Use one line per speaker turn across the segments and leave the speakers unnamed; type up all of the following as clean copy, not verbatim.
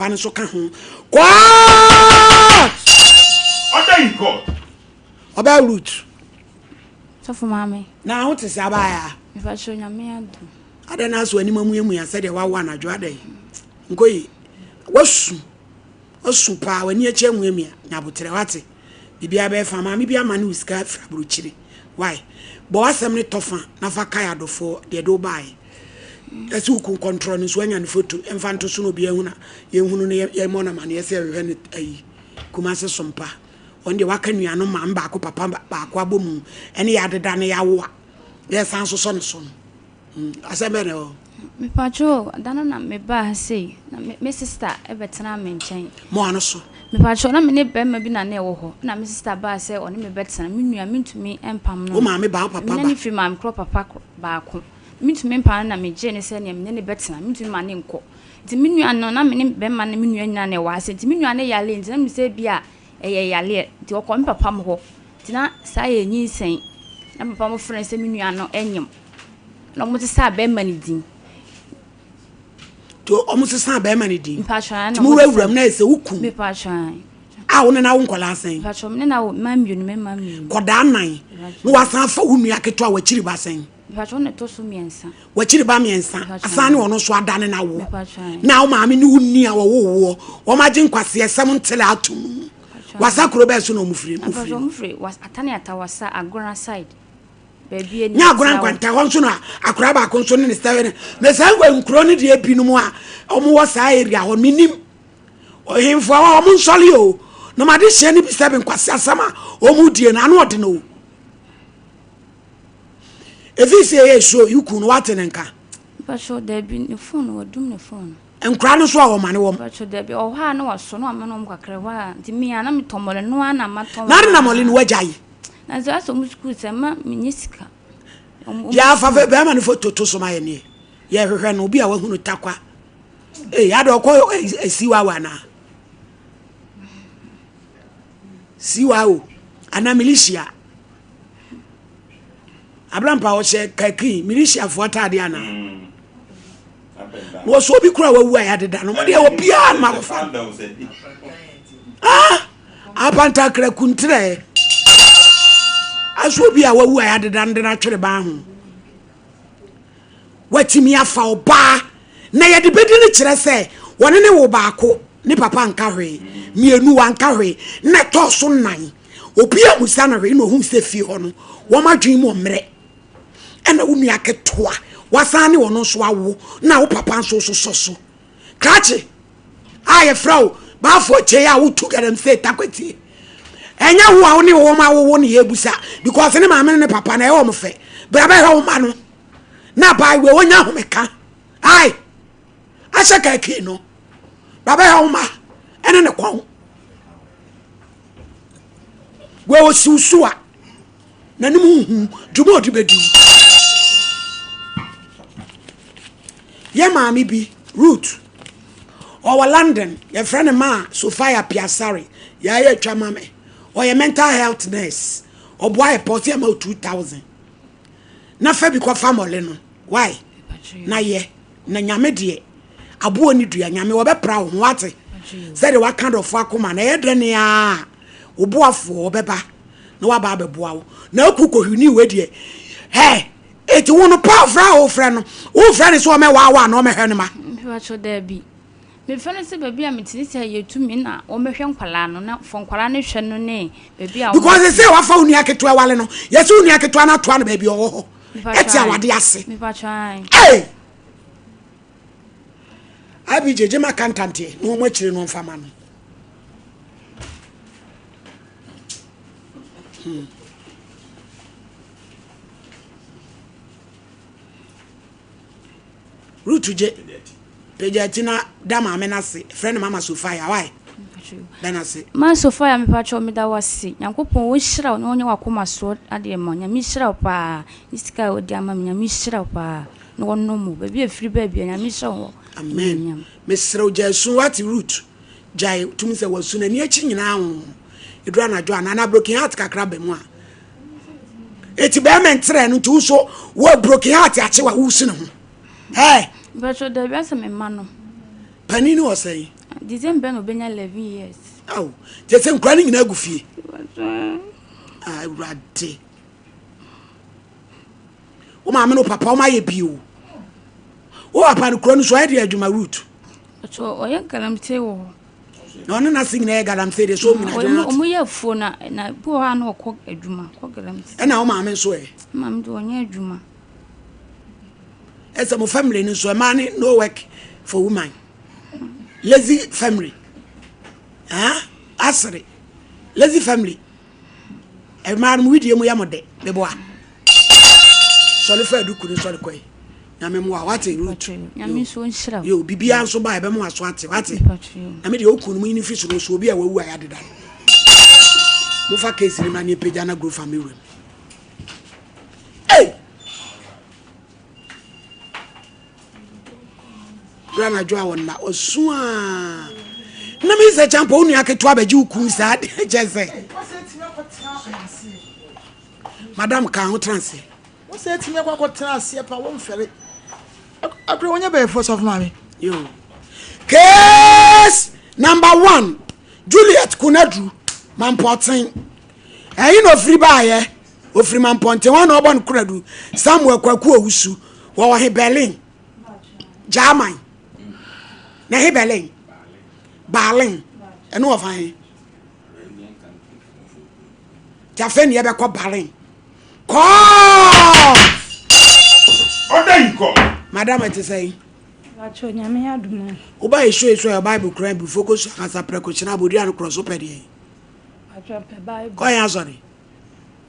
No nso ka ho. Court!
Order in court.
Ɔbaa Ruth.
Sɔfo maame.
Na ho te sɛ abaaya.
Mefa kyerɛ Nyame adom.
Adɛn na aso anim amuamua sɛdeɛ wawo anadwo adɛn? Nkoyi. Wasu. Wasu paa w'ani akyi amuamua. Nyabotrɛ wate. Biribiara bɛyɛ fa maame bi ama ne wo sika afiri aburokyire. Why? Bɔ w'asɛm ne tɔfa na fa kae adɔfoɔ deɛ de wo baeɛ. Ɛsɛ wo kun kɔntrɔ no nso anya ne foto mfa nto so na obiara hu na yɛnhunu no yɛmmɔ no amaneɛ sɛ yɛhwehwɛ no ayi Kumase Sompa. Ɔno deɛ waka nuanom maame baako papa baako abɔ mu ɛne yɛ adeda ne yɛawo a yɛsan sosɔ ne so no. Hmm, asɛm bɛn na ɛwɔ hɔ?
Mepatwo, da no na mebaa ha sei, na me, me sista bɛtenaa me nkyɛn.
Mo ano so.
Mepatwo, na me ne bɛrima bi na na ɛwɔ hɔ, na me sista baa sɛ ɔne me bɛtena. Me nua, mentumi mpam no.
Wo maame ba, wo papa ba.
Me ne no firi maame korɔ papa baako. Mentumi mpa no na megyee no sɛ nea me ne no bɛtena, mentumi mma no nkɔ. Nti me nua no, na me ne bɛrima no ne me nua nyinaa na ɛwɔ ha sei. Nti me nua no yareɛ nti na menim sɛ ebia ɛyɛ yareɛ. Nti ɔkɔɔ me papa mo hɔ. Nti na saa yɛ nyinsɛn. Na me papa mo frɛ no sɛ me nua no nyem. Na wɔn sesaa bɛrima no din.
Nti wɔn sesaa bɛrima no din.
Mpatsɔ
Nti mo wurawura mu na yɛ sɛ wo kun.
Mepatsɔ.
A wo ne no awo nkwadaa sɛn?
Mpatsɔ me ne no awo mma mmienu, mmarima mmienu.
Nkwadaa nnan. Na wasan afa wo nua ketewa w'akyiri ba sɛn?
Mepakyɛ wo na ɛtɔ so mmiɛnsa.
W'akyiri ba mmiɛnsa asan ne ɔno nso adane no awo. Na wo maame ne wo ni a wɔwoo woɔ wɔn agye nkwaseɛsɛm ntele ato mu. Wasa kuro bɛɛ so na wɔn firi?
Mepakyɛ wɔn firi Atane Ata Wasa Agona side. Baabi ani.
Nyɛ Agona nkwanta hɔ nso na akora baako nso ne ne sɛ ne na saa nkuro no deɛ binom a wɔn wɔ saa area hɔ menim ɔhemfo a wɔn nsɔre o na wɔn adehyeɛ no bi sɛ bi nkwaseasɛm a wɔn die no ano ɔden o. Efi sɛ ɛyɛ so yi kun no wate ne nka.
Mpatsɔ dabi ne phone wadum ne phone.
Nkura no so a wɔma ne wɔm.
Mpatsɔ dabi ɔwɔ hɔ a na wasɔ na wama no wɔm kakra ɛhɔ a nti me a na metɔ mɔle no a na matɔ.
Na ade na mɔle no wagya yi.
Na nso asɔ mu sukuu sɛ ma menye sika.
Yɛ afa fɛ bɛrima no foto to so ma yɛ neɛ yɛhwehwɛ no obi a wahunu takwa. Ee ada ɔkɔ esiwawa anaa. Siwawo anaa militia. Abrampa ɔhyɛ kaki militiafoɔ ataade anaa mm. na wɔsɔ obi kura wawu a yɛadeda no modeɛ obiaa ma wɔfa ah, apantakra kuntrɛ aso obi a wawu a yɛadeda no de no atwere ban ho Watumi afa ɔbaa na yɛde bɛdi no kyerɛ sɛ wɔne ne wo baako ne papa nka hwee mmienu wanka hwee na ɛtɔɔ so nnan obi a musa no hwee na ohun sɛ fie hɔ no wɔn adwene mu ɔmmerɛ ɛna wo nua ketewa wasan ne ɔno nso awo na wo papa nso sosɔ so krakye a yɛfrɛ wo baafo kyei a wotu galamsey takwatie ɛnyɛ wo a wo ne wɔn awowo ne yɛbusa because ne maame ne ne papa na ɛwɔ wɔn fɛ bra bɛhwɛ wo ma no na abaayewa wɔnya ahomeka ai ahyɛ kaki no bra bɛhwɛ wo ma ɛne ne kɔn wɔsiw so a n'anim nhu dwuma ɔde bɛdi yɛ maame bi Ruth ɔwɔ London yɛfrɛ no maa Sophia Piasare yɛayɛ atwa ma me ɔyɛ mental health nurse ɔboa yɛ pɔ sɛ ɛma 2000 na fa bi kɔfa mɔle no why na yɛ na nyame deɛ aboɔ ne dua nyame wɔbɛpra wo ho wate sɛdeɛ waka dɔfo akoma na ɛyɛ dɛ ne a wo boafoɔ ɔbɛba na waba abɛboa wo na aku kɔhwini wei deɛ hɛ eti wo no pa frɛ a wofrɛ no wofrɛ no sɛ ɔmɛwaawa na ɔmɛhwɛ no ma
mepakyɛ daabi mefrɛ no sɛ baabi a metene sɛ yɛtumi na wɔmɛhwɛ nkwalaa no na fɔ nkwalaa no hwɛ no ne baabi a
because sɛ wafa wo nua ketewa wale no yɛsɛ wo nua ketewa no atoa no baabi ɔwɔ hɔ ɛte awade ase
mepakyɛ
hey! IBJ gye ma kantanteɛ na wɔn akyire no mfa ma no Hmm. Ruth gye pagya ti na da maame no ase frɛ no mama Sophia why da no ase.
Ma Sophia mepakyɛw meda wo ase Nyankopɔn ɔnhyira wo na ɔnyɛ w'akoma soɔ adeɛ ma wo Nyame nhyira wo paa ne sika a wode ama me Nyame nhyira wo paa na ɔnom wo baabi a ɛfiri baa bia Nyame nhyira wo
Amen mesrɛ wo gyae su wate Ruth gyae tumi sɛ wasu n'ani akyi nyinaa ho ɛduru anadwo anaa na broken heart kakra ba mu a eti bɛrima ntrɛ no nti wo nso wɔ broken heart akye wa wosi ne ho ɛɛ.
Mpɛtɔ dabi asɛ me ma no.
Panin no wɔ sɛn?
December na ɔbɛnya 11 years.
Aw, kyerɛ sɛ nkura no nyinaa gu fie. Ah, Awurade. Wo maame no papa wɔn ayɛ bi o. Wo papa no kura no so ɔyɛ deɛ adwuma root.
Ɔtɔ ɔyɛ galamsey wɔ hɔ.
Na ɔne n'ase nyinaa yɛ galamsey deɛ so ɔmu
nyinaa. Ɔmo yɛ afuo na na bi wɔ hɔ a na ɔkɔ adwuma kɔ galamsey.
Ɛna wo maame nso ɛ.
Maame deɛ ɔnyɛ adwuma.
Ɛsɛ mo family no nso ɛmaa ne no work for woman. Lazy family. Ah, asere. Lazy family. Ɛmaa no mo widie mu yɛ mo dɛ. Meboa. Sɔre fa aduku no sɔre kɔe. Nyame mmoa wate Ruth.
Nyame nso nhyira wo.
Yo, bibia nso ba ɛbɛmo aso ate wate. Na me deɛ okun no mo nyini fi so no so obi a wawu a yɛadeda no. Mofa case no ma ne pagya na grow fa me wuram. Hey! Bra na dwo a wɔnna ɔsu a. Na me sɛ champa wo nua ketewa bɛgye wo kun saa de kyɛ sɛ. Madam ka ho tra ase.
Wo sɛ atumi akɔ akɔtena aseɛ pa womfɛre. Akora wonyɛ bɛyɛfoɔ sɔfo maame.
Yo. Case number one Juliet Kunadru Mampɔten. Ɛyi na ofiri baayɛ. Ofiri Mampɔnten hɔ na ɔbɔ no Kunadu Samuel Kwaku Owusu. Wɔwɔ he Berlin. German. Na he Berlin. Berlin. Ɛno wɔ fa he. Nti afei ne yɛbɛkɔ Berlin. Kɔɔ!
Ɔda yi kɔ.
Madam ɛte sɛn?
Pacho nyame adom o.
Woba yɛ show yi so yɛ Bible kura bi fo kosua kasa prɛko kyena abodua no korɔ so pɛ deɛ.
Pacho pɛ Bible.
Kɔ yɛn asɔre.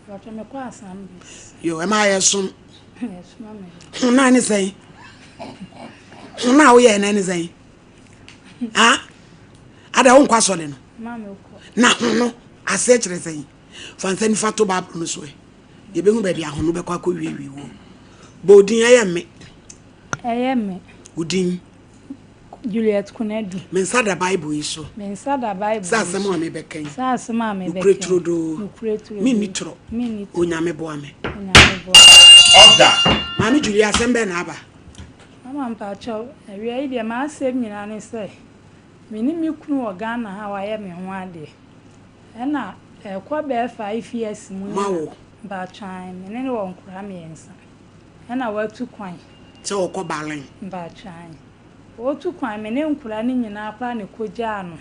Pacho me kɔ assemblies.
Yo ɛma yɛ som.
Yɛ soma me.
Ho na ne sɛn? Ho na woyɛ na ne sɛn? Ha? Ada wo nkɔ asɔre no.
Ma me kɔ.
Na ho no aseɛ kyerɛ sɛn? Fa nsa nifa to Bible no so ɛ. Yɛbɛhu baabi a ho no bɛkɔ akɔwiewie wɔ. Bɔ wo din, ɛyɛ me.
Ɛyɛ me.
Wo din?
Juliet Konadu.
Me nsa da Bible yi so.
Me nsa da Bible yi
so. Sɛ asɛm a mebɛka yi.
Sɛ asɛm a mebɛka yi.
Nokorɛ turodoo.
Nokorɛ turodoo.
Menni torɔ.
Menni torɔ.
Onyame boa me.
Onyame boa me.
Order.
Maame Julie, asɛm bɛn na aba?
Mama mpakyɛw, awia yi deɛ m'asɛm nyinaa ne sɛ, me ne me kunu wɔ Ghana ha a wayɛ me ho adeɛ. Ɛna ɛkɔ bɛyɛ five years mu ni
Ma
na
wo.
mpakyɛw ae, me ne no wɔ nkwadaa mmiɛnsa. Ɛna watu kwan.
Sɛ ɔkɔ Berlin.
Mpakyɛw ae. Ɔretu kwan, me ne nkwadaa no nyinaa koraa na ɛkɔgyaa no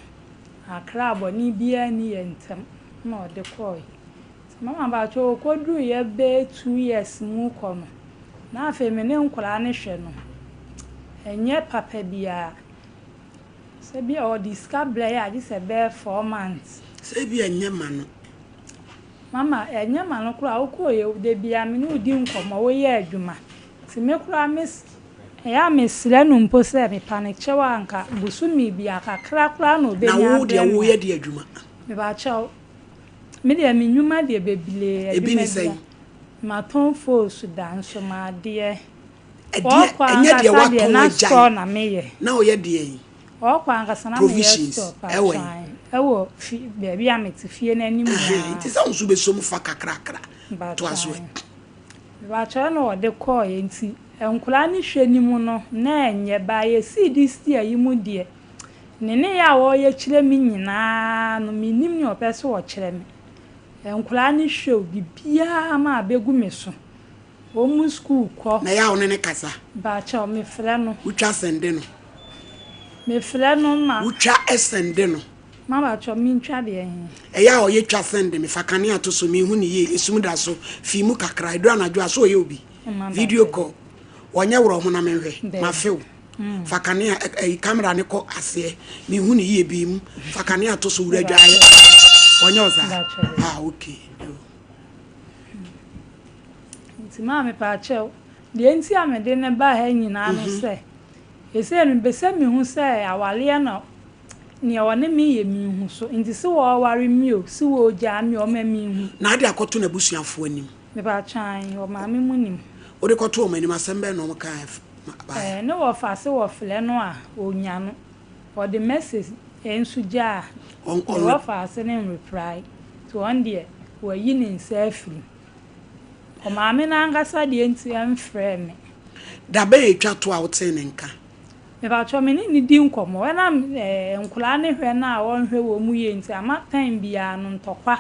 Accra, bɔne biara nni yɛn ntam na ɔde kɔeɛ. Nti mama mpakyɛw ɔkɔduruiɛ bɛyɛ 2 years mu rekɔ no, na afei me ne nkwadaa no hwɛ no, ɛnyɛ papa biara. Sɛ bi a ɔde sika brɛ yɛ a gye sɛ bɛyɛ 4 months.
Sɛ bi ɛnyɛ ma no.
Mama ɛnyɛ ma no koraa wokɔɔyɛ da biara me ne wo di nkɔmmɔ woyɛ adwuma. Nti me koraa me ɛyɛ a mesrɛ no mpo sɛ mepa no kyɛw a anka bosome bi a kakra koraa na
Na
ɔbɛnya
wo deɛ
abrɛ me
woyɛ
a.
de adwuma.
Mepakyɛw me deɛ me nnwuma deɛ bebree
Ebi ne
adwuma
sɛn?
bia. Matɔn phones da nso maadeɛ.
Ɛdeɛ
Ɔɔkɔ
ɛnyɛ deɛ
ankasa deɛ
watɔn
na
agyae.
store na meyɛ.
Na ɔyɛ deɛ yi.
Ɔɔkɔ ankasa na meyɛ
Provisions
store
ɛwɔ yi.
pakyɛw ɛwɔ fi baabi a mete fie n'anim
Ɛhɛn, Nti
hɔ
sɛ wo nso bɛsom fa kakrakra. To aso ɛ.
Mepakyɛw na ɔde kɔɔeɛ nti nkwadaa no hwɛ ne mu no na ɛnyɛ ba yɛsii this year yi mu deɛ ne ne yɛ a wɔreyɛ kyerɛ me nyinaa no mennim nea ɔpɛ sɛ ɔkyerɛ me. Nkwadaa no hwɛ o biribiara ma abɛgu me so. Wɔn mu school kɔ.
Na ɛyɛ a wo ne ne kasa.
Mepakyɛw mefrɛ no.
Wotwa sɛnde no.
Mefrɛ no ma.
Wotwa sɛnde no.
Mepakyɛw mentwa deɛ he.
Ɛyɛ a ɔyɛ twa sɛnde me fa kanea to so mehu ne yie esum da so fi mu kakra ɛduru anadwo a so ɔyɛ obi.
Mma
Video
mpakyɛw.
call. Ɔnyɛ worɔ ho na menhwɛ.
Daabi.
Mafew. Fa kanea ɛyi camera ne kɔ aseɛ mehu ne yie bi mu fa kanea to so wura dwaeɛ. Ɔnyɛ wo saa?
Mpakyɛw.
Ah okay. Yo.
Nti maa mepakyɛw deɛ nti a mede ne baa ha nyinaa no sɛ ɛsei no mepɛ sɛ mehu sɛ awareɛ no nea ɔne me yɛ menhu so nti sɛ wɔware me o sɛ wɔgyaa me o ɔma menhu.
Na ade akɔto n'abusuafoɔ anim.
Mepakyɛw wɔ maame mu nim.
Wode kɔto wɔn anim asɛm bɛn na wɔn kaa baeɛ?
Ɛɛ ne wɔfa se wɔfrɛ no a onya no ɔde message nso gyaa
Ɔn
ne
ɔn
wɔfa ase ne nreply nti ɔn deɛ wayi ne nsa afiri mu. Ɔmaame no ankasa deɛ nti ɛmfrɛɛ me.
Da bɛn atwa to a wotee ne nka?
Mepakyɛw me ne no di nkɔmmɔ. Ɛnam nkwadaa no hwɛ no a ɔnhwɛ wɔn mu yie nti ama time biara no ntɔkwa.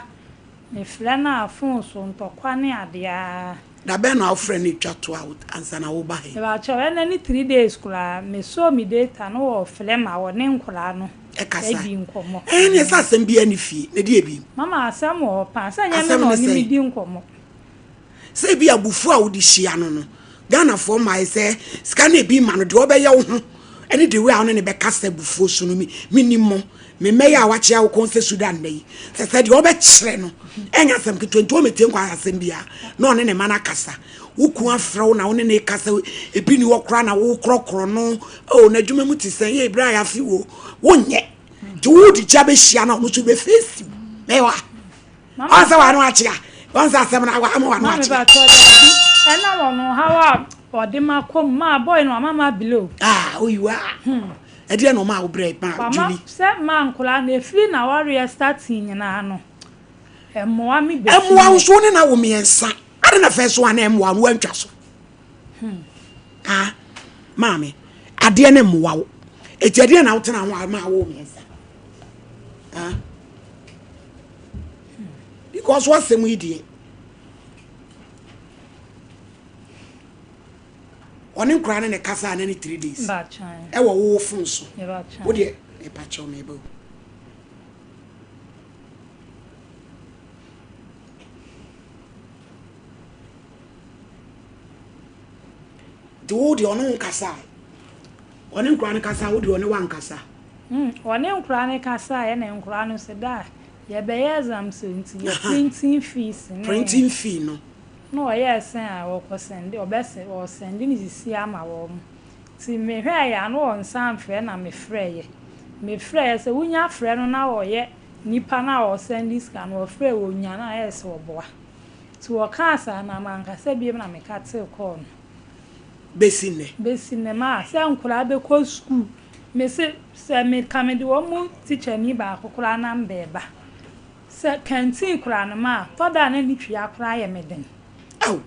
Mefrɛ no a phone so ntɔkwa ne adeɛ ara.
Da bɛn na wofrɛ no twa to a ansa na woreba ha yi?
Mepakyɛw ɛnnɛ ne 3 days koraa mesɔɔ me data no ɔɔfrɛ ma ɔne nkwadaa no
Ɛkasa.
adi nkɔmmɔ.
Ɛɛ neɛ sɛ asɛm biara nni fie na ɛdeɛ bi?
Mama asɛm wɔ hɔ paa sɛ ɛnyɛ me
Asɛm
na
ne
ɔne me
sɛn?
di nkɔmmɔ.
Sɛ ebi abufuo a wode hyia no no, Ghanafoɔ mmaeɛ sɛ sika no ebi ma no deɛ ɔbɛyɛ wo ho ɛne the way a wone ne bɛkasa abufuo so no me menim mo me mmɛyɛ a wakyea wo kɔn sɛ Sudan nnɛ yi sɛ sɛ deɛ ɔbɛkyerɛ no ɛnyɛ asɛm ketewa nti ɔmɛtie nkwa asɛm biara na ɔne ne ma no akasa wo kun afrɛ wo na wo ne ne kasa ebi ni hɔ koraa na wo korɔkorɔ no oh n'adwuma mu te sɛn yɛ ebere a yɛafe wo wonyɛ nti wode gya bɛhyia na ɔno nso bɛfeesi mɛwa
Mama
Ɔn sɛ w'ano akyea. Ɔn sɛ asɛm no ama w'ano
Maame
akyea.
pakyɛw daabi ɛna wɔn haw a ɔde ma kɔ mu maa boy no wama ma below.
Ah oyiwa.
Hmm.
Ɛdeɛ na ɔmaa wo brɛ ma
Wama
Julie.
sɛ maa nkwadaa no efiri na wareɛ starting nyinaa no ɛmoa me besi
Ɛmoa wo
nnɛ.
so wo ne no awo mmiɛnsa. Ade na fɛ so a na ɛmoa wo wantwa so.
Hmm.
Ah maame adeɛ no mmoa wo. Eti ɛdeɛ na wotena ho a ma awo mmiɛnsa. Ah. Because w'asɛm yi deɛ ɔne nkora ne ne kasa na ne 3 days ɛwɔ wo phone so wo deɛ mepa kyɛw meba o nti wo deɛ ɔne wo kasa ɔne nkora no kasa wo deɛ ɔne wankasa.
Ɔne nkora no kasa ɛna nkora no sɛ da yɛbɛyɛ exams nti yɛ printing fees ne
printing fee no.
Na ɔyɛɛ sɛn a ɔkɔ send ɔbɛsɛ ɔsend ne sisi ama wɔn nti mehwɛɛ yɛ ano ɔnsan mfrɛ na mefrɛɛ mefrɛɛ sɛ wonya frɛ no na ɔyɛ nipa na ɔsend sika no ɔfrɛ wɔnya na ayɛ sɛ ɔboa nti wɔkaa saa na mankasa biem na meka tee kɔɔ no.
Bɛsi nnɛ.
Bɛsi nnɛ maa sɛ nkwadaa bɛkɔ sukuu mese sɛ meka mede wɔn mu tikyani baako koraa nam bɛɛba sɛ canteen koraa no maa tɔda a na ne twia koraa yɛ me den.
Aw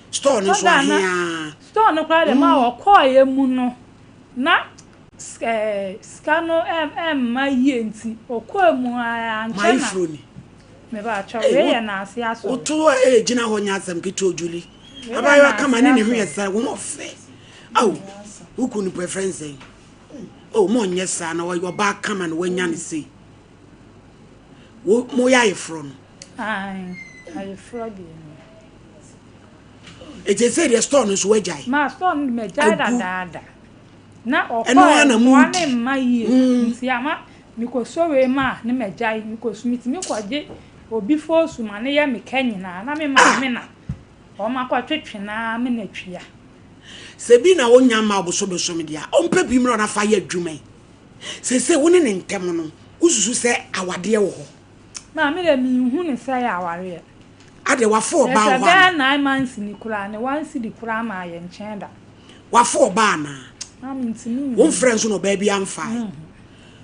store no nso ahea.
Store no koraa de maa ɔkɔɔeɛ mu no na sika no ɛmma yie nti ɔkɔɔ mu ara ankyɛ na.
Maayefuro ni.
Mepa kyɛw wei yɛ n'ase asɔre.
Woto a ɛgyina hɔ nyɛ asɛm ketewa Julie. Abaayewa kama ne ne ho yɛ sɛ wɔn ɔfɛ. Aw woku no pɛ nsɛn. Oh mo nyɛ saa na ɔbaa kama na wanya ne sei. Wo mo yɛ ayeforɔ no.
Ayi ayeforɔ deɛ no.
Eti sɛ deɛ store no nso wagyae.
Ma store no magyae dadaada. Na ɔkɔ ɛmoa ne mma yie nti ama mekɔsɔ wei ma a ne magyae mekɔsu metumi kɔgye obi foosu ma ne yɛ me ka nyinaa na me maame na wɔn akɔtwetwe naa me na twia.
Sɛ bi na wonya ma ɔbosobosome deɛ a ɔmpɛ bi mmerɛ na fa yɛ adwuma yi. Sese wo ne ne ntɛm no wosusu sɛ awadeɛ wɔ hɔ.
Maame deɛ menhu ne sɛ yɛ awareɛ.
Adeɛ wafo ɔbaa wɔ hɔ
ana? Bɛyɛ 9 months ni koraa ne 1 cedi koraa ma yɛ nkyɛn da.
Wafo ɔbaa anaa?
Maame ntumi.
Womfrɛ nso na ɔbaa bi amfa.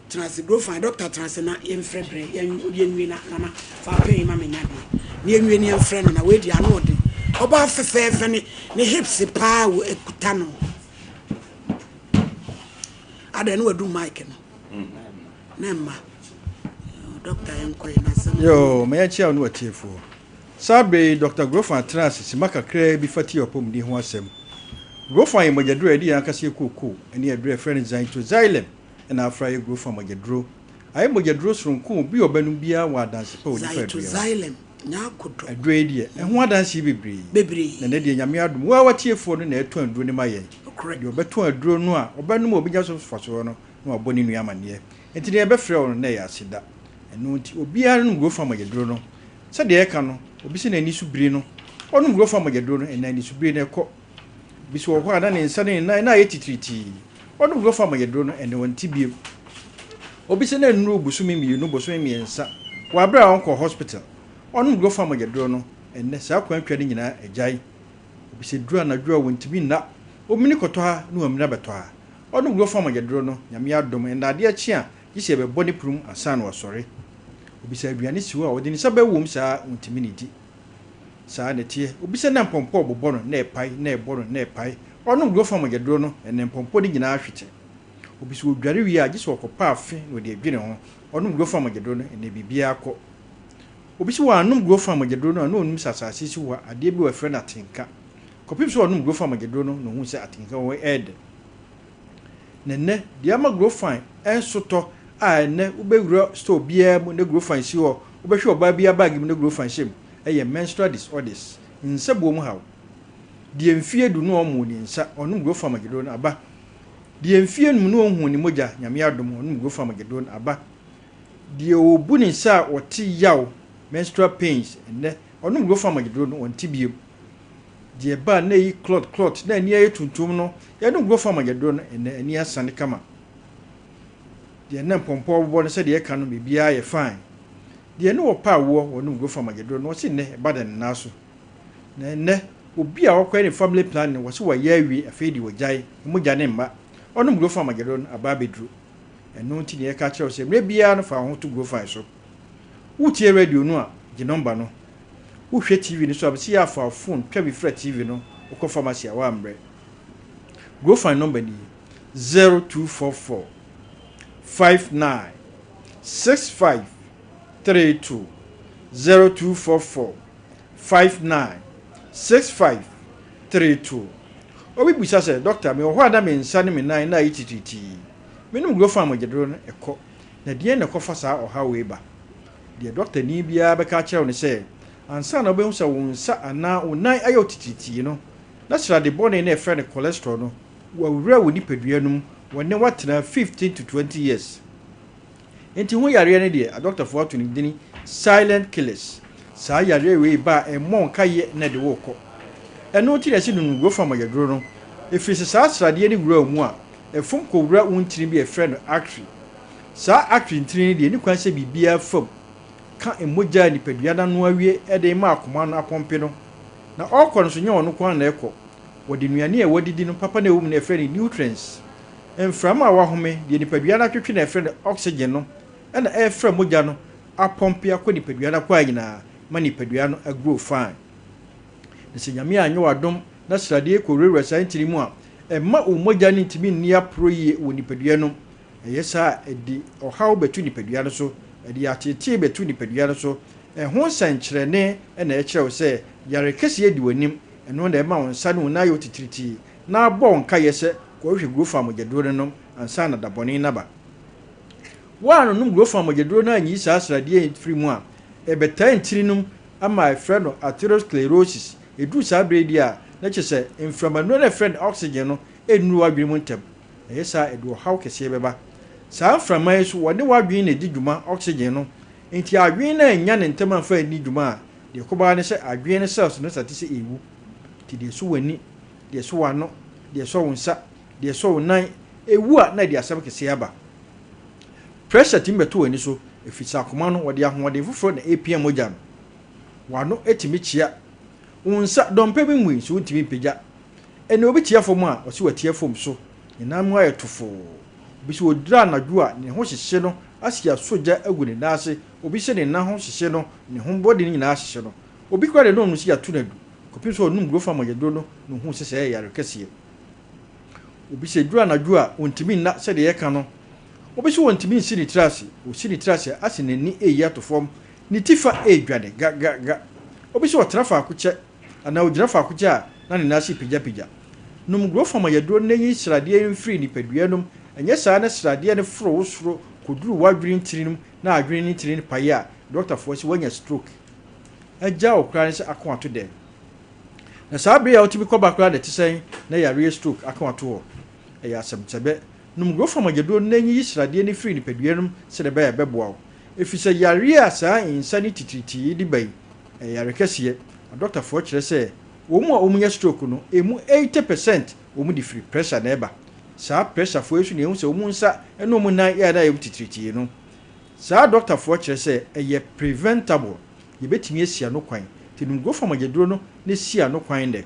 Tena ase grow fine doctor tena ase na yɛmfrɛ brɛ yɛnwie na nana fa pɛn ma menya deɛ na yɛnwie ne yɛmfrɛ no na wei deɛ ano ɔden ɔbaa fɛfɛɛfɛ ne ne hips paa wɔ ekuta no adɛn ne wadu mic no na mma doctor yɛnkɔ yɛ n'asɛm.
Yoo, ma yɛnkyia wo ne w'atiefoɔ. Saa berɛ yi, Dɔkta Grofan tenaa ase sima kakraa bi fa tiee ɔpɔmuden ho asɛm. Grofan yɛ mogyaduro a yɛde yɛn ankasa yɛ kookoo ne aduro a yɛfrɛ no Xanthoxylem na afra ayɛ Grofan mogyaduro. Ayɛ mogyaduro soronko a obi a ɔbɛnom biara wɔ adanse pa a ɔdi fa aduro yi ho.
Xanthoxylem nyakodɔ.
Aduro yi deɛ, ɛho adanseɛ bebree.
Bebree.
Na ɛnnɛ deɛ, Nyame adom, wo ara w'atiefoɔ no na ɛretɔn aduro no ma yɛn.
Nokorɛ.
Deɛ ɔbɛtɔn aduro no a ɔbɛnom a ɔbɛnya so mfasoɔ no, na wabɔ ne nua amaneɛ. Enti deɛ yɛbɛfrɛ wo no na ɛyɛ aseda. Ɛno nti, obiara nom Grofan mogyaduro no. Sɛdeɛ yɛka no, obi sɛ n'ani so biri no, ɔnom Grofan mogyaduro no, ɛnna anisobire no kɔ. Obi nso wɔ hɔ a na ne nsa ne ne nan na ayɛ titiritii, ɔnom Grofan mogyaduro no, ɛnna ɔnte bio. Obi sɛ na nnuru bosome 2, bosome 3, wɔ aberɛ a ɔnkɔɔ hospital, ɔnom Grofan mogyaduro no, ɛnnɛ saa kwantwa no nyinaa agyae. Obi sɛ duru anadwo a ɔntumi nna, ɔmini kɔtɔ ha na wamini abɛtɔ ha. Ɔnom Grofan mogyaduro no, Nyame adom, ɛnna adeɛ kye a, gye sɛ yɛbɛbɔ ne prum ansa na wasɔre. Obi sɛ aduane si hɔ a, ɔde ne nsa bɛwom saa a, ɔntumi nnidi. Saa na ɛteɛ. Obi sɛ na mpɔmpɔ rebobɔ no, na ɛpae, na ɛbɔ no, na ɛpae. Ɔnom Grofan mogyaduro no, ɛnna mpɔmpɔ no nyinaa hwete. Obi sɛ ɔdware wie a, gye sɛ ɔkɔpa afe na ɔde adwi ne ho. Ɔnom Grofan mogyaduro no, ɛnnɛ biribiara kɔ. Obi sɛ wannom Grofan mogyaduro no a, na ɔnnim sɛ asase si hɔ a, adeɛ bi wɔ hɔ a yɛfrɛ no atenka. Kɔpem sɛ ɔnom Grofan mogyaduro no na ɔhuu sɛ atenka wɔ hɔ ɛyɛ dɛ. Na ɛnnɛ, deɛ ama Grofan nso tɔ a ɛnnɛ wobɛwura store biara mu na Grofan si hɔ, wobɛhwɛ ɔbaa biara baage mu na Grofan hyɛ mu, ɛyɛ menstrual disorders, nsabuo mu haw. Deɛ mfeɛ du na ɔmmoo ne nsa, ɔnom Grofan mogyaduro no aba. Deɛ mfeɛ num na ɔnhuu ne mogya, Nyame adom, ɔnom Grofan mogyaduro no aba. Deɛ ɔbu ne nsa a ɔte yaw, menstrual pains, ɛnnɛ, ɔnom Grofan mogyaduro no, ɔnte bio. Deɛ ɛba a na ɛyi clot clot na ani ayɛ tuntum no, yɛnom Grofan mogyaduro no, ɛnnɛ ani asane kama. Deɛ na mpɔmpɔ bobɔ no sɛdeɛ ɛka no, biribiara yɛ fine. Deɛ ne wɔpɛ awoɔ, wɔnom Grofan mogyaduro no, ɔse nnɛ ɛba da ne nan so. Na ɛnnɛ, obi a ɔkɔyɛ ne family planning, wɔse wayɛ awie, afei deɛ wagyae, mogya no mma. Ɔnom Grofan mogyaduro no, aba abɛduru. Ɛno nti na yɛka kyerɛ wo sɛ mmerɛ biara no fa wo ho to Grofan so. Wotie radio no a, gye nɔmba no. Wohwɛ TV no so a, mese yɛ a fa wo phone twa bi fra TV no, wokɔ pharmacy a woammrɛ. Grofan nɔmba nie, 0244 59 65 32, 0244 59 65 32. Obi bisa sɛ, Dɔkta, mewɔ hɔ a na me nsa ne me nan na ayɛ titiritii. Menom Grofan mogyaduro no, ɛkɔ. Na deɛn na ɛkɔfa saa ɔhaw wei ba? Deɛ dɔktani biara bɛka akyerɛ wo ne sɛ, ansa na wobɛhu sɛ wo nsa anaa wo nan ayɛ wo titiritii no, na srade bɔne no a yɛfrɛ no cholesterol no awura wo nipadua no mu, wɔne wo atena 15 to 20 years. Enti ho yareɛ no deɛ, adɔktafoɔ ato no dini silent killers. Saa yareɛ wei ba a, ɛmmɔ wo nkaeɛ na ɛde wo rekɔ. Ɛno nti na yɛse nom Grofam mogyaduro no, ɛfiri sɛ saa sradeɛ no wura wo mu a, ɛfom kɔwura wo ntini bi a yɛfrɛ no artery. Saa artery ntini no deɛ, ɛnni kwan sɛ biribiara fa mu ka mogya a nipadua no ano awie de rema akoma no apɔmpe no. Na ɔrekɔ no nso, nyɛ ɔno nko ara na ɛrekɔ. Wɔde nnuane a wɔadidi no papa no a ɛwɔ mu no a yɛfrɛ no nutrients, mframa a wɔahome, deɛ nipadua no atwetwe no a yɛfrɛ no oxygen no na ɛrefra mogya no apɔmpe akɔ nipadua no akwaa nyinaa ma nipadua no agrow fine. Na sɛ Nyame anyɛ wo adom na sradeɛ kɔwurawura saa ntini mu a, ɛmma wo mogya no ntumi nni aporɔ yie wɔ nipadua no mu. Ɛyɛ saa a, ɛde ɔhaw bɛto nipadua no so, ɛde ateetee bɛto nipadua no so. Ɛho nsɛnkyerɛnne na ɛkyerɛ wo sɛ yare kɛseɛ di w'anim, ɛno na ɛma wo nsa ne wo nan yɛ wo titiritii na abɔ wo nkaeɛ sɛ kɔhwehwɛ Grofan mogyaduro no nom ansa na da bɔne no aba. Woannonom Grofan mogyaduro no anyi saa sradeɛ yi mfiri mu a, ɛbɛtaa ntini no mu ama a yɛfrɛ no atherosclerosis. Ɛduru saa berɛ yi deɛ a, na kyerɛ sɛ mframanuro no a yɛfrɛ no oxygen no nnuru w'adwene mu ntɛm. Ɛyɛ saa a, ɛde ɔhaw kɛseɛ bɛba. Saa mframa yi nso, wɔne w'adwene na ɛdi dwuma, oxygen no. Enti adwene no annya ne ntɛm amfa anni dwuma a, deɛ ɛkɔba ara ne sɛ adwene no cells no starte sɛ ɛrewu. Enti deɛ ɛsɔ w'ani, deɛ ɛsɔ w'ano, deɛ ɛsɔ wo nsa, deɛ ɛsɔ wo nan, ɛwu a na ɛde asɛm kɛseɛ aba. Pressure tumi bɛto w'ani so, ɛfiri sɛ akoma no, wɔde ahoɔden foforɔ na ɛrepia mogya no. W'ano tumi kyea. Wo nsa, dɔmpɛ bi mmui nso wontumi mpagya. Ɛnna obi tia fam a, ɔse watia fam so, ne nan mu ayɛ tofoo. Obi sɛ ɔduru anadwo a, ne ho hyehye no, asi asɔ gya agu ne nan ase. Obi sɛ ne nan ho hyehye no, ne ho bɔde no nyinaa hyehye no. Obi koraa deɛ na ɔnim sɛ yɛato no adu, kɔpem sɛ ɔnom Grofa mogyaduro no na ɔhuu sɛ sɛɛ yɛ yare kɛseɛ. Obi sɛ ɛduru anadwo a, ɔntumi nna sɛdeɛ yɛka no. Obi sɛ ɔntumi nsi ne tiri ase, ɔsi ne tiri ase a, ase n'ani reyi ato fam, ne ti fa redwane ga ga ga. Obi sɛ ɔtena faako kyɛ, anaa ogyina faako kyɛ a na ne nan ase repagyapagya. Nom Grofam ayaduro na yi sradeɛ mfiri nipadua no mu, ɛnyɛ saa na sradeɛ no foro wo soro kɔduru w'adwene ntini no mu na adwene no ntini no pae a, dɔktafoɔ se woanya stroke. Agya wo koraa ne sɛ ako ato dɛm. Na saa bere a wotumi kɔ ba koraa na ɛte sɛn na yareɛ stroke ako ato hɔ? Ɛyɛ asɛm sɛbɛ. Nom Grofam ayaduro na nyiyi sradeɛ no firi nipadua no mu sɛdeɛ ɛbɛyɛ a ɛbɛboa wo. Ɛfiri sɛ yareɛ a saa nsa ne titiritii yi de ba yi, Ɛyɛ yare kɛseɛ. Adɔktafoɔ kyerɛ sɛ wɔn a wɔnya stroke no, ɛmu 80 percent wɔn de firi pressure na ɛba. Saa pressurefoɔ yi nso na yɛhu sɛ wɔn nsa ne wɔn nan yɛ a na ayɛ wɔn titiritii no. Saa adɔktafoɔ kyerɛ sɛ ɛyɛ preventable, yɛbɛtumi asi ano kwan. Nti nom Grofam agyaduro no na si ano kwan nnɛ.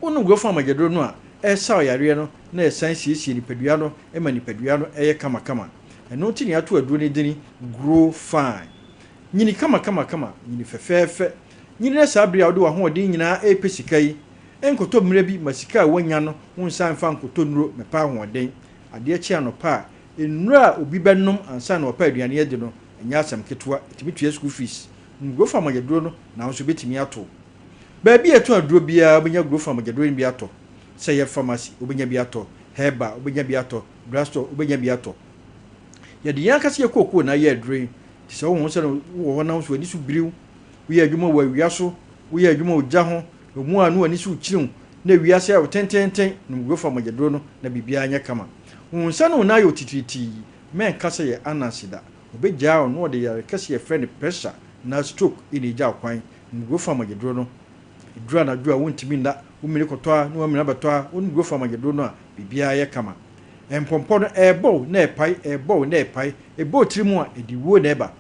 Wonom Grofam agyaduro no a, ɛresaw yareɛ no na ɛsan siesie nipadua no ma nipadua no yɛ kamakama. Ɛno nti na yɛato aduro no dini Grow Fine. Nyini kamakamakama, nyini fɛfɛɛfɛ. Nyini na saa bere a wode w'ahoɔden nyinaa repɛ sika yi, nkɔtɔ mmira bi ma sika a woanya no wonsan mfa nkɔtɔ nnuro mmɛpɛ ahoɔden. Adeɛ kye anɔpa a, nnuro a obi bɛnom ansa na wapɛ aduane adi no, ɛnyɛ asɛm ketewa. Ɛtumi tua school fees. Nom Grofa mogyaduro no na wo nso bɛtumi ato. Baabi a yɛtɔn aduro biara wobɛnya Grofa mogyaduro no bi atɔ. Sɛ ɛyɛ pharmacy, wobɛnya bi atɔ, herbal, wobɛnya bi atɔ, drugstore, wobɛnya bi atɔ. Yɛde yɛn ankasa yɛ kookoo na ayɛ aduro yi. Nti sɛ wohu sɛ wowɔ hɔ na wo nso w'ani so biriw, woyɛ adwuma wɔ awia so, woyɛ adwuma wɔ gya ho, ɛmu a na w'ani so rekyiriw, na wiase ayɛ wo tenteenten, nom Grofa mogyaduro no na biribiara nyɛ kama. Wo nsa ne wo nan ayɛ wo titiritii, mɛnka sɛ yɛ ananse da. Wɔbɛgyaa wo na wɔde yare kɛse a yɛfrɛ no pressure anaa stroke na egya wo kwan. Nom Grofa mogyaduro no. Ɛduru anadwo a wontumi nna, wo mmiri kɔtɔ a na w'amina bɛtɔ a, wonom Grofa mogyaduro no a, biribiara yɛ kama. Mpɔmpɔ no, ɛrebɔ wo na ɛrepae, ɛrebɔ wo na ɛrepae, ɛbɔ wo tiri mu a, ɛde wuo na ɛba.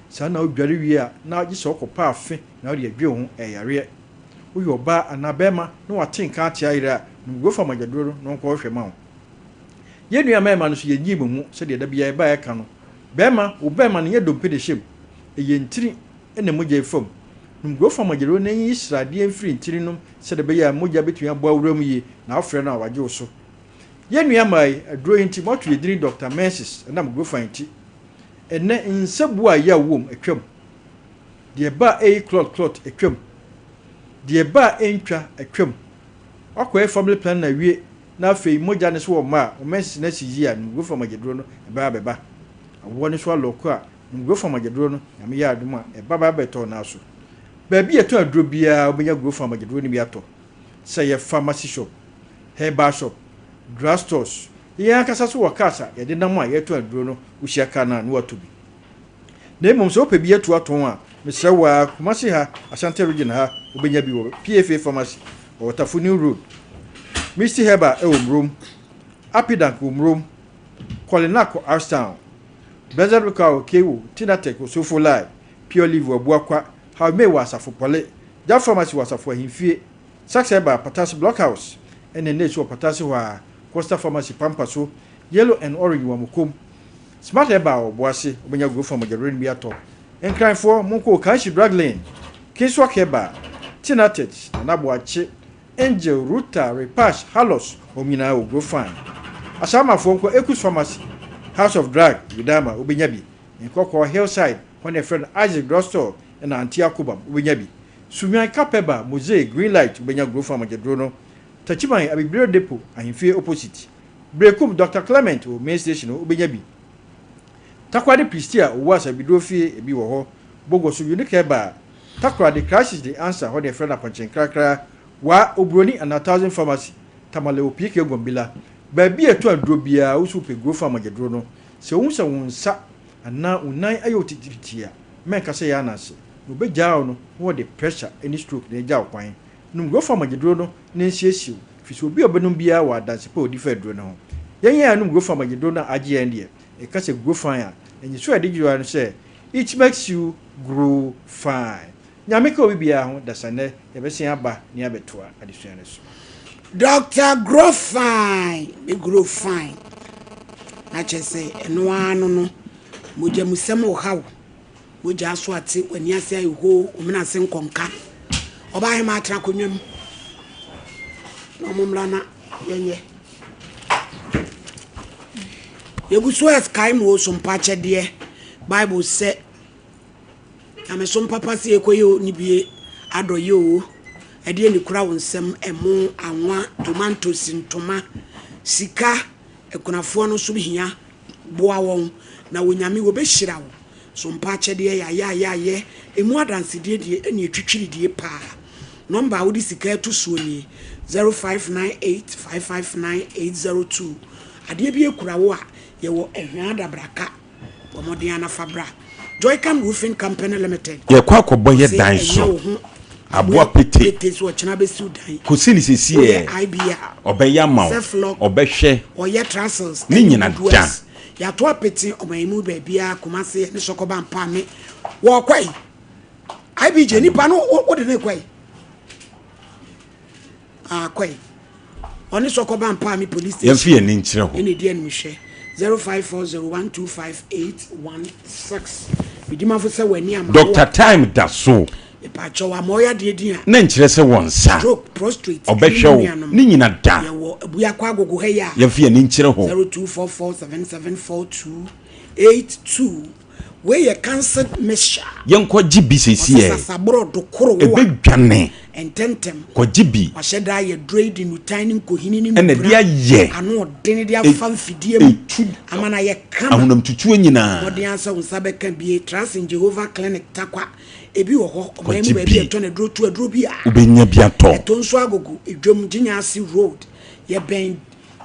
Saa na wodware wie a, na gye sɛ wokɔpa afe na wode adwe wo ho, ɛyɛ yareɛ. Woyɛ ɔbaa anaa barima na wate nka ate ayerɛ a, nom Grofa mogyaduro no na ɔnkɔhwehwɛ ma wo. Yɛn nua mmarima no nso, yɛnyii mo mu, sɛdeɛ da biara yɛba yɛka no. Barima, wo barima no, nyɛ dompe na ɛhyɛ mu, ɛyɛ ntini na mogya refa mu. Nom Grofa mogyaduro na nyi sradeɛ mfiri ntini no mu sɛdeɛ ɛbɛyɛ a mogya bɛtumi abɔ awura mu yie na wofrɛ no a wagye wo so. Yɛn nua mmaa yi, aduro yi nti, moato yɛn dini Dɔkta Menses ɛnam Grofa nti. Ɛnnɛ, nsabuo a yaw wom atwam. Deɛ ɛba a ɛyi clot clot atwam. Deɛ ɛba a ɛntwa atwam. Woakɔyɛ family planning awie na afei mogya no so wɔ mma a, wo menses no asi yie a, nom Grofa mogyaduro no, ɛbɛba abɛba. Awoɔ no so alɔko a, nom Grofa mogyaduro no, Nyame yɛ adom a, ɛba ba bɛtɔ wo nan so. Baabi a yɛtɔn aduro biara, wobɛnya Grofa mogyaduro no bi atɔ. Sɛ ɛyɛ pharmacy shop, herbal shop, drug stores, yɛn ankasa nso wɔ cars a yɛde nam a yɛtɔn aduro no, wohyia car no a na woatɔ bi. Na mmom sɛ wopɛ bi atu atɔn a, mesrɛ wo ara, Kumasi ha, Ashanti Region ha, wobɛnya bi wɔ PFA Pharmacy, wɔ Tafo New Road, Misty Herbal wɔ Murom, Apidank wɔ Murom, Kɔlenak wɔ Ashtown, Blessed Recall wɔ Kewo, Tinatech wɔ Sofo Lai, Pure Leaf wɔ Abuakwa, Howmay wɔ Asafo Pɔle, Jab Pharmacy wɔ Asafo Ahemfie, Sax Herbal, Patase Block House, ɛna Nurse wɔ Patase hɔ ara, Costa Pharmacy Pampa so, Yellow and Orange wɔ Amokom, Smart Herbal wɔ Boase, wobɛnya Growth mogyaduro no bi atɔ. Nkranfoɔ, monkɔ Okanshi Drug Lane, Kingswalk Herbal, Tinatet, Nana Boakye, Angel, Ruta, Repash, Halos, wɔn nyinaa wɔ Growth Fine. Asaamafoɔ nkɔ Ekus Pharmacy, House of Drug, Widama, wobɛnya bi. Nkɔkɔɔ Hillside, hɔ na yɛfrɛ no Isaac Drug Store, ɛna Auntie Akobam, wobɛnya bi. Suhwan, Kapɛba, Mosaic, Green Light, wobɛnya Growth Farm mogyaduro no. Takyiman, Abibire Depot, Ahemfie opposite. Berekum, Doctor Clement wɔ main station hɔ, wobɛnya bi. Takoradi Pistia, Owuo Asabiduro fie, ebi wɔ hɔ. Bogoso, Unique Herbal, Takoradi, Crisis The Answer, hɔ na yɛfrɛ no Apɔnkye Nkrakra. Waa, Oburoni anaa Thousand Pharmacy, Tamale wɔ PK Gombila. Baabi a yɛtɔn aduro biara, wo nso wopɛ Growth Farm mogyaduro no. Sɛ wohu sɛ wo nsa anaa wo nan ayɛ wo titiritii a, mɛnka sɛ yɛ ananse. Na wɔbɛgyaa wo no na wɔde pressure ne stroke na agya wo kwan. Nom Growth-Farm agyeduro no na ensiesie wo, ɛfiri sɛ obi a ɔbɛnom biara wɔ adanse pa a ɔdi fa aduro no ho. Yɛn a yɛnom Growth-Farm agyeduro no a agye yɛn deɛ, yɛka sɛ grow fine a, nyesoɔ a yɛde gye ara ne sɛ, It makes you grow fine. Nyame ka obi biara ho, dasannɛ yɛbɛsen aba ne abɛtoa adesua no so.
Doctor grow fine, me grow fine. Na kyerɛ sɛ ɛno ara no no, mogyamusɛm reha wo. Mogya aso ate, w'ani ase ayɛ hoo, wo mene ase nkɔnka. Ɔbaahemaa tra akonnwa mu na ɔmo mmra na yɛnyɛ. Yɛgu so ɛkae mu o sompa akyɛdeɛ. Bible sɛ nyamesom papa sɛ yɛkɔyɛ o ne bie adɔyɛ o. Ɛdeɛ ne kura wo nsam, ɛmo, anwa, tomantosi, ntoma, sika, akunafoɔ no nso hia. Boa wɔn, na Onyame wɔbɛhyira wo. So mpa akyɛdeɛ yɛ ayɛ ayɛ ayɛ ɛmu adansedie deɛ ɛne ɛtwitwiridie paa. Nɔmba a wode sika ɛto soɔ nie, 0598 559 802. Adeɛ bi ɛkura wo a, yɛwɔ Ɛhwea Adabraka. Bɔ mmɔden ara na fa bra. Joycam Roofing Company Limited.
Yɛkɔ akɔbɔ yɛ
Ɔse
dan
ɛnyɛ
so
wo ho
aboa
aboa
pete
pete so ɔkyena bɛsiw dan.
kɔsi ne sɛsi
Woyɛ
ɛ
IBR,
ɔbɛyɛ ama wo
Ceflock,
ɔbɛhwɛ
ɔyɛ trestles
ne
ɛne
nyina da.
woodworks. Yɛato apete ɔman yi mu baabiara, Kumasi ɛne Sɔkɔba Mpaame. Wɔɔkɔ yi, IBJ nipa no wode ne kɔ yi. Ah, kɔ yi. Ɔne Sɔkɔba Mpaame police
Yɛmfa
station
yɛn ani nkyerɛ hɔ.
ɛna ɛdi animhwɛ. 0540125816. Medimafo sɛ w'ani ama wo
Doctor
a.
Time da so.
Mepakyɛw ama ɔyɛ adeɛ din a.
Na nkyerɛ sɛ wɔ nsa.
Stroke, prostrate, ɛne
Ɔbɛhwɛ
ne
wo
nuanom.
ne nyina da.
Yɛwɔ Abuakɔ Agogo ha yi a.
Yɛmfa yɛn ani nkyerɛ hɔ.
0244774282 Wei yɛ cancer mixture.
Yɛnkɔ gye bi
Ɔsɛ
sesiɛ.
sasaborɔ dokoro wo a.
Ɛbɛdwane.
Ntɛmntɛm.
Kɔ gye bi.
Wahyɛ da ayɛ duro yi de nnutan ne nkohini ne
Ɛna ɛde
nnubena
ayɛ.
ano ɔdene de afa mfidie mu
Ɛtu
ama no ayɛ kama.
ahonam tutuo nyinaa.
Mmɔden ara sɛ wo nsa bɛka bie. Trasin Jehovah Clinic Tarkwa. Ebi wɔ hɔ, ɔman mu
Kɔgye
baabi
bi.
a ɛtɔn aduro tu aduro bi a.
Wobɛnya bi atɔ.
Ɛtɔ nso agogo, Edwam, Gyinyase Road, yɛbɛn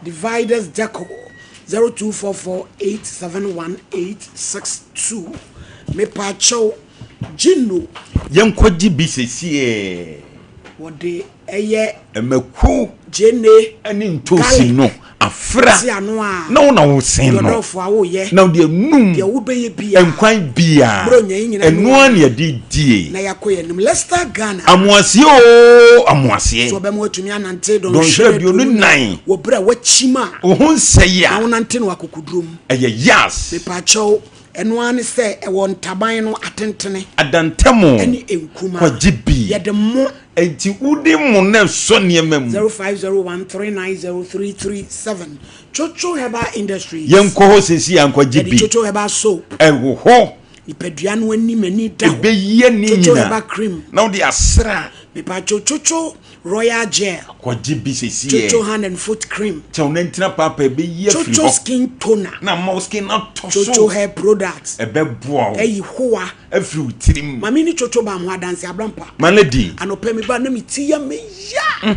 Dividers Decor, 0244871862. Mepaakyɛw, gye no.
Yɛnkɔgye bi sesiee.
Wɔde ɛyɛ.
Mako
Gyeene,
ne ntoosi
garlic,
no afra
te ano a.
na wo na wosen
Deɛ
no
ɔdɔɔfo a woyɛ.
na wode anum
Deɛ wobɛyɛ biara.
nkwan biara
Buronya yi nyinaa
ɛno ara na yɛde die.
Na yɛakɔ yɛn anim. Leicester Ghana.
Amoaseɛ oo amoaseɛ.
So ɔbɛma watumi anante
Dɔnhwere
dɔnhwere
24.
wɔ berɛ a wakyim a.
Wo ho nsɛe
Na
a.
wonante no akokoduro mu.
Ɛyɛ yas.
Mepaakyɛw, ɛno ara ne sɛ ɛwɔ ntaban no atentene.
Adantamu.
Ɛne nkumaa.
Kɔgye bi.
Yɛde mo.
Enti wode mo na ɛsɔ nneɛma mu.
0501390337 Chocho Herbal Industries.
Yɛnkɔ hɔ seesei ara nkɔgye
Yɛde
bi.
Chocho Herbal Soap.
Ɛwɔ hɔ.
Nipadua no anim ani da hɔ.
Ɛbɛyi ani
Chocho
nyina.
Herbal Cream.
Na wode asra.
Mepatwo Chocho Royal Gel.
Kɔgye bi seesei.
Chocho Hand and Foot Cream.
Kyɛ wo nantina paapa ɛbɛyi afiri
Chocho
hɔ.
Skin Toner.
Na ama wo skin no atɔ so.
Chocho Hair Products.
Ɛbɛboa wo.
Ɛyi hoa.
Afiri wo tirim.
Maame ni Chocho Balm ho adanse abrampa.
Ma no di.
Anɔpa mi ba na me ti yɛ me ya.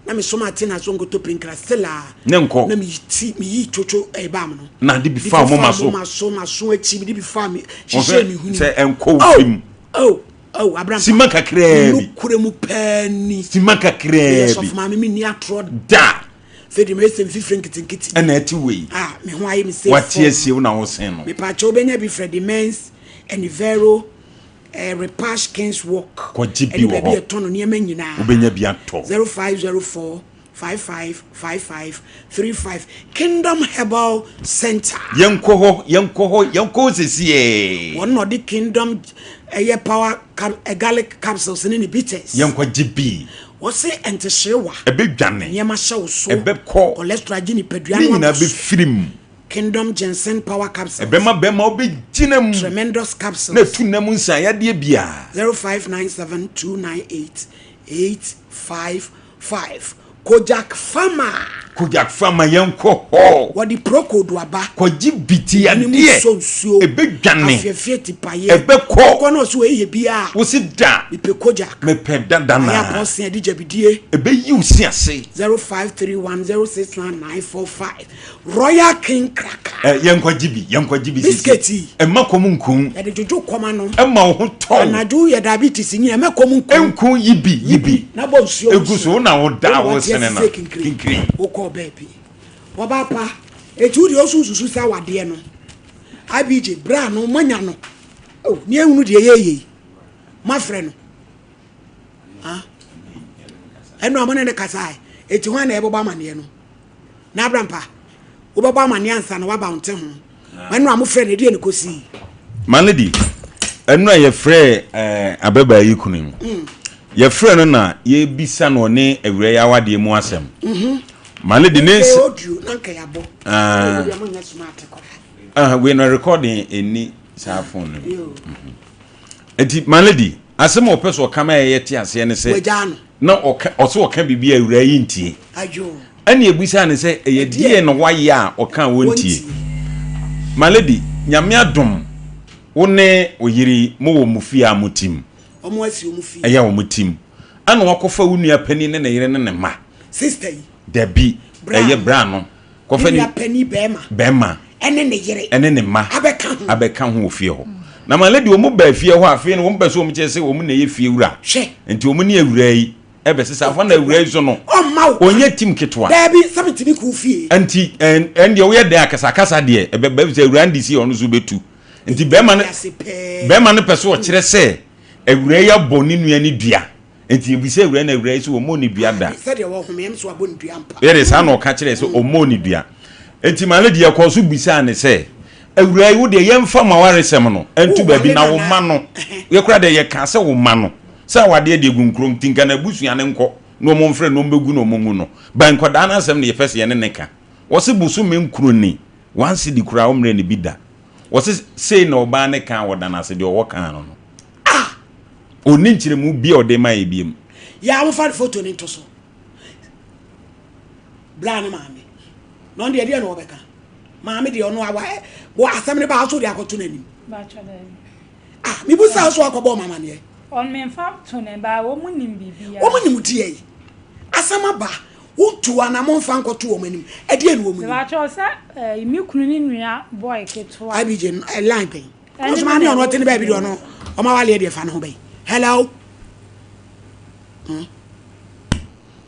Na me soma ate na so nkoto pinkra still a.
Ne nkɔ.
Na me ti me yi Chocho ɛyɛ balm no.
Na de bi fa wo moma so.
Moma so ma so akyi me de bi fa me hyehyɛ me huni.
Sɛ ɛnkɔ wo tirim.
Oh oh abrampa.
Sima kakraa bi.
Nokure mu pɛɛ ni.
Sima kakraa bi.
Meyɛ sɔfo maame me ni atorɔ
da.
Fɛ de mɛsɛ mfifire nketenkete.
Ɛna ɛte wei.
Ah me ho ayɛ me sɛ.
Wate asie wo na wosen no.
Mepaakyɛ wobɛnya bi frɛ de mens Enivero eh, Repash Kings Walk.
Kɔgye bi
Ɛne
wɔ
baabi
hɔ.
a ɛtɔn no nneɛma nyinaa.
Wobɛnya bi atɔ.
0504 5555 35 Kingdom Herbal Center.
Yɛnkɔ hɔ, yɛnkɔ hɔ, yɛnkɔ hɔ sesiee.
Wɔn na ɔde Kingdom ɛyɛ power cap, eh, garlic capsules ne ne bitters.
Yɛnkɔgye bi.
Wɔse ɛntehyewa.
Ɛbɛdwane.
Nneɛma hyɛ wo so.
Ɛbɛkɔ.
Cholesterol agye nipadua
Ne
no
nyinaa
abɔ so.
bɛfiri mu.
Kingdom Ginseng Power Capsules.
Ɛbɛma bɛrima wobɛgyina mu.
Tremendous Capsules.
Na ɛtu nna mu nsaeyadeɛ biara.
0597 298 855 Kojak Pharma.
Kojak Pharma yɛnkɔ hɔ.
Wɔde Procold aba.
Kɔgye bi ti
W'anim
adeɛ.
sɔ nsuo.
Ɛbɛdwane.
Afiafia tipaeɛ.
Ɛbɛkɔ.
Wokɔ na ɔse wei yɛ biaa.
Wose da.
Mepɛ Kojak.
Mepɛ dada
Ayɛ
naa.
apɔsee ade gyabidie.
Ɛbɛyi wo si ase.
0531 069945 Royal King Cracker.
Ɛ yɛnkɔgye bi, yɛnkɔgye bi sisi.
Biscuit yi.
Ɛmma kɔm nku.
Yɛde dwodwo kɔm ano.
Ɛma wo ho tɔ wo.
Anadwo yɛ diabetes nyi ɛmɛ kɔm nku.
Nku yi bi, yi bi.
Na bɔ nsuo
Egu so, wo na wo da wo sene na.
Kinkiri.
Kinkiri.
Wokɔɔ baabi. Wɔba pa. Eti wo deɛ ɔso nsusu sɛ awadeɛ no. IBJ, bra no, moanya no. Oh, ne ehunu deɛ yɛyɛ yi. Moafrɛ no. Ah. Ɛno a mo ne ne kasae. Eti hwan na ɛbɛbɔ amaneɛ no? Na Abrampa, wobɛbɔ amaneɛ ansa na woaba wo nte ho. Ɛno a mofrɛ no, ɛdeɛ ne kɔsii?
My lady, ɛno a yɛfrɛ eh, ababaa yi kunu yi, yɛfrɛ no na yɛbisa no ɔne awura yi awadeɛ mu asɛm. My lady, ne
Ɛyɛ
ns
audio na nka yɛabɔ.
Ah.
Ɛyɛ monyɛ smart koraa.
ah, wei no recording ɛnni saa phone no mu.
Yo.
Nti, my lady, asɛm a ɔpɛ sɛ ɔka ma yɛyɛ te aseɛ ne sɛ,
Wagyaa no.
na ɔka ɔsɛ ɔka biribi a awura yi ntie.
Ayo.
Ɛna ebisaa no sɛ ɛyɛ deɛn na wayɛ a ɔka a wɔntie. My lady, Nyame adom wo ne wo yere yi mo wɔ mo fie a mo te mu.
Wɔn asi wɔn fie.
Ɛyɛ wɔn te mu. Ɛna wakɔfa wo nua panin ne ne yere ne ne mma.
Sister yi.
Dabi,
Bra
ɛyɛ
no.
bra no. Kɔfa
Ne
ne
nua panin bɛrima.
Bɛrima.
Ɛne ne yere.
Ɛne ne mma.
Abɛka ho.
Abɛka ho wɔ fie hɔ. Na my lady, wɔn baa fie hɔ a, afei no wɔn pɛ sɛ wɔn kyerɛ sɛ wɔn na ɛyɛ fie wura.
Hwɛ.
Nti wɔn ne awuraa yi. Ɛbɛsesa afa na awura yi so no.
Ɔmma wo kwan.
Ɔnyɛ tim ketewa.
Daabi, sɛ metumi kɔ wo fie.
Nti ɛn deɛ woyɛ dɛn akasakasa deɛ ɛbɛba efisɛ awura no de si ɔno nso bɛtu. Nti bɛrima no bɛrima no pɛ sɛ ɔkyerɛ sɛ awura yi abɔ ne nua no dua. Nti yɛbisa awura no awura yi sɛ ɔmmɔɔ ne dua da.
Sɛdeɛ wɔhome ɛm so abɔ ne dua ampa.
Yɛde saa na ɔka kyerɛɛ sɛ ɔmmɔɔ ne dua. Nti maame deɛ ɛkɔɔ so bisaa no sɛ awura yi wo deɛ yɛmfa mo awaresɛm no nto baabi na wo mma no yɛkora deɛ yɛkaa sɛ wo mma no. Sɛ awadeɛ deɛ gu nkuro nti nka n'abusua no nkɔ na wɔn mfrɛ no wɔn bɛgu na wɔn ngu no. But nkwadaa no asɛm na yɛpɛ sɛ yɛne no ka. Wɔse bosome nkron ni, one cedi koraa ɔmmrɛ no bi da. Wɔse sei na ɔbaa no kaa wɔda no ase deɛ ɔwɔ kaa no no.
Ah!
Ɔnni nkyerɛmu bi a ɔde ma yɛ biom.
Yaa momfa photo no nto so. Bra ne maame. Na ɔno deɛ ɛdeɛ na ɔbɛka. Maame deɛ ɔno awa ɛ wɔ asɛm no baa so de akɔto n'anim. Ah, mebu saa so akɔbɔ ɔmo amaneɛ.
Ɔno memfa to ne ba, wɔn nim biribiara.
Wɔn nim deɛ yi. Asɛm aba, wontu anamɔ mfa nkɔto wɔn anim. Ɛdeɛ na wɔn nim.
Mebakyɛw sɛ ɛɛ me kunu ne nua boy ketewa.
IBJ ɛ line bɛn. Ɔno nso maame ɔno ɔte ne baabi deɛ ɔno ɔma waleɛ deɛ fa ne ho bɛn. Hello. Hmm.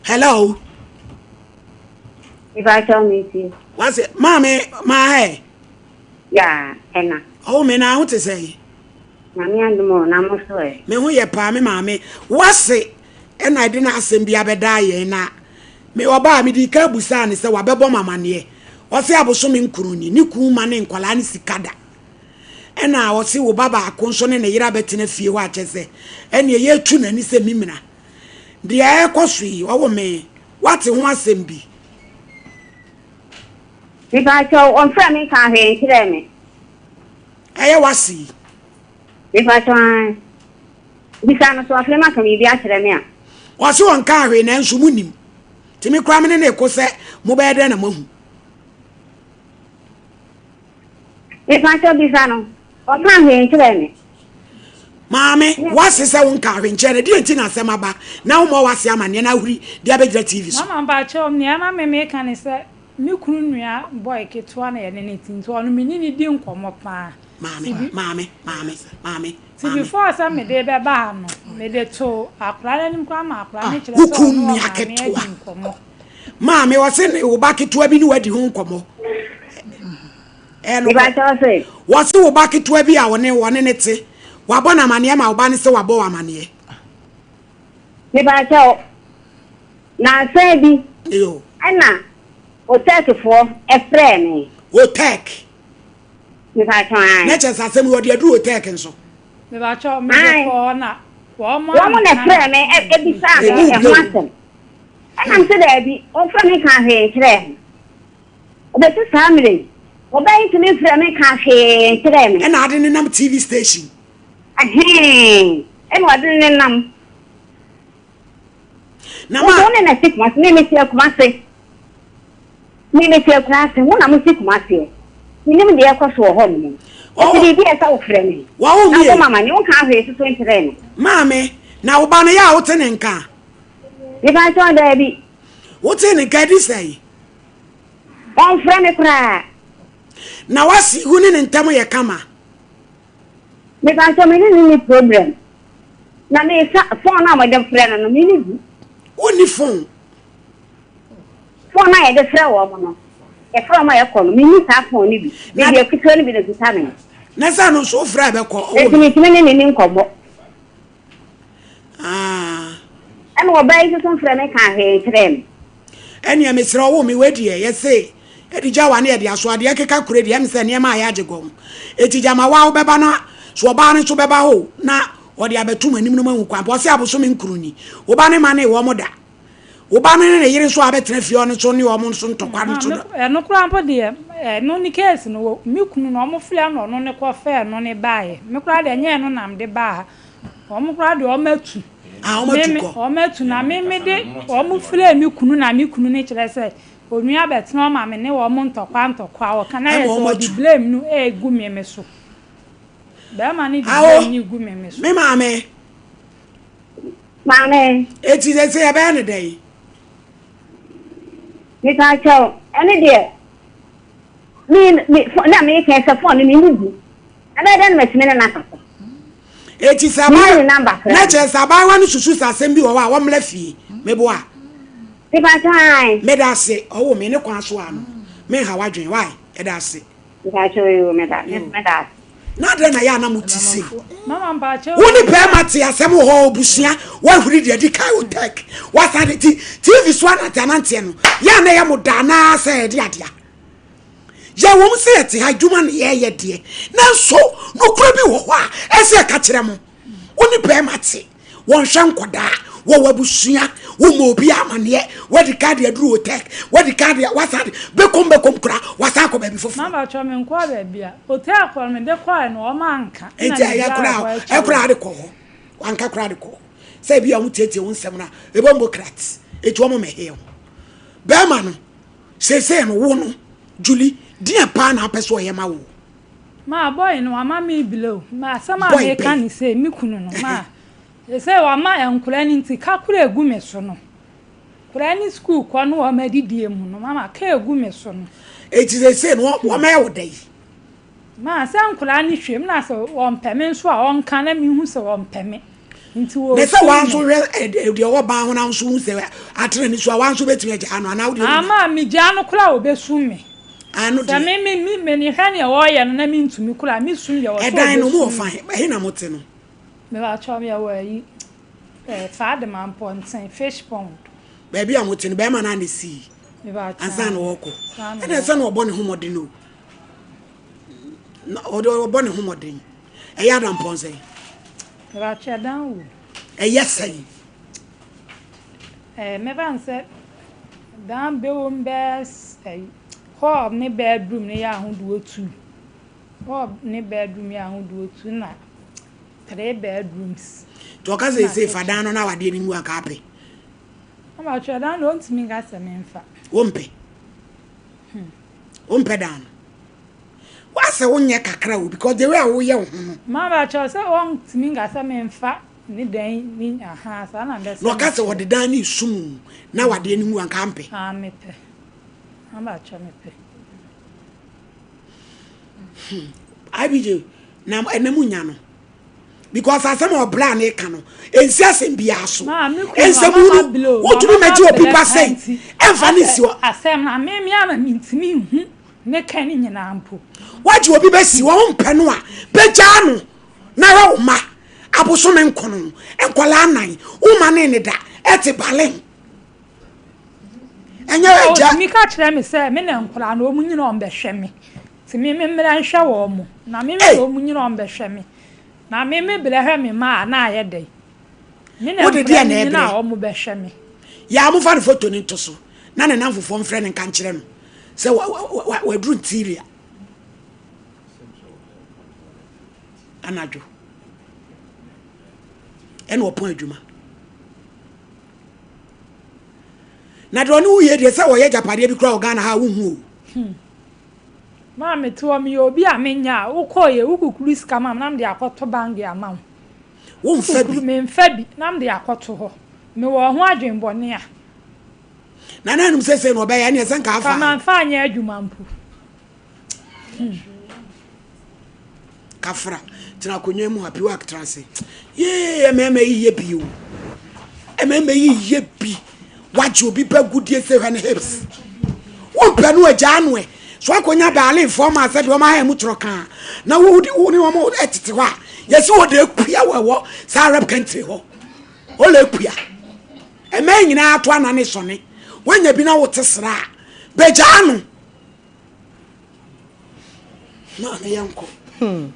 Hello.
Mebakyɛw me ti.
Wase maame maa hɛ.
Ya ɛna.
Ɔwɔ me na ho te sɛn.
Nyame adom o na mo so ɛ.
Me ho yɛ paa me maame. Wase ɛna ɛde n'asɛm bi abɛdaa yɛn na me ɔbaa me di kan busaa ne sɛ wabɛbɔ me amaneɛ. Ɔse abosome nkron ni ne kun ma ne nkwadaa ne sika da. Ɛna ɔse wo ba baako nso ne ne yere abɛtena fie hɔ akyɛ sɛ ɛneɛ yɛtu n'ani sɛ mimina. Deɛ ɛrekɔ so yi ɔwɔ me wate ho asɛm bi.
Mepakyɛw, ɔmfrɛɛ me nkaa hwee nkyerɛɛ me.
Ɛyɛ w'ase yi.
Mepakyɛw, aane. Bisa no, so wafrɛ me aka biribi akyerɛ me a?
Ɔse ɔnkaa hwee nanso mo nim. Nti me koraa me ne no reko sɛ mobɛyɛ dɛn na moahu.
Mepakyɛw bisa no, ɔkaa hwee nkyerɛɛ me.
Maame, w'ase sɛ wonkaa hwee nkyerɛɛ no, deɛ nti na asɛm aba na wommɔ w'ase amanneɛ na ahuri de abɛgyina TV so?
Mama mpakyɛw, nea na me meka ne sɛ me kunu nua boy ketewa na yɛne no te nti ɔno me ne no di nkɔmmɔ paa.
Maame, maame, maame, maame,
Nti
maame.
before sɛ mede bɛba ha no, mede too akwadaa no anim koraa ma akwadaa no
Ah,
kyerɛ
wo
sɛ
kunu
ɔne
nua
ɔmaame adi
ketewa.
nkɔmmɔ.
Maame, ɔse ne wo ba ketewa bi ne wadi ho nkɔmmɔ. Ɛyɛ nokorɛ.
Mepakyɛ wo se.
Wɔse wo ba ketewa bi a ɔne wɔne ne te, wabɔ no amaneɛ ma wo ba no se wabɔ wo amaneɛ.
Mepakyɛ wo, nansa bi
Eyo.
ɛna Otec foɔ frɛɛ me.
Otec.
Mepakyɛ ae.
Na kyerɛ sɛ asɛm yi wɔde aduru Otec nso.
Mepakyɛ mede kɔɔ hɔ na wɔn
Wɔn na frɛɛ me ɛbisaa me ɛho asɛm. Ɛna mese daabi, wɔmfrɛ me nkaa hwee nkyerɛɛ me. Ɛbɛsi saa mmerɛ yi, ɔbaa yi ntumi mfrɛɛ me nkaa hwee nkyerɛɛ me.
Ɛna ade nenam TV station.
Ɛhee, ɛna ɔde nenam.
Na
ma. Wo ne na te Kumasi, me mete Kumasi. Me mete Akurase, mo na mo te Kumasi ɛ. Menim deɛ ɛkɔ so wɔ hɔ nom. Eti biribi a ɛsɛ wofrɛ me.
Wawo
Na wobɔ mama ne wonkaa hwee soso nkyerɛɛ me.
Maame, na wo ba no yɛ a wote ne nka?
Mepa kyɛw daabi.
Wote ne nka adi sɛn?
Ɔmfrɛ me koraa.
Na wasi wo ne ne ntam yɛ kama?
Mepakyɛw me ne no nni problem. Na me sa phone a wɔde frɛ no no me ne bi.
Wonni phone?
Phone a yɛde frɛ wɔn no, yɛfrɛ wɔn a yɛkɔ no, me nni saa phone no bi. Me deɛ ketewa no bi na ekita me.
Na sɛ no nso wofrɛ a ɛbɛkɔ?
Enti metumi ne no ni nkɔmmɔ.
Ah.
Ɛna ɔbaa yi nso mfrɛ me kaa hwee nkyerɛɛ me.
Ɛneɛ mesrɛ wo me wei deɛ yɛse ɛde gya wa ne yɛde aso adeɛ keka kure deɛ ɛm sɛ nneɛma ayɛ agye gɔn eti gyama wa wobɛba na so ɔbaa no nso bɛba hɔ na ɔde abɛto mo anim no mahu kwan pɔ ɔse abosome nkron ni wo ba ne ma ne wɔn da wo ba no ne ne yere nso a abɛtena fie ɔno nso ne wɔn nso ntɔkwa no nso da.
Ɛno koraa mpo deɛ ɛno ne case no me kunu no wɔn frɛ no ɔno ne kɔ fɛɛ no ne baeɛ me koraa deɛ ɛnyɛ ɛno na mede baa ha Wɔn koraa deɛ wɔn atu.
Ah, wɔn atu kɔ.
Wɔn atu na me me de wɔn frɛ me kunu na me kunu ne kyerɛ sɛ onua bɛtena ɔma me ne wɔn ntɔkwa ntɔkwa ɔka na yɛ sɛ ɔde blame no egu me me so. Bɛrima no de blame no egu me me so.
Me maame.
Maame.
Eti sɛ sɛ yɛbɛyɛ ne dɛn?
Mepa kyɛw, ɛne deɛ me me na meka sɛ fɔn no me mu bi. Ɛbɛyɛ dɛn na matumi ne no akasa?
Eti sɛ
Menni ne number koraa.
Na kyerɛ sɛ abaayewa no susu sɛ asɛm bi wɔ hɔ a wɔmmra fie. Meboa?
Mepakyɛ ae.
Meda ase. Ɔwo me ne kwan so ano. Menha w'adwene. Why? Yɛda ase.
Mepakyɛ oo, meda, me nso meda ase.
Na adɛn na yɛ a na mo te sei?
Mama mpakyɛ
Wo ne bɛrima te asɛm wɔ hɔ obusua wahuri deɛ di kan o tech wasan de ti TV so anante ananteɛ no yɛ a na ɛyɛ mo da anaa sɛ ɛde adea. Yɛwom sɛ yɛte ha adwuma na yɛreyɛ deɛ, nanso nokorɛ bi wɔ hɔ a ɛsɛ yɛka kyerɛ mo. Wo ne barima te. Wɔnhwɛ nkɔdaa, wɔwɔ abusua, wɔmmɔ obi amaneɛ, wadi kan de aduru hotel, wadi kan de wasan de bɛkom bɛkom kora, wasan akɔ baabi foforɔ.
Mama kyɛ me nkɔɔ baabi a, hotel kɔ no mede kɔɛ no wɔn anka.
Enti ɛyɛ koraa ɛkoraa de kɔ hɔ, wanka koraa de kɔ hɔ. Sɛ ebi a wɔn tietie wo nsɛm no a, ɛbɔ mbɔ krat, eti wɔn mɛhe ho. Bɛrima no, seesei no wo no, Julie, deɛ paa na apɛ so ɔyɛ ma wo?
Ma boy no wama me blow. Ma asɛm a meka ne sei, me kunu no ma sɛ wama nkora no nti ka koro egu me so no. Kora ne sukuu kɔ no wɔn adidie mu no mama ka egu me so no.
Eti sɛ no wɔma yɛ wo dɛ yi.
Ma sɛ nkora ne hwɛ mu na sɛ wɔmpɛ me nso a wɔnka na mehu sɛ wɔmpɛ me. Nti wɔ
Na sɛ wɔn nso hwɛ deɛ ɔwɔ ban ho na nso hu sɛ atena ne so a wɔn nso bɛtumi agyaa no anaa wodeɛ.
Ama megyaa no koraa wɔbɛsum me.
Ano
Sɛ
deɛ.
me me me me ne hwɛ nea wɔreyɛ no na me ntumi koraa me sum deɛ wɔsɛ
Ɛdan no mo wɔ
ɔbɛsum
fa
me.
he? Ɛhe na mo te no?
Me pakyɛw yɛ wɔ ayi ɛɛ Faadema Mpɔnten fish pond.
Baabi a mo te no bɛɛma no a na esii
Me pakyɛw
ansa na ɔɔkɔ.
saa na
Ɛna ɛsɛ na
ɔɔkɔ.
ɔbɔ ne ho mmɔden o. Na ɔde ɔbɔ ne ho mmɔden. Ɛyɛ adampɔn sɛn?
Me pakyɛw ɛdan wɔ mu.
Ɛyɛ sɛn?
Ɛɛ mɛfa no sɛ dan bɛwɔ mu bɛyɛ ɛyi hall ne bedroom no yɛ ahodoɔ two. Hall ne bedroom yɛ ahodoɔ two na three bedrooms.
Nti ɔka sɛ
Na
ɛsɛ fa
kitchen.
dan no na awadeɛ no ngu anka apɛ.
Ama ɔtwerɛ dan no ɔntumi nka sɛ memfa.
Wompɛ. Wompɛ dan no. Woasɛ wonyɛ kakra o because the way a woyɛ wo ho no.
Mama kyerɛ sɛ ɔntumi nka sɛ memfa ne dan ne aha saa na mbɛsɛ
Na ɔka sɛ
mekyerɛ.
ɔde dan no esum na awadeɛ no ngu anka ampɛ.
Ah mepɛ. Mama kyerɛ mepɛ.
IBJ na ɛnɛ mu nya no because asɛm a ɔbra ne ka no ɛnsi asɛm biara so
Maa me kunu
nsɛm
wama ma
no
blow
wotumi
wama ma
mɛgye obi
brɛ
ba
paa
sɛn
nti
ɛmfa ne
asɛ
si hɔ
asɛm na me me ama mentumi nhu ne ka ne nyinaa mpo.
wagye obi bɛsi wɔn mpɛ no a bɛgyaa no na hwɛ wo ma abosome nkono nkɔlaa nan wo ma ne ne da ɛte balen ɛnyɛ agya
Ɔtumi ka kyerɛ me sɛ me na nkwadaa no wɔn nyina wɔn bɛhwɛ me nti me me mmra nhwɛ wɔn mo na me me na wɔn nyina wɔn bɛhwɛ me na me me brɛ hwɛ me mma a na ayɛ dɛ me na
wode
nkwadaa
deɛ
no
na
nyina
ɛbrɛ
a wɔn bɛhwɛ me.
yɛ a mofa ne foto no nto so na ne namfofoɔ mfrɛ no nka nkyerɛ no sɛ waduru ntiria anadwo ɛna ɔpɔn adwuma na deɛ ɔne woyɛ deɛ sɛ wɔyɛ agyapadeɛ bi koraa wɔ Ghana ha a wonhu o.
Maa me te hɔ meyɛ obi a menya a wokɔɔ yɛ wokukuru sika ma me na mede akɔto bange ama wo.
Womfa bi.
Wokukuru memfa bi na mede akɔto hɔ. Mewɔ ho adwenbɔne a.
Na na anom sɛsɛ na ɔbɛyɛ ɛne ɛsɛ nka afa.
Ka mamfa anyɛ adwuma mpo.
Kafra tena akonnwa mu happy work tena ase. Yee mmarima yi yɛ bi o. Mmarima yi yɛ bi. Wagye obi ba gudie sɛ hwɛ ne hips. Wompɛ no agyaa no ɛ. So akɔnya baalenfoɔ ma sɛ deɛ ɔma ha mu torɔ kaa. Na wo wo ne wɔn tete hɔ a yɛsi wɔ de akua wɔ ɛwɔ saa Arab country hɔ. Ɔlɛ akua. Mmaa nyinaa ato anane sɔne. Woanya bi na wote sra a bɛgyaa no. Maame yɛnkɔ.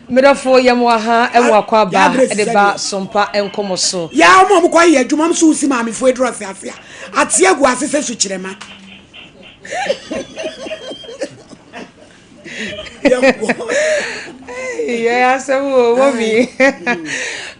Medɔfo yɛ mo aha ɛmo akɔ aba ɛde ba sompa nkɔmɔ so.
Yaa ɔmo a ɔmo kɔ yɛ adwuma ɔmo so wosi maamefo aduru ase ase a ate agu ase sɛ sukyerɛma.
Yɛ asɛm o mɔmi.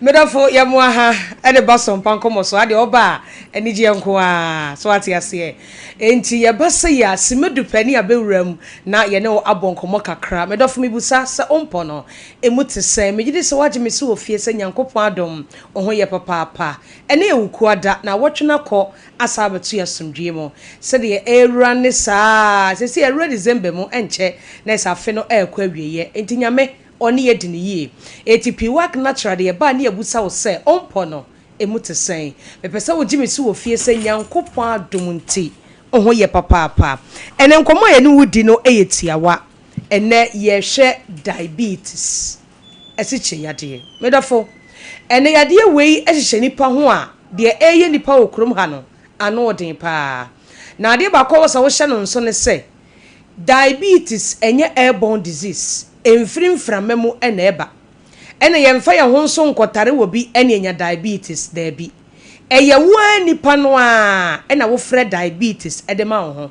Medɔfo yɛ mo aha ɛde ba sompa nkɔmɔ so adeɛ ɔba a anigyeɛ nko ara so ate aseɛ. Enti yɛba sei a, Simedu pɛ ne abɛwura mu na yɛne wo abɔ nkɔmmɔ kakra. Me dɔfo mebusa sɛ wo mpɔ no, ɛmu te sɛn? Megye di sɛ woagye me so wɔ fie sɛ Nyankopɔn adom, wo ho yɛ papaapa. Ɛnnɛ yɛ Wukuada, naawɔtwe no akɔ asan abɛto yɛn asomdwoeɛ mu. Sɛdeɛ ɛrewura ne saa ara, seesei yɛawura December mu, ɛnkyɛ na ɛsɛ afe no ɛrekɔ awieɛ. Enti Nyame, Ɔne yɛn adi no yie. Enti Piwak Natural de yɛbaa ne yɛbusa wo sɛ, wo mpɔ no, Emu te sɛn? Mepɛ sɛ wogye me so wɔ fie sɛ Nyankopɔn adom nti, wo ho yɛ papaapa. Ɛnnɛ nkɔmmɔ a yɛne wo di no yɛ tiawa. Ɛnnɛ yɛrehwɛ diabetes, asikyire yadeɛ. Me dɔfo, ɛnnɛ yadeɛ wei hyehyɛ nnipa ho a, deɛ ɛreyɛ nnipa wɔ kurom ha no, ano den paa. Na adeɛ baako a ɛwɔ sɛ wohyɛ no nso ne sɛ, diabetes ɛnyɛ airborne disease, ɛmfiri mframa mu na ɛba. Ɛna yɛmfa yɛn ho nso nkɔtare wɔ bi ɛne anya diabetes, daabi. Ɛyɛ wo ara nipa no ara na wofrɛ diabetes de ma wo ho.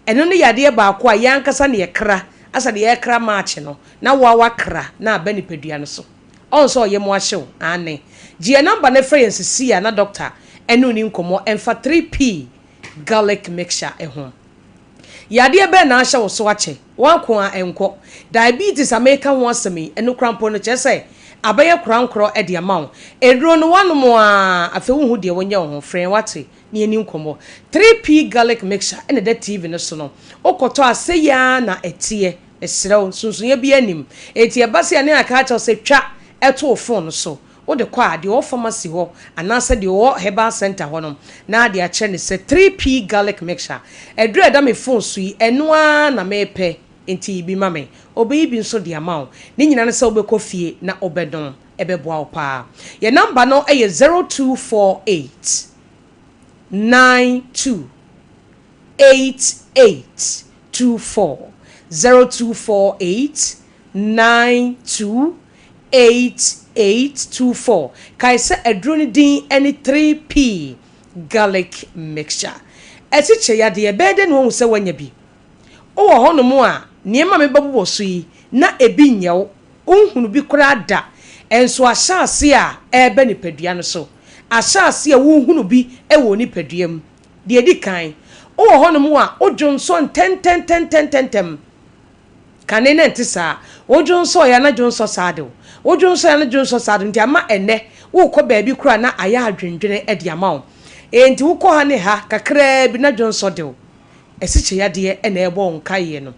Ɛno ne yadeɛ baako a yɛn ankasa na yɛkra, asɛ deɛ yɛkra match no, na wo ara woakra na aba nipadua no so. Ɔn sɛ ɔyɛ mo ahye wo? Aane. Gye yɛn number no frɛ yɛn sesei a na doctor ɛne wo ni nkɔmmɔ ɛmfa 3P garlic mixture ho. Yadeɛ bɛn na ahyɛ wo so akyɛ? Woako a ɛnkɔ. Diabetes a mereka ho asɛm yi, ɛno koraa mpo no, kyerɛ sɛ abɛyɛ korankorɔ de ama wo. Aduro no woanom a, afei wonhu deɛ wonyɛ wo ho. Frɛ yɛn woate, na yɛnni nkɔmmɔ. 3P garlic mixture na ɛda TV no so no. Wokɔtɔ a, sei ara na ɛteɛ. Mesrɛ wo, nsonsonoeɛ biara nnim. Enti ɛba sei a, na yɛaka akyerɛ wo sɛ twa to wo phone no so. Wode kɔ a, deɛ ɔwɔ pharmacy hɔ anaasɛ deɛ ɔwɔ herbal centre hɔ no na de akyerɛ no sɛ 3P garlic mixture, aduro a ɛda me phone so yi, ɛno ara na mepɛ, enti yi bi ma me. Ɔbɛyi bi nso de ama wo. Ne nyinaa ne sɛ wobɛkɔ fie na wobɛnom. Ɛbɛboa wo paa. Yɛn number no yɛ 0248 92 88 24, 0248 92 8824. Kae sɛ aduro no din ne 3P Garlic Mixture. Asikyire yadeɛ, ɛbɛyɛ dɛn na woahu sɛ woanya bi? Wowɔ hɔnom a, nneɛma a mebɛbobɔ so yi, na ebi nyɛ wo. Wonhunu bi koraa da. Nso ahyɛaseɛ a ɛreba nipadua no so. Ahyɛaseɛ a wohunu bi wɔ wo nipadua mu. Deɛ ɛdi kan, wowɔ hɔnom a, wodwonsɔ ntɛntɛntɛntɛntɛm. Kane na ɛnte saa. Wo dwonsɔ yɛ a na dwonsɔ saa de wo. Wo dwonsɔ yɛ a na dwonsɔ saa de wo. Nti ama ɛnnɛ worekɔ baabi koraa na ayɛ adwendwene de ama wo. Enti wokɔ ha ne ha kakraa bi na dwonsɔ de wo. Asikyeyadeɛ na ɛrebɔ wo nkaeɛ no.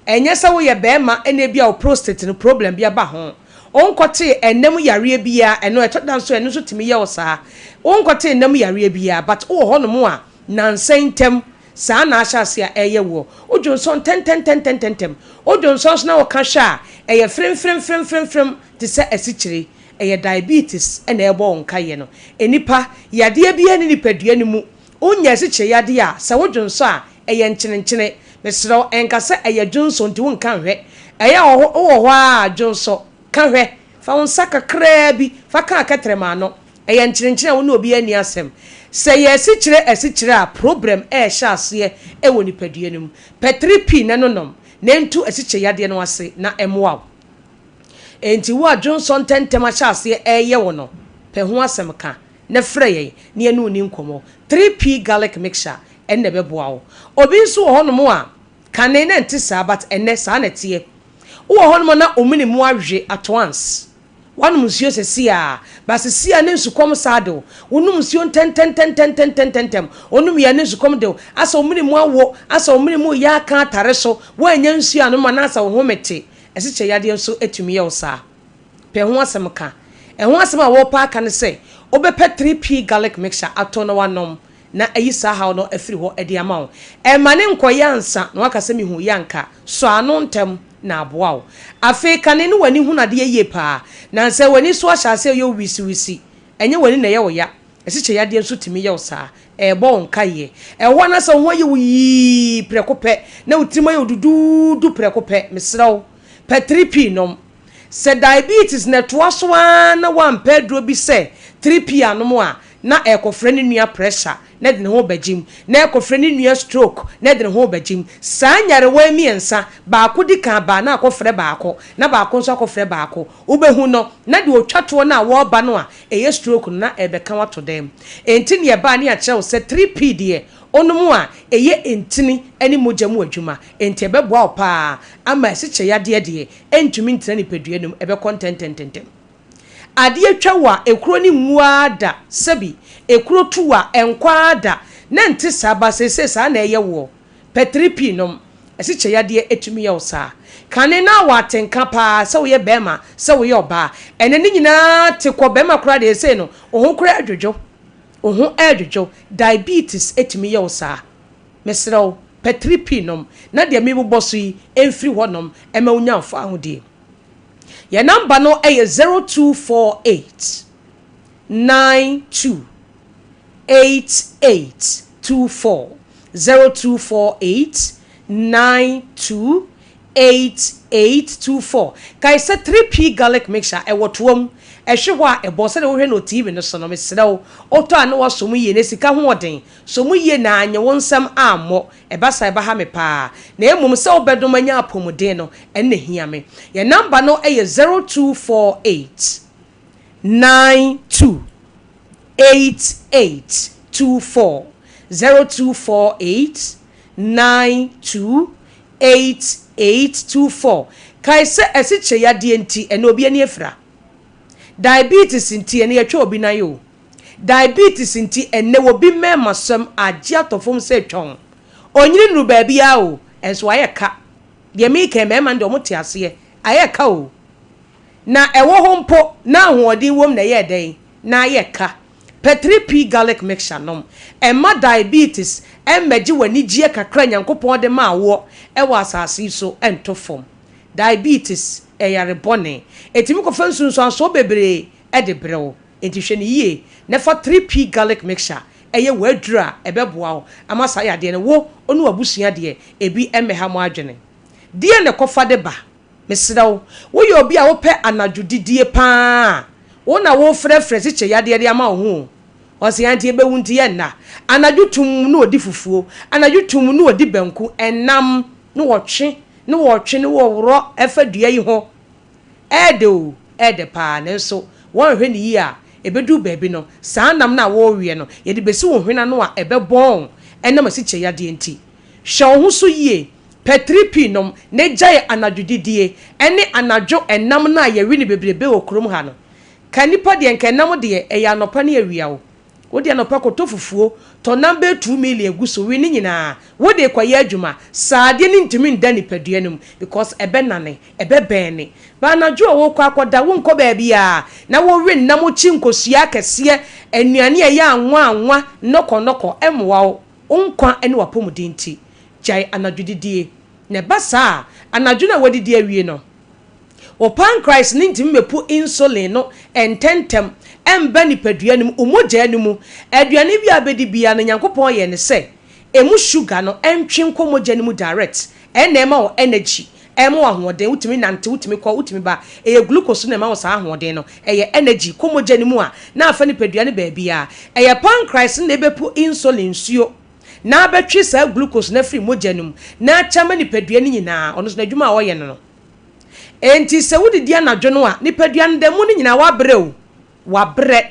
Ɛnyɛ sɛ woyɛ barima na ebia wo prostate no problem bi aba ho. Wonkɔtee ɛnna mu yareɛ biara, ɛno ɛtɔ da nso a ɛno nso tumi yɛ wo saa. Wonkɔtee nna mu yareɛ biara but wowɔ hɔnom a nnansa yi ntam Saa na ahyɛ ase a ɛreyɛ woɔ. Wo dwonsɔ ntɛntɛntɛntɛntɛm. Wo dwonsɔ nso na woka hwɛ a, ɛyɛ fremfremfremfremfrem te sɛ asikyire. Ɛyɛ diabetes na ɛrebɔ wo nkaeɛ no. Nnipa, yadeɛ biara nni nipadua no mu. Wonya asikyire yadeɛ a, sɛ wo dwonsɔ a, ɛyɛ nkyenenkyene. Mesrɛ wo, ɛnka sɛ ɛyɛ dwonsɔ nti wonka nhwɛ. Ɛyɛ a wowɔ hɔ ara a, dwonsɔ, ka hwɛ. Fa wo nsa kakraa bi fa ka kɛtrɛma ano. Ɛyɛ nkyerenkyere a wo ne obiara nni asɛm. Sɛ yɛ asikyire asikyire a, probrɛm ɛrehyɛ aseɛ wɔ nipadua no mu. Pɛ 3P na no nom na ɛntu asikyire yadeɛ no ase na ɛmmoa wo. Enti wo a dwonsɔ ntɛntɛm ahyɛ aseɛ ɛreyɛ wo no, pɛ ho asɛm ka na frɛ yɛn na yɛne wo nni nkɔmmɔ. 3P garlic mixture ɛno na ɛbɛboa wo. Obi nso wɔ hɔnom a, kane na ɛnte saa but ɛnnɛ saa na ɛteɛ. Wowɔ hɔnom a na wo mene mu awe at once. Woanom nsuo seesei ara, but seesei ara ne nsukɔm saa de wo. Wonom nsuo ntɛntɛntɛntɛntɛntɛntɛm, wonom yɛ a ne nsukɔm de wo, asɛ wo mene mu awo, asɛ wo mene mu reyɛ aka atare so, woannya nsuo anom anaasɛ wo home te. Asikyire yadeɛ nso tumi yɛ wo saa. Pɛ ho asɛm ka. Ɛho asɛm a wɔrepɛ aka ne sɛ, wobɛpɛ 3P garlic mixture atɔ na woanom na ayi saa haw no afiri hɔ de ama wo. Ɛmma no nkɔyɛ ansa na woaka sɛ mehuu yɛ anka. Sɔ ano ntɛm na aboa wo. Afei kane no w'ani hunu adeɛ yie paa. Nansa yi w'ani so ahyɛ aseɛ reyɛ wo wisiwisi. Ɛnyɛ w'ani na ɛyɛ wo ya. Asikyire yadeɛ nso tumi yɛ wo saa. Ɛrebɔ wo nkaeɛ. Ɛwɔ hɔ a na sɛ wo ho ayɛ wo yii prɛko pɛ, na wo tirim ayɛ wo duduudu prɛko pɛ. Mesrɛ wo, pɛ 3P nom. Sɛ diabetes na ɛtoa so ara na woampɛ aduro bi sɛ 3P anom a, na ɛrekɔfrɛ ne nua pressure na ɛde ne ho rebɛgyem, na ɛrekɔfrɛ ne nua stroke na ɛde ne ho rebɛgyem. Saa nyarewa yi mmiɛnsa, baako di kan ba a, na akɔfrɛ baako, na baako nso akɔfrɛ baako. Wobɛhu no, na deɛ ɔtwa toɔ no a wɔreba no a ɛyɛ stroke no, na ɛrebɛka wo ato dam. Enti nea ɛba a, ne yɛakyerɛ wo sɛ 3P deɛ, wonom a, ɛyɛ ntini ne mogya mu adwuma. Enti ɛbɛboa wo pa ara ama asikyire yadeɛ deɛ, ɛntumi ntena nipadua no mu, ɛbɛkɔ ntɛntɛntɛntɛm. Adeɛ twa wo a, ekuro no nwu ara da, sɛbi, ekuro tu wo a, ɛnkɔ ara da. Na ɛnte saa, but seesei saa na ɛyɛ woɔ. Pɛ 3P nom, asikyire yadeɛ tumi yɛ wo saa. Kane na wɔ atenka paa sɛ woyɛ barima, sɛ woyɛ ɔbaa. Ɛnnɛ ne nyinaa te kɔ, barima koraa deɛ seesei no, wo ho koraa redwodwo, wo ho redwodwo. Diabetes tumi yɛ wo saa. Mesrɛ wo, pɛ 3P nom, na deɛ merebobɔ so yi mfiri hɔ nom mma wo nya mfaahodie. Yɛn namba no yɛ 0248 92 88 24, 0248 92. 8824. Kae sɛ 3P Garlic Mixture, ɛwɔ toa mu, ɛhwe hɔ a ɛbɔ sɛdeɛ wohwɛ no wɔ TV no so no. Mesrɛ wo, wotɔ a na woasɔ mu yie na sika ho ɔden. Sɔ mu yie na anyɛ wo nsam ammɔ. Ɛba saa a ɛbɛha me paa. Na mmom sɛ wobɛdom anya apɔmuden no, ɛno na ɛhia me. Yɛn namba no yɛ 0248 92 8824, 0248 92 8824. Kae sɛ asikyire yadeɛ nti ɛnɛ obi ani afira. Diabetes nti ɛnɛ yɛtwa obi nan o. Diabetes nti ɛnɛ obi mmɛɛmasɛm agye atɔ fam sɛ twɔn. Ɔnyini nnuru baabiara o, ɛnso wayɛ ka. Deɛ meeka yi mmarima no deɛ wɔte aseɛ. Ayɛ ka o. Na ɛwɔ hɔ mpo na ahoɔden wom na ɛyɛɛ dɛn? Na ayɛ ka. Pɛ 3P garlic mixture nom. Ɛmma diabetes mmɛgye w'anigyeɛ kakra a Nyankopɔn de maa woɔ wɔ asase yi so nto fam. Diabetes yɛ yare bɔne. Ɛtumi kɔfa nsunsuansoɔ bebree de brɛ wo. Enti hwɛ no yie na fa 3P garlic mixture yɛ w'aduro a ɛbɛboa wo ama saa yadeɛ no wo ne w'abusua deɛ ebi mmɛha mo adwene. Deɛn na ɛkɔfa de ba? Mesrɛ wo, woyɛ obi a wopɛ anadwo didie pa ara a, wo na worefrɛfrɛ sikye yadeɛ de ama wo ho o. Ɔse auntie yɛbɛwu nti yɛnna. Anadwo tumm na ɔdi fufuo, anadwo tumm na ɔdi banku, ɛnam na wɔtwe na wɔtwe na wɔworɔ fa dua yi ho. Ɛɛdɛ o, ɛɛdɛ pa ara, nanso woanhwɛ no yie a, ɛbɛduru baabi no, saa nam no a woreweɛ no, yɛde bɛsi wo hwene ano a ɛbɛbɔn wo ɛnam asikyire yadeɛ nti. Hwɛ wo ho so yie, pɛ 3P nom na gyae anadwo didie ne anadwo ɛnam no a yɛwe no bebrebe wɔ kurom ha no. Ka nnipa deɛ nka ɛnam deɛ ɛyɛ anɔpa ne awia o. Wo deɛ anɔpa kɔtɔ fufuo, tɔ nam bɛyɛ 2 million gu so, we ne nyinaa. Wo de rekɔyɛ adwuma. Saa adeɛ no ntumi nda nipadua no mu because ɛbɛnane, ɛbɛbɛne. But anadwo a worekɔ akɔda, wonkɔ baabiara na wowe nam, wokye nkosua akɛseɛ, nnuane a ɛyɛ anwa anwa, nnɔkɔnnɔkɔ, ɛmmoa wo. Wo nkwa ne w'apɔmuden nti, gyae anadwo didie. Na ɛba saa a, anadwo no a woadidi awie no, wo pancreas no ntumi mmɛpu insulin no ntɛmntɛm mma nipadua no mu, wo mogya no mu. Aduane bi a wobɛdi biara no, Nyankopɔn yɛɛ no sɛ ɛmu sugar no ntwe nkɔ mogya no mu direct. Ɛnna ɛma wo energy, ɛma wo ahoɔden, wotumi nante, wotumi kɔ, wotumi ba. Ɛyɛ glucose no na ɛma wo saa ahoɔden no. Ɛyɛ energy kɔ mogya no mu a, na afa nipadua no baabiara. Ɛyɛ pancreas no na ɛbɛpu insulin nsuo na abɛtwe saa glucose no afiri mogya no mu na akyɛ ama nipadua no nyinaa. Ɔno nso n'adwuma a ɔyɛ no no. Enti sɛ wodidi anadwo no a, nipadua no da mu no nyinaa wabrɛ o. Wabrɛ.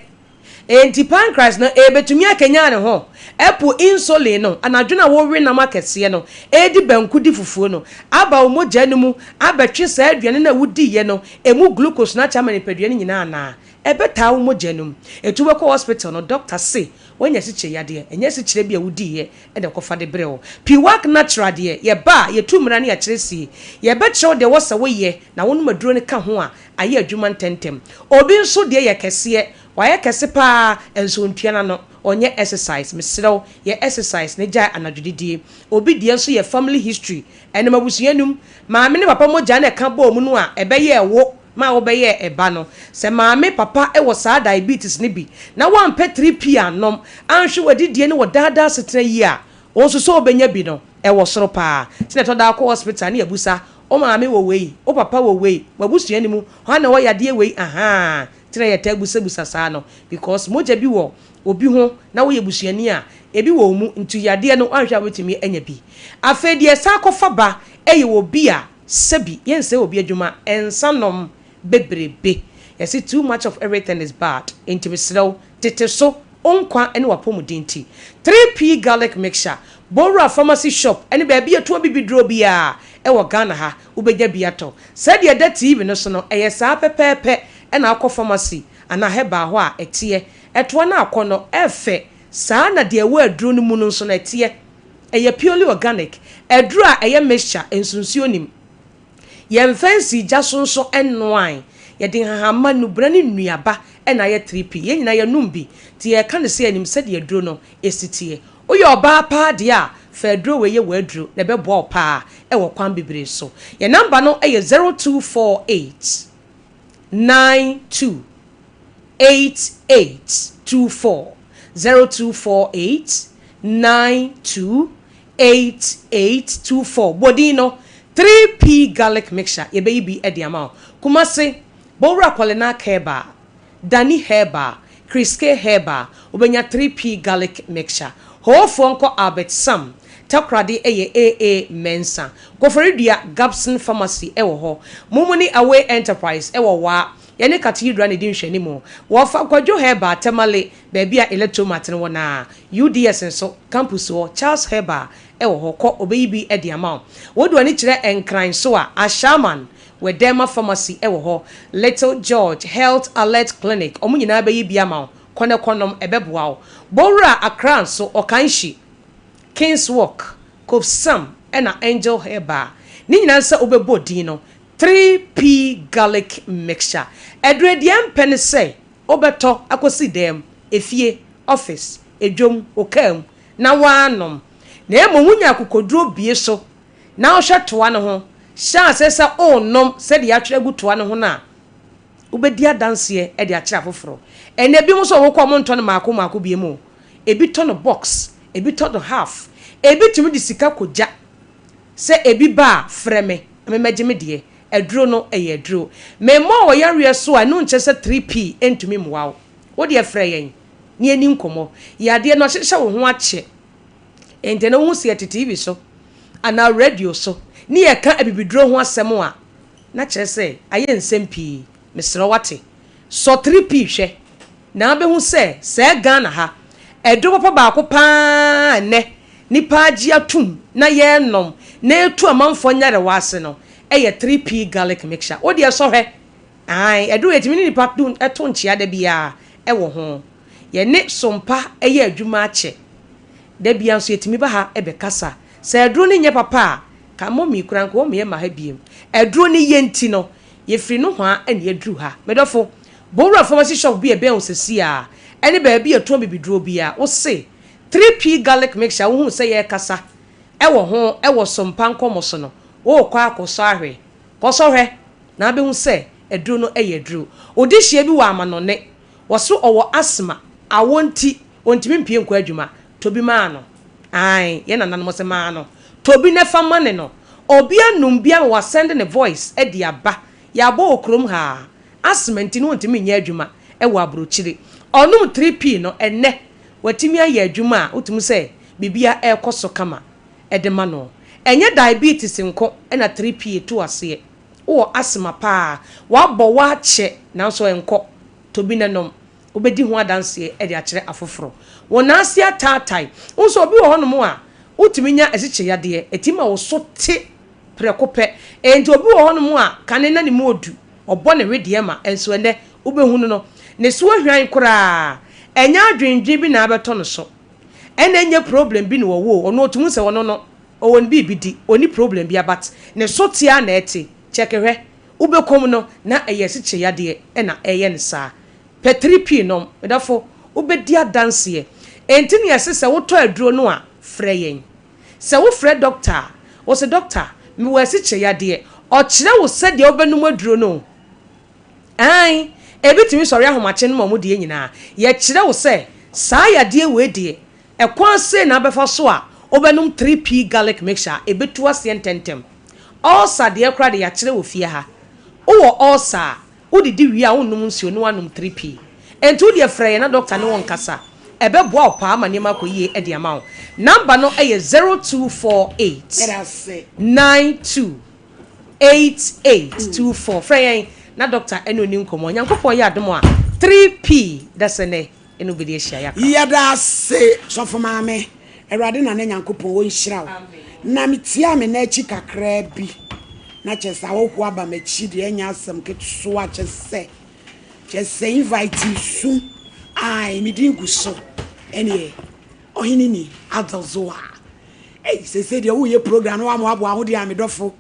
Enti pancreas no ɛrebɛtumi akanyan ne ho apu insulin no anadwo no a wowe nam akɛseɛ no, ɛredi banku di fufuo no, aba wo mogya no mu abɛtwe saa aduane no a wodiiɛ no ɛmu glucose no akyɛ ama nipadua no nyinaa anaa? Ɛbɛtaa wo mogya no mu. Enti wobɛkɔ hospital no, doctor se woanya asikyire yadeɛ. Ɛnyɛ asikyire bi a wodiiɛ na ɛkɔfa de brɛ wo. Piwak Natural deɛ, yɛba a, yɛtu mmara ne yɛakyerɛ sie. Yɛbɛkyerɛ wo deɛ ɛwɔ sɛ woyɛ na wonom aduro no ka ho a, ayɛ adwuma ntɛmntɛm. Obi nso deɛ yɛ kɛseɛ, wayɛ kɛse paa nso ɔntua n'ano, ɔnyɛ exercise. Mesrɛ wo, yɛ exercise na gyae anadwo didie. Obi deɛ nso yɛ family history, ɛnam abusua no mu, maame ne papa mogya na ɛka bɔɔ mu no a ɛbɛyɛɛ wo ma wobɛyɛɛ ɛba no. Sɛ maame, papa wɔ saa diabetes no bi na woampɛ 3P annom, anhwɛ w'adidie ne wo daa daa asetena yie a, wo nso sɛ wobɛnya bi no, ɛwɔ soro paa. Nti na ɛtɔ da wokɔ hospital ne yɛbusa Wo maame wɔ wei, wo papa wɔ wei, w'abusua no mu hwan na ɔwɔ yadeɛ wei ahaa nti na yɛtaa busabusa saa no because mogya bi wɔ obi ho na woyɛ busuani a ebi wɔ wo mu nti yadeɛ no woanhwɛ a wobɛtumi anya bi. Afei deɛ ɛsan kɔfa ba yɛ obi a sɛbi yɛnsɛe obi adwuma nsa nom bebrebe yɛse too much of everything is bad nti mesrɛ wo tete so Wo nkwa ne w'apɔmuden nti. 3P Garlic Mixture, Bowura Pharmacy Shop ne baabi a yɛtɔn abibiduro biara wɔ Ghana ha, wobɛnya bi atɔ. Sɛdeɛ ɛda TV no so no, ɛyɛ saa pɛpɛɛpɛ na wokɔ pharmacy anaa herbal hɔ a ɛteɛ. Ɛtoa no akɔ no, ɛfɛ. Saa na deɛ ɛwɔ aduro no mu no nso no ɛteɛ. Ɛyɛ purely organic. Aduro a ɛyɛ mixture, nsunsuo nnim. Yɛmfa nsii gya so nso nnoae. Yɛde nhahamma, nnubena ne nnuaba na ayɛ 3P. Yɛn nyinaa yɛnom bi, nti yɛreka no sɛ yɛnim sɛdeɛ aduro no si teɛ. Woyɛ ɔbaa paa deɛ a, fa aduro wei yɛ w'aduro na ɛbɛboa wo paa wɔ kwan bebree so. Yɛn namba no yɛ 0248 92 8824, 0248 92 8824. Bɔ din no. 3P Garlic Mixture, yɛbɛyi bi de ama wo. Kumasi, Bowura Kɔlenak Herbal, Dani Herbal, Kriske Herbal, wobɛnya 3P Garlic Mixture. Hoofoɔ nkɔ Albert Sam, Takoradi yɛ AA Mensah. Koforidua, Gabson Pharmacy wɔ hɔ. Mumuni Away Enterprise wɔ Waa. Yɛne Cathedral na ɛdi nhwɛanimu. Wɔfa Kwadwo Herbal, Tamale, baabi a Electromat no wɔ no ara. UDS nso, campus hɔ, Charles Herbal wɔ hɔ. Kɔ, ɔbɛyi bi de ama wo. Wode w'ani kyerɛ Nkran nso a, Ashaiman, Wederma Pharmacy wɔ hɔ. Little George Health Alert Clinic, wɔn nyinaa bɛyi bi ama wo. Kɔ na kɔnom, ɛbɛboa wo. Bowura Accra nso, Ɔkanhyi, Kings Walk, Kofsam ɛna Angel Herbal. Ne nyinaa sɛ wobɛbɔ din no, 3P Garlic Mixture. Aduro deɛ mpɛ ne sɛ wobɛtɔ akɔsi dan mu, efie, office, edwam, wo kaa mu na woanom. Na mmom wonya akokoduro bue so na wohwɛ toa no ho, hyɛ aseɛ sɛ worenom sɛdeɛ yɛatwerɛ agu toa no ho no a, wobɛdi adanseɛ de akyerɛ afoforɔ. Ɛnnɛ ebinom nso wɔkɔ a wɔntɔ no mmaako mmaako biom o. Ebi tɔ no box, ebi tɔ no half, ebi tumi de sika kɔgya sɛ ebi ba a frɛ me na memmɛgye me deɛ. Aduro no yɛ aduro. Memmɔɔ wo yareɛ so a ɛno nkyerɛ sɛ 3P ntumi mmoa wo. Wo deɛ frɛ yɛn na yɛnni nkɔmmɔ. Yadeɛ no ahyehyɛ wo ho akyɛ. Enti na wohu sɛ yɛte TV so anaa radio so ne yɛka abibiduro ho asɛm a, na kyerɛ sɛ ayɛ nsɛm pii. Mesrɛ wo wate? Sɔ 3P hwɛ na wobɛhu sɛ sɛɛ Ghana ha, aduro papa baako pa ara a nnɛ nnipa agye atum na yɛrenom na ɛretu amanfoɔ nyarewa ase no yɛ 3P garlic mixture. Wo deɛ sɔ hwɛ. Ae, aduro yɛtumi ne nnipa to nkyea da biara wɔ ho. Yɛne Sompa yɛ adwuma akyɛ. Da biara nso yɛtumi ba ha bɛkasa. Sɛ aduro no nyɛ papa a, ka mummy koraa nka wɔmmɛyɛ mma ha biom. Aduro no yɛ nti no, yɛfiri nohoa na yɛaduru ha. Me dɔfo, Bowura Pharmacy Shop bi a ɛbɛn wo seesei ara, ɛne baabi a yɛtɔn bibiduro biara, wose 3P Garlic Mixture a wohuu sɛ yɛrekasa wɔ ho wɔ Sompa nkɔmmɔ so no, worekɔ akɔsɔ ahwɛ. Kɔsɔ hwɛ na wobɛhu sɛ aduro no yɛ aduro. Odehyeɛ bi wɔ amanɔne, Wɔso ɔwɔ asthma, awɔ nti ɔntumi mpue nkɔ adwuma, tɔ bi maa no. Ae, yɛn nananom se maa no. Tɔ bi na fa mane no. Obi anum bi ama wasɛnde ne voice de aba. Yɛabɔ wɔ kurom ha. Asthma nti no ɔntumi nyɛ adwuma wɔ abrokyire. Ɔnom 3P no, ɛnnɛ watumi ayɛ adwuma a wotumi sɛ biribiara ɛrekɔ so kama de ma no. Ɛnyɛ diabetes nko na 3P tu aseɛ. Wowɔ asthma paa, wɔabɔ wo akyɛ nanso ɛnkɔ. Tɔ bi na nom. Wobɛdi ho adanseɛ de akyerɛ afoforɔ. Wo nan ase ataatae. Wohu sɛ obi wɔ hɔnom a, wotumi nya asikyire yadeɛ. Ɛtumi ma wo so te prɛko pɛ. Enti obi wɔ hɔnom a, kane na ne mu ɔdu. Ɔbɔ ne wedeɛ ma, nso ɛnnɛ wobɛhunu no, ne so ahwan koraa. Ɛnyɛ adwendwen bi na abɛtɔ no so. Ɛna ɛnyɛ problem bi na ɔwɔ o. Ɔno ɔtumi hu sɛ ɔno no, ɔwɔ ne biribi di, ɔnni problem biara but ne so te ara na ɛte. Kyɛke hwɛ. Wobɛkɔ mu no na ɛyɛ asikyire yadeɛ na ɛreyɛ no saa. Pɛ 3P nom, me dɔfo, wobɛdi adanseɛ. Enti na yɛse sɛ wotɔ aduro no a, frɛ yɛn. Sɛ wofrɛ dɔkta a, wose dɔkta, mewɔ asikyire yadeɛ. Ɔkyerɛ wo sɛdeɛ wobɛnom aduro no o. Aane, ebi tumi sɔre ahomakye nom wɔn deɛ nyinaa. Yɛkyerɛ wo sɛ saa yadeɛ wei deɛ, Ɛkwan sei na abɛfa so a wobɛnom 3P garlic mixture a ɛbɛtu aseɛ ntɛntɛm. Ulcer deɛ koraa deɛ yɛakyerɛ wɔ fie ha. Wowɔ ulcer a, wodidi wie a wonnom nsuo na woanom 3P. Enti wo deɛ frɛ yɛn na dɔkta ne wo nkasa. Ɛbɛboa wo paa ma nneɛma akɔ yie de ama wo. Number no yɛ 0248 92 8824. Frɛ yɛn na dɔkta ne wo nni nkɔmmɔ. Nyankopɔn yɛ adom a 3P dasɛnɛ. Ɛne wo bɛdi ahyia yɛ akra.
Yɛda ase sɔfo maame awurade nana nyankopɔn ɔnhyira wo na me tiaa me nan akyi kakraa bi na kyɛ sɛ ahɔhoɔ aba makyi deɛ ɛnyɛ asɛm ketewa kyɛ sɛ kyɛ sɛ invite su ae me din gu so ɛneɛ ɔhene ni adɔzoa ei sese deɛ woyɛ program no wamoaboa ho deɛ a medɔfo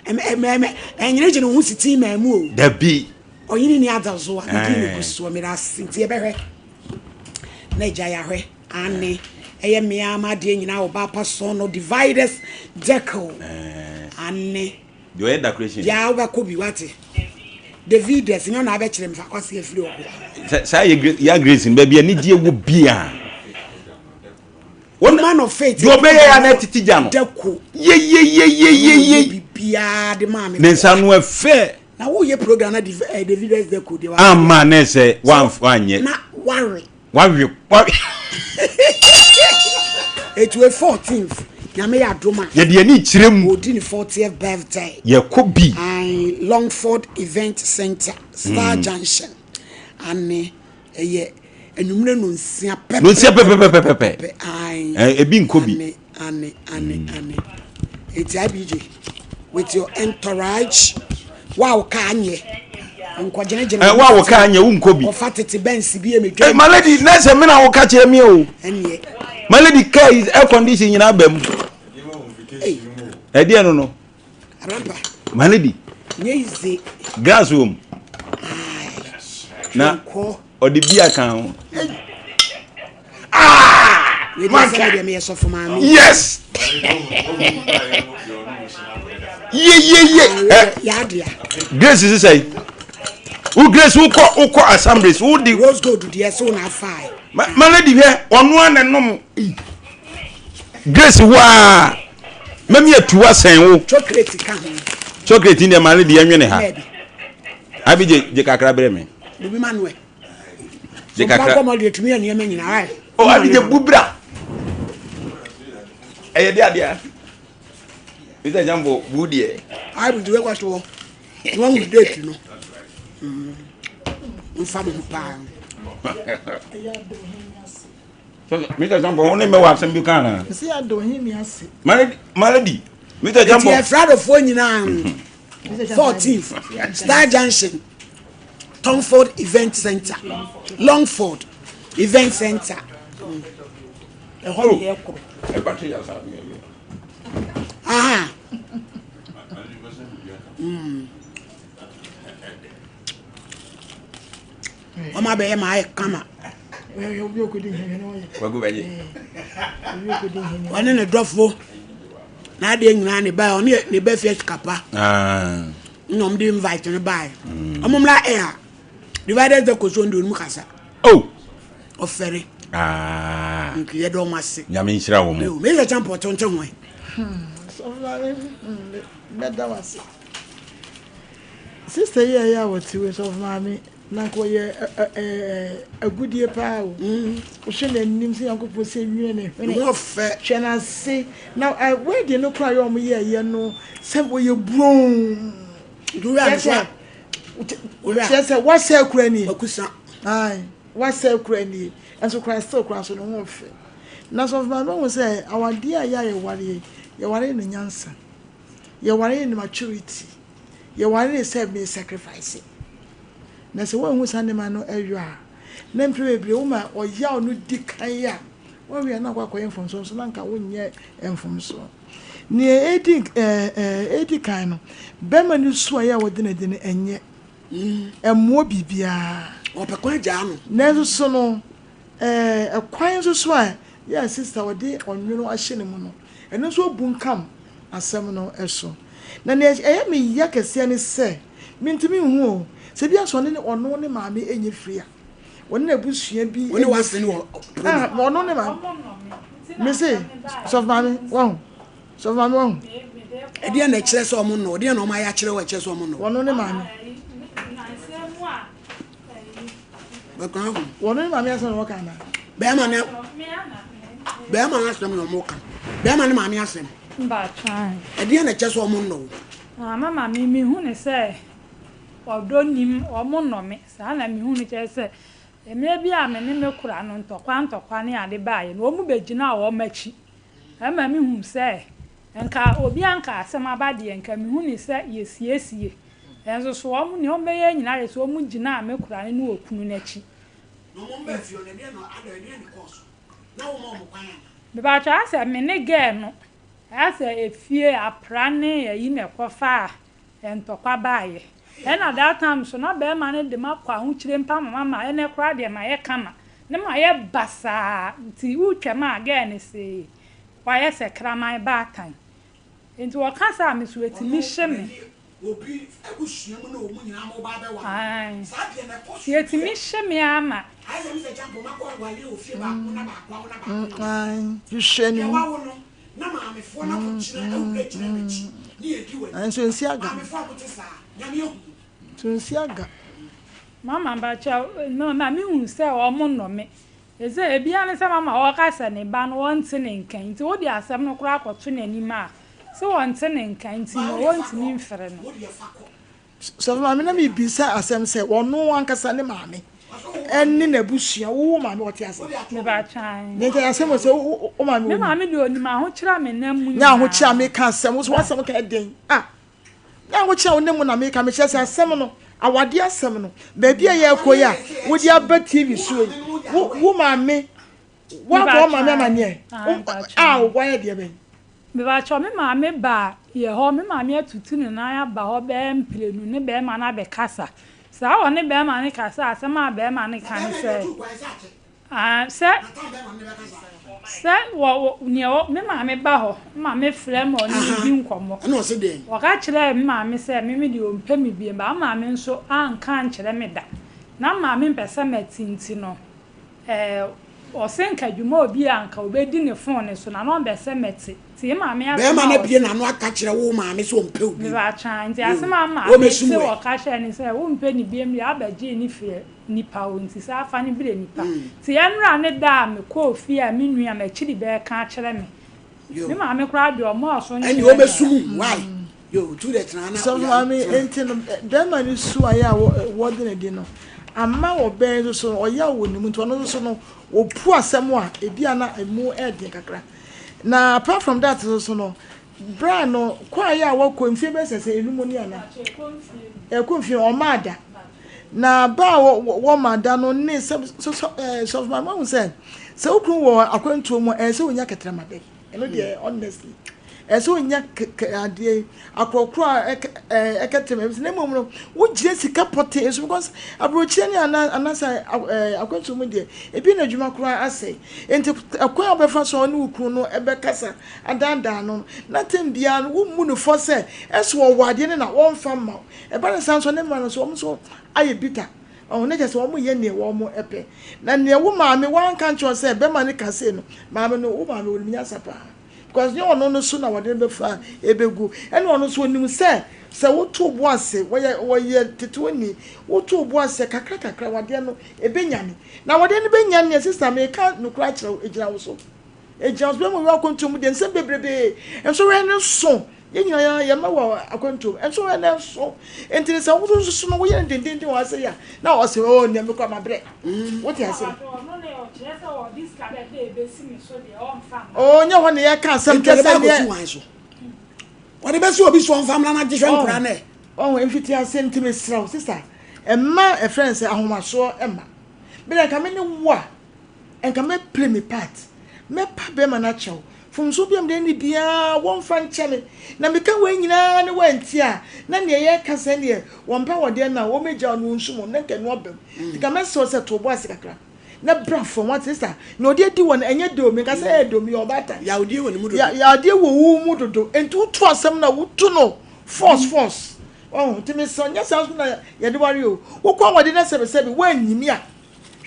ɛnyere gyene ho sitin maamu o
dabi
Ɔhene ni ada so a ne din gu soɔ meda ase nti yɛbɛhwɛ na agya yɛahwɛ ane ɛyɛ mmea ma adeɛ nyinaa wɔ baapa sɔn no dividers decal ane
deɛ ɔyɛ decoration
deɛ wobɛkɔ bi wate Davides nyɛ ɔna abɛkyerɛ me fa kwase afiri
ɔkɔ saa yɛ ya grace no baabi anigyeɛ wɔ bia
woman of faith
deɛ ɔbɛyɛ ya na ɛtete gya no
dako
yeyeyeyeyeye.
biribiara de maa me.
Ne nsa no ɛfɛ.
Na woyɛ program na eh, David S. Deko deɛ.
Ama ne sɛ wanyɛ.
Na wawe.
Wawe wawe.
Etu 14th nyame yɛ adom a.
Yɛde ani kyerɛ mu.
Odi ne 40th birthday.
Yɛkɔ bi.
Ayi Longford Event Center Star mm. Junction ane ɛyɛ anwummerɛ nonsia pɛpɛ.
Nonsia pɛpɛpɛpɛpɛ. Ayi. Ebi nkɔ bi.
Ane ane ane ane. Eti IBJ with your entourage wa wo kaa nyɛ nkɔgyinagyina.
Ɛ wa wo kaa nyɛ wo nkɔ bi.
Ɔfa tete bɛnsi bi emi dwa.
My lady na sɛ mi na wo ka kyerɛ mi o.
Ɛneɛ.
My lady kaa yi air condition nyinaa bɛ mu. Ɛdeɛ no no.
Arampa.
My lady.
Nyɛ ize.
Grass wɔ mu. Na ɔde bi aka ho.
Ah! Manka.
Yes. Ye ye ye.
Eh. Yadia.
Grace is say. Wo Grace wo kɔ wo kɔ assemblies wo di.
Rose gold deɛ so na afa.
Ma ma lady hwɛ ɔno a na nom. Grace waa. Mami atu asɛn wo.
Chocolate ka ho.
Chocolate ni deɛ ma lady ɛnwene ha. Abi gye gye kakra brɛ me.
Obi ma no ɛ.
Gye kakra.
Nkɔmɔ deɛ tumi yɛ nneɛma nyinaa ayɛ.
O abi gye bu bra. Ɛyɛ de adeɛ. Mr. Jambo bu deɛ.
Ayi bi wekɔ so. Wɔn mu date no. Nfa mo ho paa.
Mr. Jambo wo ne mɛ wɔ asɛm bi kan na.
Mr. Ado hin ni ase.
Malady. Mr. Jambo.
Eti ɛfradofoɔ nyinaa. 14th Star Junction Tomford Event Center Longford Event Center ɛhɔ ne yɛ koro. Aha. Mm. Wɔn abɛyɛ ma ayɛ kama. Ɔne ne dɔfo n'adeɛ nyinaa ne ba ɔne ne ba fie sika pa.
Ah.
Na wɔn de invite no baeɛ. Wɔn mmra air divided the koso ndi wɔn kasa.
Oh.
Ɔfɛre.
Ah.
Nti yɛ dɔn ase.
Nyame nhyira wɔn.
Yo, me yɛ champ ɔtɔ nkyɛn ho.
Sɔfo mɛda wase. Sister yi a ɛyɛ a wɔte wei sɔfo maame na nka ɔyɛ agudie paa o. Wohwɛ n'anim sɛ Nyankopɔn sɛ nwene ne hwene. Hwɛ n'ase na wedding no koraa yɛ wɔn yɛɛyɛ no sɛ ɔyɛ buroon. Kyerɛ sɛ wasɛ akura nie. Wasɛ akura nie. Nso koraa still koraa nso ne ho mfɛ. Na sɔfo maame hu sɛ awadeɛ a yɛ a yɛwareɛ yɛware no nyansa. Yɛware no maturity. Yɛware no sɛ me sacrifice. Na sɛ woanhu saa nneɛma no yɔ a, na mprɛ bebree woma ɔyaw no di kan a, woawie a na akɔ akɔyɛ mfomsoɔ nso na anka wonyɛ mfomsoɔ. Nea ɛdi ɛdi kan no, bɛrima no su a ɛyɛ a wɔde no adi no ɛnyɛ. Ɛmmoa biribiara.
Ɔpɛ kwan gyaa no.
Nanso so no, ɛkwan nso so a yɛ a sista ɔde ɔnwono ahyɛ ne mu no, ɛno nso abunkam asɛm no so. Na nea ɛyɛ me ya kɛseɛ ne sɛ, mentumi nhu o, sɛ ebia sɛ ɔne ɔno ne maame nyɛ firi a, ɔne n'abusua bi
Wo ne
nyɛ
w'ase ne
firi
wɔ
a,
problem.
ɔno ne maame, mese, sɔfo maame, wahu, sɔfo maame wahu.
Ɛdeɛn na ɛkyerɛ sɛ ɔmo nnɔ wo? Ɛdeɛn na ɔmo ayɛ akyerɛ wo a ɛkyerɛ sɛ ɔmo nnɔ wo?
Ɔno ne maame. Wɔn ne maame asɛm na wɔka anaa?
Bɛrima ne bɛrima no asɛm na wɔn ka. Bɛrima ne maame asɛm. Ɛdeɛ na ɛkyɛ sɛ wɔn nnɔ wo.
Ah, mama mi mi hu ne sɛ ɔdɔ nim wɔn nnɔ me saa na mi hu no kyerɛ sɛ mmerɛ bi a me ne me kora no ntɔkwa ntɔkwa ne ade baeɛ no wɔn bɛgyina wɔn akyi ɛma mi hu sɛ nka obi anka asɛm aba deɛ nka mi hu ne sɛ yɛsiesie Nanso so wɔn, nea wɔbɛyɛ nyinaa yɛ sɛ wɔgyinaa me kora no ne okunu no akyi.
Na wɔn baa fie hɔ no, ɛdeɛn na adɛn, ɛdeɛn na ɛkɔɔ so? Na woma wɔn kwan anaa?
Mepakyɛw ayɛ sɛ me ne girl no, ayɛ sɛ efie apra ne ayi na ɛkɔfaa ntɔkwa baeɛ. Ɛna that time nso na barima no de makɔ ahokyire mpo ama mama ɛnɛ koraa deɛ mayɛ kama ne mayɛ basaa nti wotwam a girl no see wayɛ sɛ kraman baatan. Nti wɔka saa a me so ɛtumi hye me. Ae. Nti ɛtumi hye me ara ma.
Hwehwɛ ne mu. Nanso nsi aga. So nsi aga.
Mama mpakyɛw no na me hu sɛ ɔmo nnɔ me sɛ ebia ne sɛ mama ɔka sɛ ne ba no wɔnte ne nka nti wode asɛm no koraa akɔto n'anim a sɛ wɔnte ne nka nti no wɔntumi mfrɛ no.
Sɔfo maame na mebisa asɛm sɛ ɔno ankasa ne maame ɛne n'abusua wo wo maame ɔte ase.
Mebatwan.
Ne nkyɛn asɛm wɔ sɛ wo wo maame
Me maame deɛ onim ahokyere a menam mu
nyinaa. Nyɛ ahokyere a meka asɛm wo so w'asɛm ka ɛden ah nyɛ ahokyere a wo nam mu na meka mekyerɛ sɛ asɛm no awadeɛ asɛm no baabi a yɛrekɔ yi a wode aba TV so yi wo wo maame woabɔ wo maame amaneɛ a wayɛ deɛ bɛn.
Mepakyɛw me maame ba yɛ hɔ me maame atutu ne nan aba hɔ bɛyɛ mprenu ne bɛɛma no abɛkasa saa ɔne bɛɛma no kasa a asɛm a bɛɛma no ka ne sɛ ah sɛ sɛ wɔ wɔ nea wɔ me maame ba hɔ me maame frɛ ma ɔne me di nkɔmmɔ ɔka kyerɛɛ me maame sɛ me me deɛ ɔmpɛ me biem ba me maame nso anka ankyerɛ me da na me maame mpɛ sɛ mɛte nti no Ɛɛ ɔse nka dwuma obi a nka obedi ne phone no so na na ɔmpɛ sɛ mɛte nti maame asɛm
Bɛɛma
a
no abue
ɔse.
n'ano aka kyerɛ wo maame sɛ ɔmpɛ wo bio.
Mepakyɛw nti
Yoo
asɛm a maame
wɔmɛsum
se
wɛ.
ɔka kyerɛ ne sɛ wompɛ ne biom deɛ abɛgyee ne firi nipa hɔ nti saa fa no brɛ nipa nti ɛnora ne da a mekɔɔ fie a me nua m'akyiri bɛɛka akyerɛ me
Yoo
me maame koraa deɛ ɔmɔɔ so
ɛne
nkyerɛ me
wɔmɛsum
da.
why yoo tu dɛ tena na
Sɔfo
oya
maame,
tena.
enti no bɛrima no su a ɛyɛ a wɔde no adi no ama ɔbaa yi nso so no ɔyaw wɔ ne mu nti ɔno nso so no ɔpu asɛm a ebi a na emu yɛ den kakra. Na apart from that nso so no bra no kɔ a ɛyɛ a wɔkɔ mfie bɛyɛ sɛ sɛ enum ni ana ɛkɔ mfie ɔmaa da na ba a wɔma da no ne sɛ sɔfo maame wahu sɛ sɛ wo kunu wɔ akwantuo mu a ɛyɛ sɛ wonya kɛtrɛma bɛn. Ɛno deɛ honestly ɛsɛ sɛ onya adeɛ yi akorɔkorɔ a ɛkɛtɛ mɛ na mmom no wogyina sika pɔtee so because aburokyire ne ana anasɛ akwantuo mu deɛ ebi na adwuma koraa asɛe nti ɛkwan a wobɛfa so a ɔne wo kunu no ɛbɛkasa adaadaa no na tem biara no wommu no fɔ sɛ ɛso ɔwɔ adeɛ no na wɔmfa mma wo ɛba no saa nso ne mma no so wɔn nso ayɛ bitter. Ɔho, na kyerɛ sɛ wɔn yɛ neɛ wɔn pɛ. Na neɛ wo maame wanka nkyerɛ wo sɛ bɛma no ka sei no, maame no, wo maame ɔnim nyansa paa. Because nyɛ ɔno no so na wɔde no bɛfa ɛbɛgu. Ɛna ɔno nso ɔnim sɛ, sɛ woto wo bo ase, wɔyɛ, wɔyɛ tetewani, woto wo bo ase kakra kakra wadeɛ no ɛbɛnyane. Na wadeɛ no bɛnyane a, sister meka nokorɛ akyerɛ wo, ɛgyina wo so. Ɛgyina wo so, bɛma wɔ akwantuo mu deɛ nsɛm bebrebee, nsɔhwɛ no so. Yɛn nyinaa yɛn mma wɔ akwantuo mu, nso ɛnɛ nso nti no sɛ wo nso so no woyɛ no dendenden wɔ ase yi a na ɔsɛ o nea mekɔ mabrɛ wote ase. O nyɛ hɔ na yɛka asɛm kyɛ sɛ neɛ
wɔde bɛsi obi so ɔmfa mmra no agye hwɛ nkora nɛ.
Ɔho mfiti ase nti mesrɛ wo sista ɛma ɛfrɛ no sɛ ahomasoɔ ɛma bɛdɛ nka me ne wo a Nka mɛ play me part, mɛpa bɛɛma no akyɛw, mfomsoɔ bi a mede ne biaa wɔmfa nkyɛ me, na meka wei nyinaa ne wantie a, na neɛ yɛka sɛ neɛ wɔmpɛ wɔdeɛ no a wɔmɛgya wo no wɔnsu mɔ no na nka ɛno aba mu. Nti nka mɛsrɛ wo sɛ to wo bo ase kakra na bra fam wate sister, nea ɔde adi wɔ no ɛnyɛ dɛ o, menka sɛ ɛyɛ dɛ o, meyɛ ɔbaatan.
Yawdeɛ wɔ ne mu dodo.
Yawdeɛ wɔ wo mu dodo, nti woto asɛm no a woto no force force, wahu, nti mesrɛ wo nyɛ saa nso na yɛde ware o, wokɔ awade na sɛbesɛbe woanyimi a,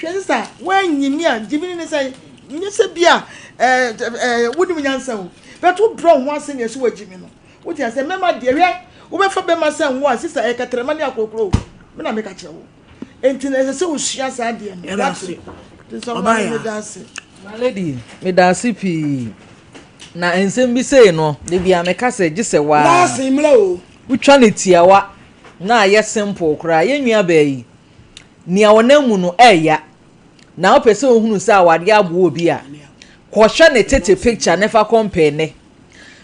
Hwɛ sista, woanyi me a, gyimi ne sɛ, nyɛ sɛ bi a ɛɛ ɛɛ wonim nyansa o, but wobrɛ wo ho ase na ɛsɛ wagyi me no. Wote aseɛ, mmarima deɛ hwɛ, wobɛfa bɛrima sɛ nwo a, sista ɛyɛ kɛtrɛma ne akorokoro o, me na meka kyerɛ wo. Enti na ɛsɛ sɛ wosua saa adeɛ no.
Yɛda ase.
Nti sɛ ɔbaa meda ase.
My lady, meda ase pii. Na nsɛm bi sei no, da biara meka sɛ gye sɛ waa.
Last mmra o.
Wotwa no tiawa na ayɛ simple koraa. Yɛn nuabaa yi, Nea ɔnam mu no ɛɛya. Na wopɛ sɛ ohunu sɛ awadeɛ aboa obi a, kɔhwɛ ne tete picture ne fa compare nnɛ.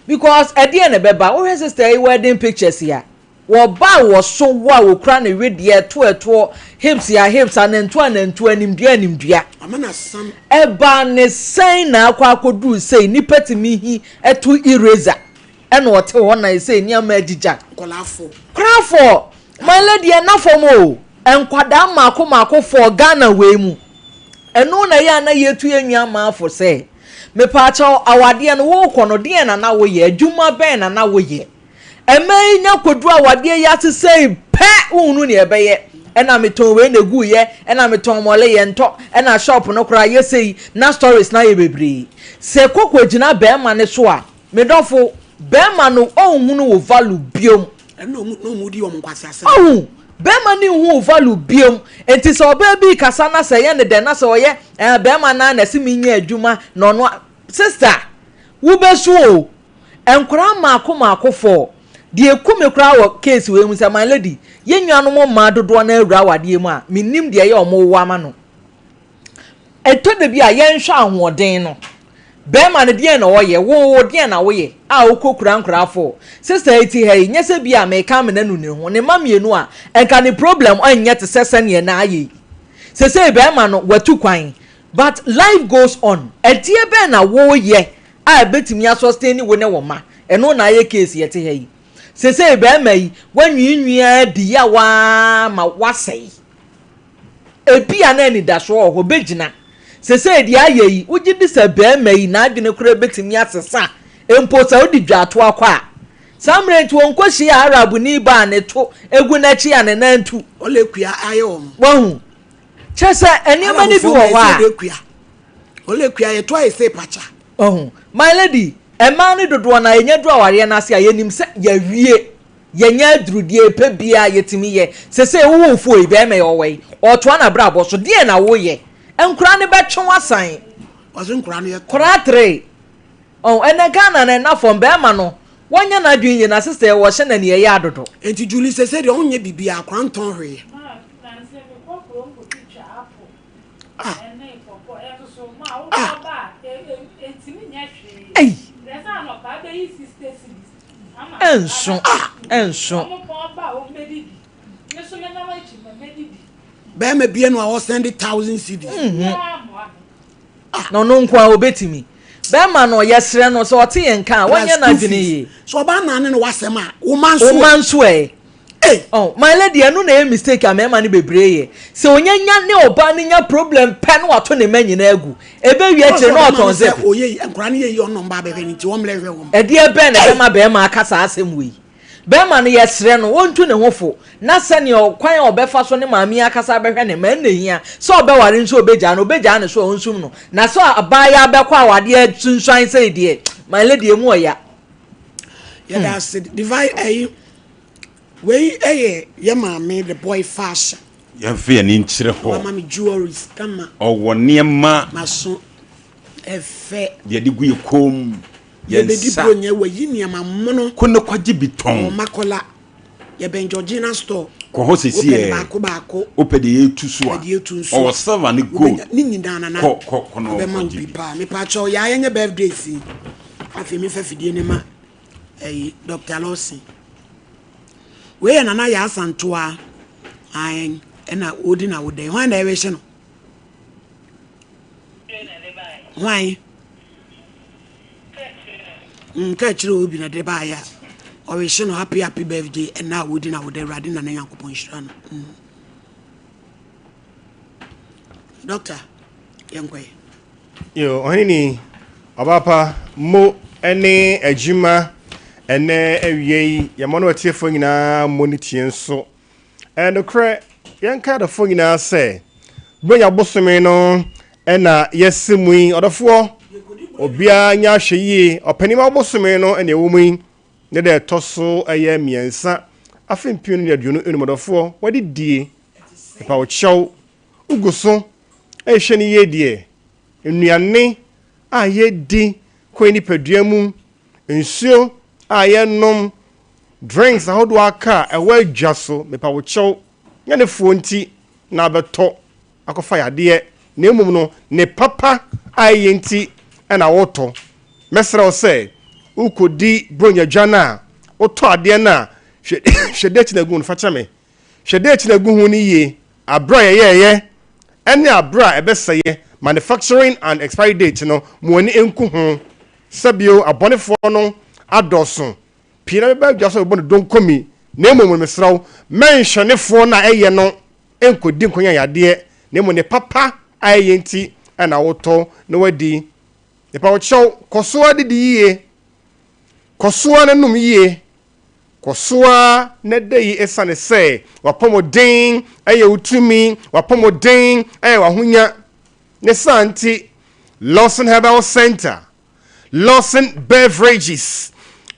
Because ɛdeɛn na ɛbɛba? Wohwɛ sister yi wedding pictures yi a, wɔba a wɔso wo a wɔkura ne wedeɛ, ɛto ɛtoɔ, hips a hips, anantu anantu, animdua animdua. Ɛbaa ne sɛn na akɔ akɔduru sei, nnipa tumi hi to eraser ɛna ɔte hɔ na ɛsɛ nneɛma agyigya. Koraa for my lady ɛna fam o nkwadaa mmaako mmaako for Ghana wei mu ɛno na ɛyɛ a na yɛtu yɛn nua mmaa fo sɛ mepaakyɛw awadeɛ no wokɔ no deɛn na na woyɛ adwuma bɛn na na woyɛ ɛma yi nya kɔduru awadeɛ yi ase sɛi pɛ wohunu nea ɛbɛyɛ ɛna metɔn wei na egu yɛ ɛna metɔn mɔle yɛ ntɔ ɛna shop no koraa yɛ sɛi na stories na yɛ bebree sɛ kɔkɔ gyina bɛrima ne so a medɔfo. Bɛrima no ɔnhunu wo value biom.
Ɛno na ɔmu na ɔmu di wɔn nkwaseasɛm.
Ɔhu, bɛrima no nhu wo value biom. Nti sɛ ɔbaa bi rekasa na sɛ ɛyɛ no dɛ na sɛ ɔyɛ ɛɛ bɛrima no ara na ɛse menyɛ adwuma na ɔno a, sister, wobɛsu o. Nkwadaa mmaako mmaako fɔɔ. Deɛ ɛku me koraa wɔ case wei mu sɛ my lady, yɛn nuanom mmaa dodoɔ no ara wura awadeɛ mu a, mennim deɛ ɛyɛ a wɔwo ama no. Ɛtɔ da bi a yɛnhwɛ ahoɔden no. Bɛrima no deɛn na ɔyɛ? Wo wo deɛn na woyɛ a wokɔ kura nkoraa fo? Sister yi te ha yi, nyɛ sɛ bi a meka amena nu ne ho, ne mma mmienu a, nka ne problem nyɛ te sɛ sɛdeɛ na ayɛ yi. Sesei bɛrima no watu kwan, but life goes on. Ɛdeɛ bɛn na woyɛ a ɛbɛtumi a sustain wo ne wo mma? Ɛno na ayɛ case yɛte ha yi. Sesei bɛrima yi, wanwiinwii ara di yaw ara ma wasɛe. Ebia na anidasoɔ wɔ hɔ, bɛgyina. Sesei deɛ ayɛ yi, wogye di sɛ barima yi n'adwene koraa bɛtumi asesa mpo sɛ wode dwaatoa kɔ a? Saa mmerɛ yi nti ɔnkɔhyiaa Arabni baa a ne to gu n'akyi a ne nan tu.
Ɔla akua ayɛ wɔn.
Wahu? Kyerɛ sɛ nneɛma no bi wɔ hɔ a.
Arabfoɔ akua. Ɔla akua yɛto ayɛ sɛ pakya.
Wahu? My lady, mmaa no dodoɔ no ara yɛnya duru awareɛ no ase a yɛnim sɛ yɛawie. Yɛnyɛ aduru, deɛ yɛpɛ biara yɛtumi yɛ. Sesei wo wo fo yi, bɛɛma yi ɔwɔ yi, ɔɔtoa n'abrabɔ so, deɛn na woyɛ? Nkoraa no bɛtwe wo asan.
Ɔse nkoraa no yɛ three.
Koraa three. Ɔn, ɛnɛ Ghana no ɛna fam, bɛɛma no, wɔnyɛ n'adwene yie, na sister yi wɔhyɛ no aniɛyaa dodo.
Enti Julie sesei deɛ ɔnyɛ biribiara, koraa ntɔn hwee.
Ma, nansa mekɔ kurom kɔtwitwa apple.
Ah. Ah.
Ei. Ɛnso, ɛnso.
Bɛrima bie no a ɔsɛnde thousand cedis.
Mhm. Na ɔno nko a obetumi. Bɛrima no yɛsrɛ no sɛ ɔte yɛn nka a wɔnyɛ n'adwene yie.
So ɔbaa naa ne no wasɛm a wo ma nso.
Wo ma nso ɛ.
Ei!
Oh, my lady, ɛno na ɛyɛ mistake a mmarima no bebree yɛ. Sɛ onya nya ne ɔbaa no nya problem pɛ na wato ne mma nyinaa agu. Ɛbɛwie akyire na ɔtɔn zip.
Ɔyɛ yi, nkwadaa no yɛ yi ɔno mba abɛhwɛ no nti wɔmmrɛ hwɛ wɔn.
Ɛdeɛ bɛn na ɛbɛma barima aka saa asɛm wei? Barima no yɛsrɛ no ɔntu ne ho fo na sɛdeɛ kwan a ɔbɛfa so ne maame yi akasa abɛhwɛ ne mma ɛno na ɛhia. Sɛ ɔbɛware nso ɔbɛgyaa no, ɔbɛgyaa no so a ɔnsum no. Na sɛ abaayewa bɛkɔ awadeɛ asunsuan sei deɛ, my lady ɛmu ɔya.
Yɛda ase divine ɛyi. Wei yɛ yɛ maame the boy fashion.
Yɛmfa yɛn ani nkyerɛ hɔ.
Wama me jewelries kama.
Ɔwɔ nneɛma.
Maso ɛfɛ.
Deɛ yɛde gu yɛ kɔn mu, yɛn
Yɛbɛdi
nsa.
bronya wayi nneɛma mono.
Kɔ na kɔgye bi tɔn.
Ɔwɔ Makola. Yɛbɛn Georgina store.
Kɔ hɔ seesei
Wopɛ no
ɛ.
baako baako.
Wopɛ deɛ yɛtu so a.
Wopɛ deɛ yɛtu nso a.
Ɔwɔ silver ne gold.
Wobɛnya ne nyinaa nana.
Kɔ kɔ kɔ na
Ɔbɛma wo
kɔgye
bi
bi.
paa. Mepakyɛw yaa yɛnyɛ birthday si. Afei mefa fidie no ma ɛyi Doctor Lawson. Wei yɛ Nana Yaa Asantewaa ae ɛna ɔredi n'awoda yi. Hwan na ɛrehye no? Hwan? Nka akyerɛ obi na de baayɛ a ɔrehye no happy happy birthday ɛna a wɔdi n'awoda Awurade Nana Nyankopɔn nhyira no. Mm. Doctor, yɛnkɔɛ.
Yo, Ɔhene Ɔbapa, mo ne adwuma ɛnɛ awia yi, yɛma no atiefoɔ nyinaa mmɔ ne tie nso. Ɛyɛ nokorɛ, yɛnka adɔfoɔ nyinaa sɛ, Buronya bosome no ɛna yɛsi mu yi, ɔdɔfoɔ, obiara nyɛ ahwɛ yie, ɔpanima bosome no ɛna ɛwɔ mu yi, ne deɛ ɛtɔ so ɛyɛ mmiɛnsa, afe 2025, ɔdɔfoɔ, wadi die, ɛpa wo kyɛw, wogu so rehwɛ no yie deɛ, nnuane a yɛdi kɔ yɛn nipadua mu, nsuo a yɛnom, drinks ahodoɔ aka a ɛwɔ adwa so, mepa wo kyɛw, nyɛ ne foɔ nti na abɛtɔ akɔfa yadeɛ, na mmom no, ne papa a ɛyɛ nti na wotɔ. Mɛsrɛ wo sɛ, wokɔdi Buronya dwa no a, wotɔ adeɛ no a, hwɛ hwɛ date na agu no, fa kyɛ me. Hwɛ date na agu ho no yie, aberɛ a yɛyɛeɛ ne aberɛ a ɛbɛsɛeɛ, manufacturing and expiry date no, mo ani nku ho. Sɛbio abɔnefoɔ no adɔɔso pii na bɛba adwa so abɛbɔ no donkomi, na mmom no mesrɛ wo, mɛnhwɛ ne foɔ no a ɛyɛ no nkɔdi nkɔnya yadeɛ, na mmom ne papa a ɛyɛ nti na wotɔ na wadi. Mepa wo kyɛw, kɔ so ara didi yie, kɔ so ara nom yie, Kɔ so ara na da yi esiane sɛ w'apɔmuden yɛ wo tumi, w'apɔmuden yɛ w'ahonya. Ne saa nti, Lawson Herbal Center, Lawson Beverages,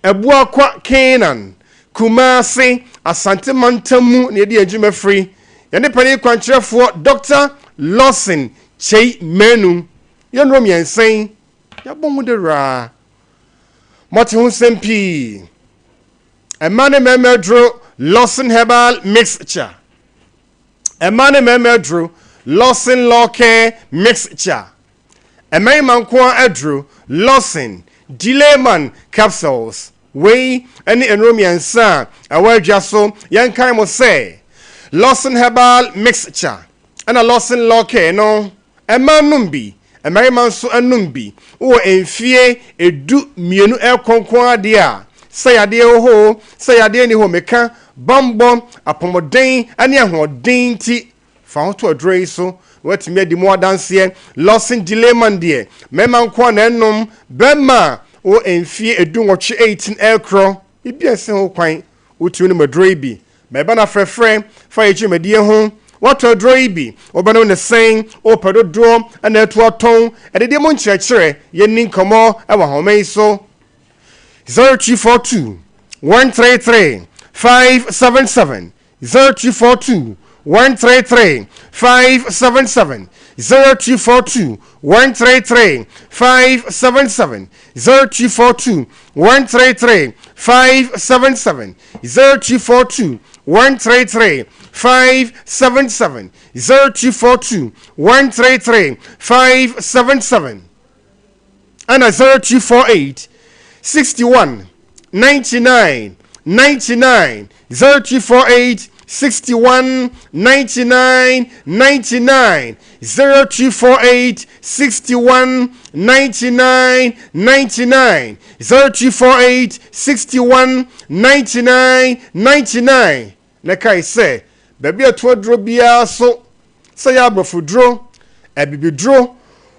Abuakwa Canaan, Kumasi, Asante mantam mu na yɛde yɛn dwuma firi. Yɛne panin kwankyerɛfoɔ Dɔkta Lawson Kyei Manu. Yɛn nnuro mmiɛnsa yi, yɛabɔ ho dawuro ara. Moate ho nsɛm pii. Mmaa ne mmarima aduro Lawson Herbal Mixture. Mmaa ne mmarima aduro Lawson Law Care Mixture. Mmarima nko ara aduro Lawson Delayman Capsules. Wei ne nnuro mmiɛnsa a ɛwɔ adwa so. Yɛnkae mo sɛ Lawson Herbal Mixture ɛna Lawson Law Care no Mmaa nom bi, mmarima nso nom bi. Wowɔ mfeɛ 12 rekɔ nko ara deɛ a, sɛ yadeɛ wɔ hɔ o, sɛ yadeɛ nni hɔ o, meka bammɔ, apɔmuden ne ahoɔden nti, fa ho to aduro yi so na woatumi adi mu adanseɛ. Lawson Delayman deɛ, mmarima nko ara na ɛnom. Barima a wowɔ mfeɛ 18, 18 rekorɔ, biribi nsi ho kwan, wotumi nom aduro yi bi. Mɛba na frɛfrɛ fa yɛ dwumadie ho. Woatɔ aduro yi bi? Wobɛnom no sɛn? Wopɛ dodoɔ na atu atɔn? Adidie mu nkyerɛkyerɛ, yɛnni nkɔmmɔ wɔ ahoma yi so. 0242 133 577 0242 133 577 0242 133 577 0242 133 577 0242 133 577 0242 133 577 ɛna 0248 61 99 99 0248 61 99 99 0248 61 99 99 0248 61 99 99 Na kae sɛ, baabi a ɛto aduro biara so, sɛ ɛyɛ aborɔfoduro, abibiduro,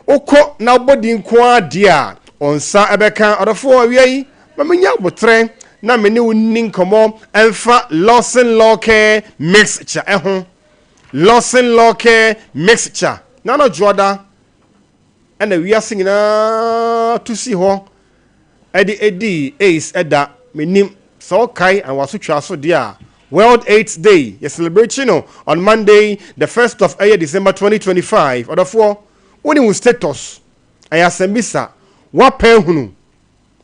wokɔ na wobɔ din nko ara deɛ a, wo nsa bɛka. Ɔdɔfoɔ, awia yi, ma mennya aboterɛ na me ne wo nni nkɔmmɔ mfa Lawson Law Care Mixture ho. Lawson Law Care Mixture, Nana Dwoada na wiase nyinaa tu sii hɔ de dii AIDS da. Mennim sɛ wokae and w'asotwaa so deɛ a, World AIDS Day, yɛ celebrate no on Monday the first of ɛyɛ December 2025. Ɔdɔfoɔ, wonim wo status? Ɛyɛ asɛmbisa. Woapɛ ahunu?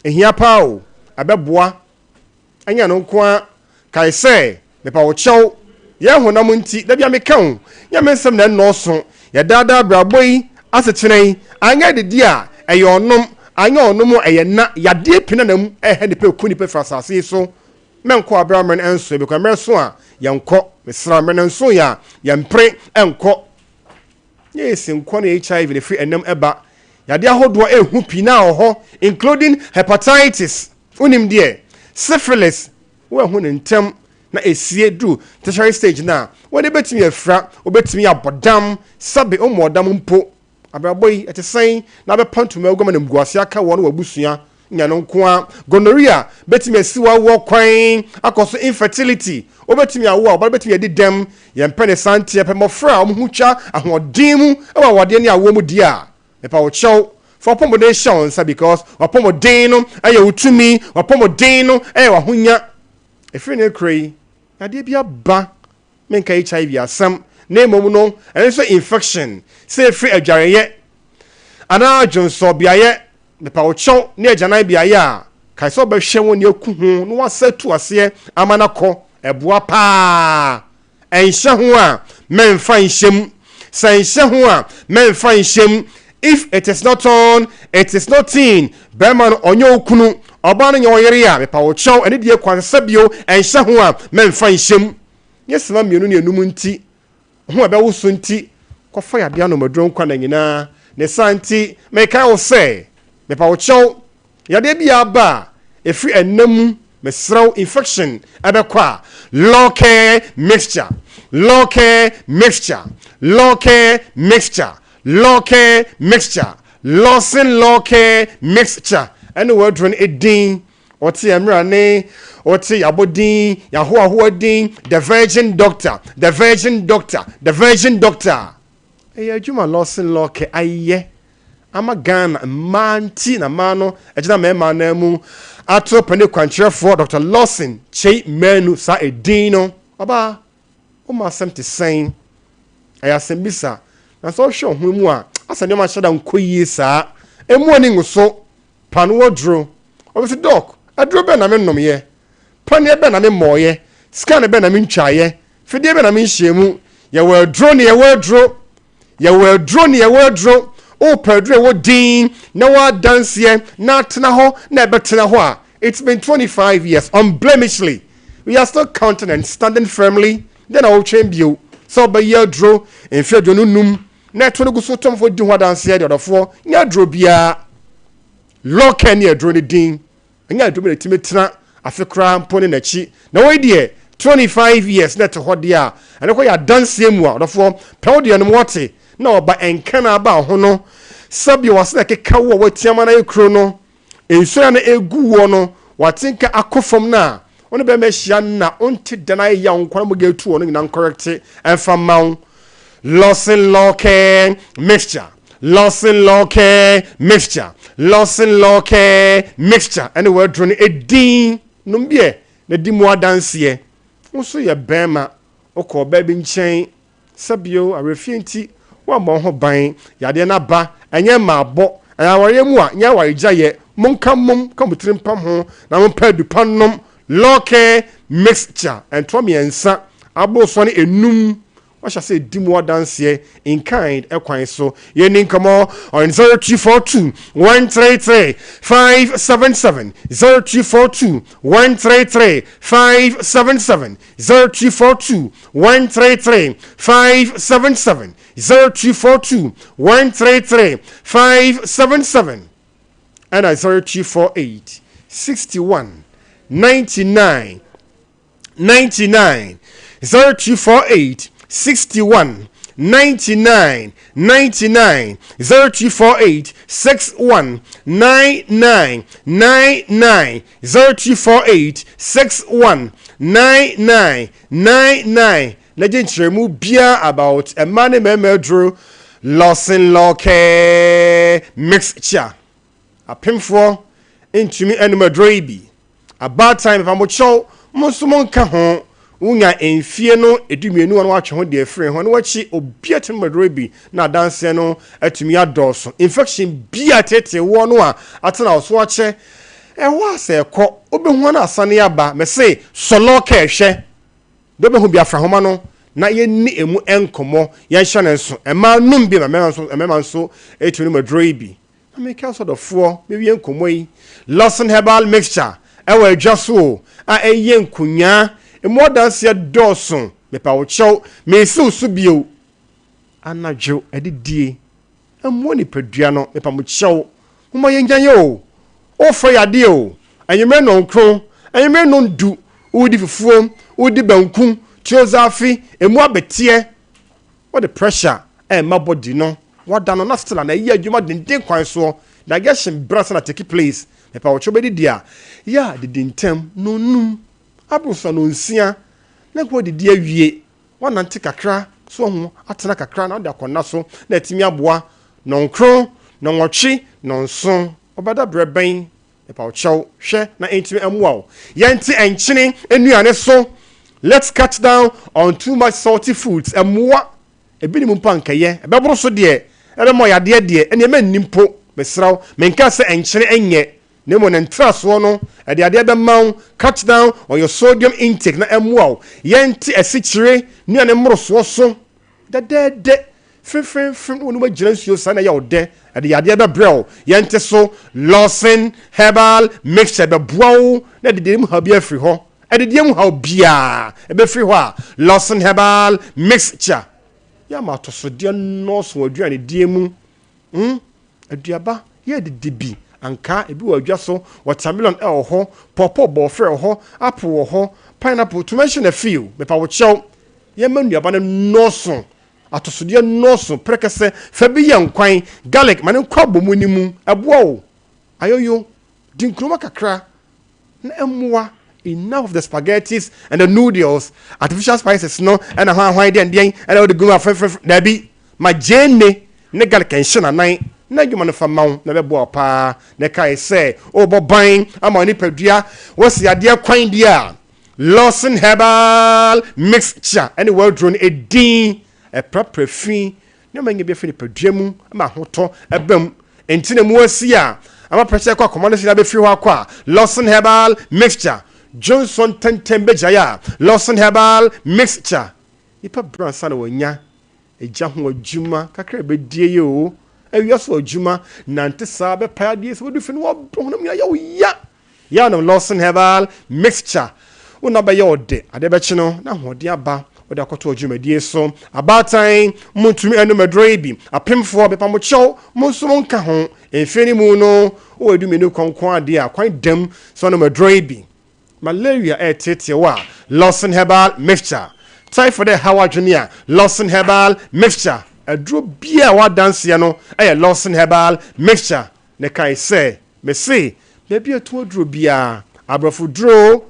Ɛhia paa o, ɛbɛboa. Ɛnyɛ ɛno nko ara, kae sɛ, mepa wo kyɛw, yɛn honam nti, da biara meka wo, Nyame nsɛm na ɛnnɔɔso, yɛ daa daa abrabɔ yi asekyerɛ yi, anyɛ adidi a, ɛyɛ ɔnom, anyɛ ɔnom a, ɛyɛ nna, yadeɛ pii na nam ɛha nipa, ɛku nipa firi asase yi so, mɛnkɔ aberɛ a mmerɛ no ɛnsoe, because mmerɛ so a, yɛnkɔ, mesrɛ wo, mmerɛ no nsoeɛ a, yɛmpere nkɔ. Nyɛ esi nko na HIV na ɛfiri ɛnam ɛba, yadeɛ ahodoɔ ɛhu pii na wɔ hɔ, including hepatitis. Wonim deɛ, syphilis, woanhu no ntɛm na ɛsie duru tertiary stage no a, w'ani bɛtumi afira, wobɛtumi abɔ dam, sɛbe wommɔɔ dam mpo. Abrabɔ yi, ɛte sɛn na wobɛpa ntoma agu ama animguaseɛ aka wo ne w'abusua? Nya no nko ara. Gonorrhea bɛtumi asi w'awoɔ kwan akɔ so, infertility, wobɛtumi awo a, wo ba no bɛtumi adi dɛm. Yɛmpɛ ne saa nti yɛpɛ mmɔfra a wɔn ho twa ahoɔden mu wɔ awadeɛ ne awoɔ mu deɛ a, Mepa wo kyɛw, fa w'apɔmuden hyɛ wo nsa because w'apɔmuden no yɛ wo tumi, w'apɔmuden no yɛ w'ahonya. Ɛfiri ne korɛ yi, yadeɛ bi aba, menka HIV asɛm, na mmom no, ɛno nso infection, sɛ ɛfiri adwareyɛ anaa dwonsɔ beaeɛ, mepa wo kyɛw, ne agyanan beaeɛ a, kae sɛ wobɛhwɛ wo ne aku ho na wasa atu aseɛ ama no akɔ, ɛboa paa. Ɛnhyɛ ho a, mɛmfa nhyɛ mu. Sɛ ɛnhyɛ ho a, mɛmfa nhyɛ mu. If it is not on, it is not in. Bɛrima no, ɔnyɛ wo kunu. Ɔbaa no nyɛ wo yere a, mepa wo kyɛw, ɛno deɛ kwan sɛ bio, ɛnhyɛ ho a, mɛmfa nhyɛ mu. Nyɛ sima mmienu ne anum nti, ho a ɛbɛwoso nti, kɔfa yadeɛ anom aduro nkwa nna nyinaa. Ne saa nti, mekae wo sɛ, mepa wo kyɛw, Yadeɛ biaa ba a ɛfiri ɛna mu mesrɛ wo infection ɛbɛkɔ a Lawcare mixture Lawcare mixture Lawcare mixture Lawcare mixture Lawson Lawcare mixture ɛne w'aduro no ɛdin Ɔte ɛmmerɛ ne ɔte yɛabɔ din yɛahoahoa din The Virgin Doctor The Virgin Doctor The Virgin Doctor Ɛyɛ adwuma Lawson Lawcare ayɛ. ama Ghana mmaa nti na mmaa no agyina mmarima anan mu ato panin kwankyerɛfoɔ Dr. Lawson Kyei Manu saa edin no. Ɔbaa, woma asɛm te sɛn? Ɛyɛ asɛmbisa, na sɛ wohwɛ wo ho mu a, asɛ nneɛma nhyɛ da nkɔ yie saa. Emu ani nwoso, pa no aduro. Obi se, Doc, aduro bɛn na menomyɛ? Paneɛ bɛn na memmɔɔyɛ? Scan bɛn na mentwaeɛ? Fidie bɛn na menhyɛɛ mu? Yɛwɔ aduro ne yɛwɔ aduro. Yɛwɔ aduro ne yɛwɔ aduro. Wopɛ aduro a ɛwɔ din na ɛwɔ adanseɛ na atena hɔ na ɛbɛtena hɔ a, it's been 25 years unblemishly. We are still counting and standing firmly. Dɛn na wotwɛn bio sɛ wobɛyɛ aduro mfe 25 na ɛto no gu so tɔmfoɔ di ho adanseɛ deɛ ɔdɔfoɔ nyɛ aduro biara. Lɔkɛ ne aduro no din. Ɛnyɛ aduro bi na ɛtumi tena afe koraa mpo ne n'akyi. Na wei deɛ 25 years na ɛte hɔ deɛ a, ɛno kɔ yɛ adanseɛ mu a, ɔdɔfoɔ, pɛ wo deɛ nom wɔte na ɔba ɛnka na aba ho no, sɛdeɛ wɔase na ɛkeka wo a woatia ma no ayɛ kuro no, nsuo a na ɛgu woɔ no, wate nka akɔ fam no a, wo ne bɛrima ahyia na wonte da no ayɛ yaw nko na mogya atu wɔ no nyinaa nkɔrɛkte ɛmfa mma wo. Lawson Lawcare Mixture Lawson Lawcare Mixture Lawson Lawcare Mixture ɛne w'aduro no edin nom bi ɛ na di mu adanseɛ. Wo nso yɛ bɛrima, wokɔ ɔbaa bi nkyɛn Sɛ bio, awerɛfie nti, woammɔ wo ho ban, yadeɛ no aba, ɛnyɛ mmaabɔ, ɛyɛ awareɛ mu a, nyɛ awaregyaeɛ, monka mmom, ka mo tiri mpam ho, na mompɛ adupa nnom, Lɔɔkɛ mixture, ntoa mmiɛnsa, aborosoɔ ne enum, wahyɛ aseɛ redi mu adanseɛ in kind kwan so. Yɛnni nkɔmmɔ on 0242 133 577, 0242 133 577. 0242 133 577 0242 133 577 ɛna 0248 61 99 99 0248 61 99 99 0248 61 99 99 0248 61 99 99 na gye nkyerɛmu biara about mmaa ne mmarima aduro Lawson Lawcare Mixture. Apemfoɔ ntumi nnom aduro yi bi. Abaatan mepamokyɛw mo nso monka ho. Wonya mfie no edumienu a na watwe ho de afiri ho na wakyi obi atumi nom aduro bi na adanseɛ no atumi adɔɔso. Infection bi a ɛtetee woɔ no a atena wo so akyɛ ɛhɔ a sɛ ɛkɔ wobɛhu na asane aba. Mese sɔ lɔɔkɛ hwɛ deɛ wobɛhu bi afra homa no na yɛnni emu nkɔmmɔ yɛnhyɛ no nso. Mmaa nom bi ma mmarima nso tumi nom aduro yi bi. Na meka sɛ ɔdɔfoɔ mewie nkɔmmɔ yi Lawson Herbal Mixture ɛwɔ adwa so o a ɛyɛ nkonyaa emu adanseɛ dɔɔso mepa wo kyɛw mensiw so bio anadwo adidie mmoa nipadua no mepa mo kyɛw momma yɛnyae o wofrɛ yadeɛ o anwummerɛ nnɔnkron anwummerɛ nnɔndu wodi fufuo wodi banku tuo zaafi emu abɛteɛ Wode pressure ɛma body no wada no na still a na ɛyɛ adwuma denden kwan soɔ digestion brɛ ansa na take place mepa wo kyɛw bɛdidi a yɛ a didi ntɛm nonum aboro so a nonsia na nka wadidi awie wanante kakra so wahu atena kakra na wode akɔ nna so na atumi aboa nɔnkron nɔnwɔtwe nɔnson wobɛda brɛ bɛn Mepa wo kyɛw, hwɛ na ɛntumi mmoa wo. Yɛnte nkyene nnuane so. Let's cut down on too much salty foods. Ɛmmoa. Ebi nim mpo a nkɛyɛ. Ɛbɛboro so deɛ, ɛbɛma wo yadeɛ deɛ, ɛnneɛ mɛnni mpo. Mesrɛ wo, menkaa sɛ nkyene nyɛ, na mmom ne ntrasoɔ no, ɛde adeɛ bɛma wo. Cut down on your sodium intake na ɛmmoa wo. Yɛnte asikyire nnuane mmorosoɔ so. Dɛdɛɛdɛ, Fenfenfen na wɔnom agyina nsuo saa na ɛyɛ wo dɛ, ɛde yadeɛ bɛbrɛ wo. Yɛnte so, Lawson Herbal Mixture bɛboa wo na adidie mu haw biara afiri hɔ. Adidie mu haw biara ɛbɛfiri hɔ a, Lawson Herbal Mixture yɛ ama atosodeɛ nnɔɔso wɔ aduanedie mu. Hmm, aduaba yɛ adidi bi, ankaa ebi wɔ adwa so, watermelon ɛwɔ hɔ, pawpaw bɔɔfrɛ wɔ hɔ, apple wɔ hɔ, pineapple, to mention a few, mepa wo kyɛw. Yɛmma nnuaba no nnɔɔso Atosodeɛ nnɔɔso prɛkɛsɛ, fa bi yɛ nkwan, garlic ma no nkɔ abomu no mu, ɛboa wo. Ayoyo, di nkruma kakra na ɛmmoa. Enough of the spaghettis and the noodles, artificial spices no ɛna hwan hwan deɛn deɛn ɛna wode gu mu afrɛfrɛfrɛ, daabi, ma gyeene ne garlic nhyɛ n'anan na adwuma no fa ma wo na ɛbɛboa wo paa. Na kae sɛ worebɔ ban ama wo nipadua, woasi adeɛ kwan deɛ a, Lawson Herbal Mixture ne w'aduro no edin. Ɛprapra fi ne ɔma nya bi afi nipadua mu ma ahotɔ ba mu. Enti na mu asi a ama pressure kɔ akoma no so na abɛfiri hɔ akɔ a, Lawson Herbal Mixture. Johnson ntɛntɛm bɛgyae a, Lawson Herbal Mixture. Nipa brɛ ansa na wanya Agya ho adwuma kakra a ɛbɛdie yi oo, awia so adwuma, nante saa bɛpae adeɛ sɛ wadu fie no wɔbrɛ honam nyinaa yɛ wo ya. Yɛ anom Lawson Herbal Mixture, wo nna bɛyɛ wo dɛ, adeɛ bɛkye no na ahoɔden aba wode akɔto dwumadie so. Abaatan, montumi nnom aduro yi bi. Apemfoɔ, mepa mo kyɛw, mo nso monka ho. Mfeɛ no mu no, wowɔ du mmienu kɔ nko ara deɛ a, kwan dam sɛ wonom aduro yi bi. Malaria reteetee wo a, Lawson Herbal Mixture. Typhoid rehaw w'adwene a, Lawson Herbal Mixture. Aduro biara a ɛwɔ adanseɛ no yɛ Lawson Herbal Mixture. Na kae sɛ, mese, baabi a ɛtɔn aduro biara, aborɔfo duro,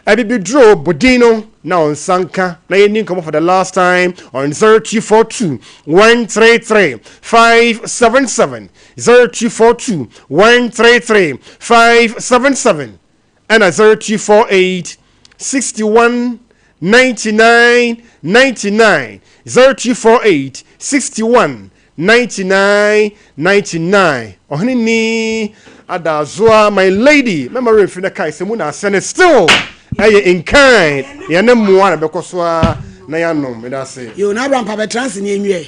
abibiduro, bɔ din no na wo nsa nka na yɛnni nkɔmmɔ for the last time on 0242 133 577, 0242 133 577. ɛna 0248 61 99 99 0248 61 99 99 Ɔhene ni Adazoa my lady mɛma werɛ mfiri na kae sɛ mu na asɛ no still ɛyɛ in kind yɛne mmoa na bɛkɔ so ara na yɛanom meda ase.
Yo na Abraham pa bɛtra ase ne enwiɛ.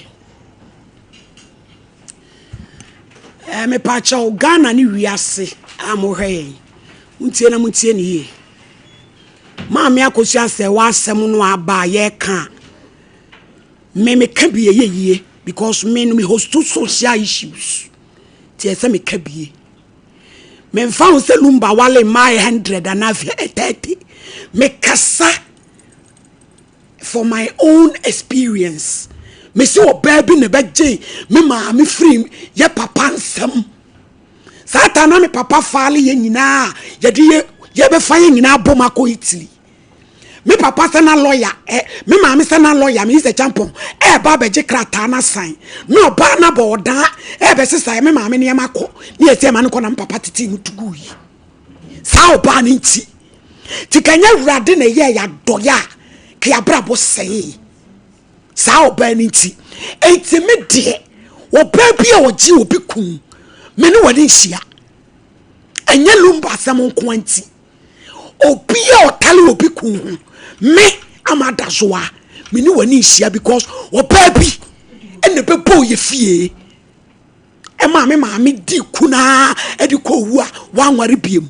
Eh, mepakyɛw Ghana ne wiase a mohwɛ yɛn. Montie na montie ne yie. Maame Akosua sɛ w'asɛm no aba a yɛka a, me meka bi ɛyɛ yie because me no me host social issues. Nti ɛsɛ meka bie. Memfa ho sɛ Lumba wale mmaa 100 anaa 30. Mekasa For my own experience, mese ɔbaa bi na ɛbɛgye me maame firi yɛ papa nsam. Saa ta na me papa faale yɛ nyinaa yɛde yɛ yɛbɛfa yɛ nyinaa bom akɔ Italy. Me papa sɛ na lɔya ɛ me maame sɛ na lɔya me sɛ champɔn ɛɛba abɛgye krataa na san na ɔbaa na bɔ ɔdaa ɛɛbɛsesa me maame nneɛma kɔ ne yɛsɛ ɛma no kɔ na me papa tete mu tugu yi. Saa ɔbaa no nti. Nti ka nyɛ Awurade na ɛyɛɛ yɛ adɔeɛ a, ka yɛabrabɔ sɛee. Saa ɔbaa no nti. Enti me deɛ, ɔbaa bi a ɔgye obi kun, me ne wɔne nhyia. Ɛnyɛ lumba asɛm nko nti. Obi a ɔtale obi kun ho, me ama da so a, me ne wɔne nhyia because ɔbaa bi ɛna ɛbɛbɔ yɛ fie. ɛmaa me maame dii kunaa de kɔ owu a wanware biem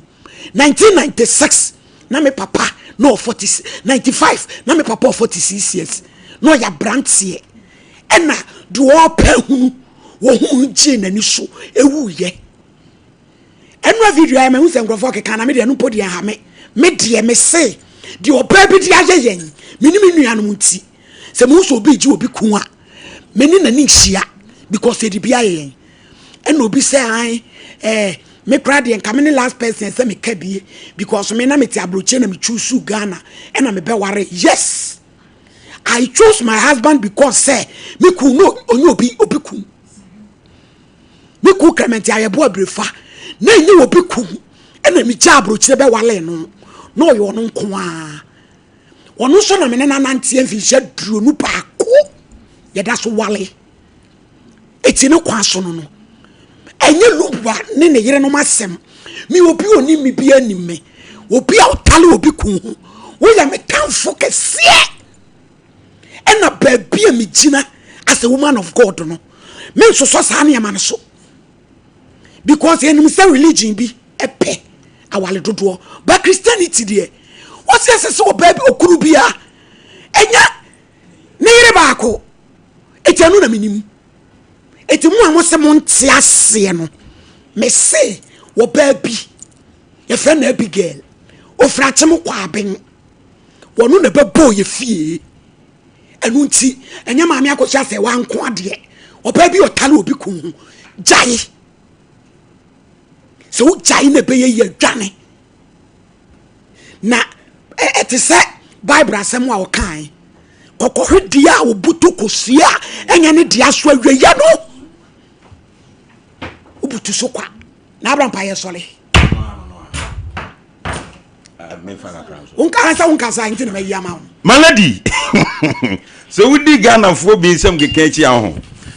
1996 na me papa na ɔ 40 95 na me papa ɔ 46 years na ɔyɛ aberanteɛ ɛna deɛ ɔpɛ hunu wɔhu gyee n'ani so ɛwuiɛ ɛnura video ayɛ mahu sɛ nkurɔfoɔ keka na me deɛ no mpo deɛ ha me me deɛ me se deɛ ɔbaa bi de ayɛ yɛn me ne me nuanom nti sɛ mehu sɛ obi gye obi kun a me ne n'ani nhyia because yɛde bi ayɛ yɛn ɛna obi sɛ an ɛɛ me kora deɛ nka me ne last person sɛ meka bie because me na mete aburokyire na me choose Ghana ɛna me bɛware yes I chose my husband because sɛ me kun no onye obi obi kun me kun Clement ayɛbo abirefa na enye obi kun ɛna me gya aburokyire bɛwale no na ɔyɛ ɔno nko ara. Ɔno nso na me ne no ananteɛ mfinhyia 21 yɛda so wale eti ne kwan so no no ɛnyɛ lubwa ne ne yerenom asɛm me obi onim me bi anim me obi a ɔtale obi kun ho woyɛ me tamfo kɛseɛ ɛna baabi a megyina as a woman of God no me nsosɔ saa nneɛma no so because yɛnim sɛ religion bi pɛ awale dodoɔ but Christianity deɛ wɔsi ɛsɛ sɛ ɔbaa bi okunu bia ɛnyɛ ne yere baako eti ɛno na menim eti mu a mo sɛ mo nte aseɛ no mese ɔbaa bi yɛfrɛ no Abigail ofiri akyem kɔ aben wɔno na ɛbɛbɔɔ yɛ fie ɛno nti ɛnyɛ maame akɔhyia sɛ wanko adeɛ ɔbaa bi ɔtale obi kun ho gyae sɛ wogyae na ɛbɛyɛ yɛ adwane na ɛte sɛ bible asɛm a ɔkae kɔkɔhwe deɛ a ɔbutu kɔsie a ɛnyɛ ne deɛ so awieɛ no. Watu so kwa. Na abra mpa yɛ sɔre. Wonka sɛ wonkasa nti na mayi ama wo.
Malady sɛ wodi Ghanafoɔ bi nsɛm keka akyi a ho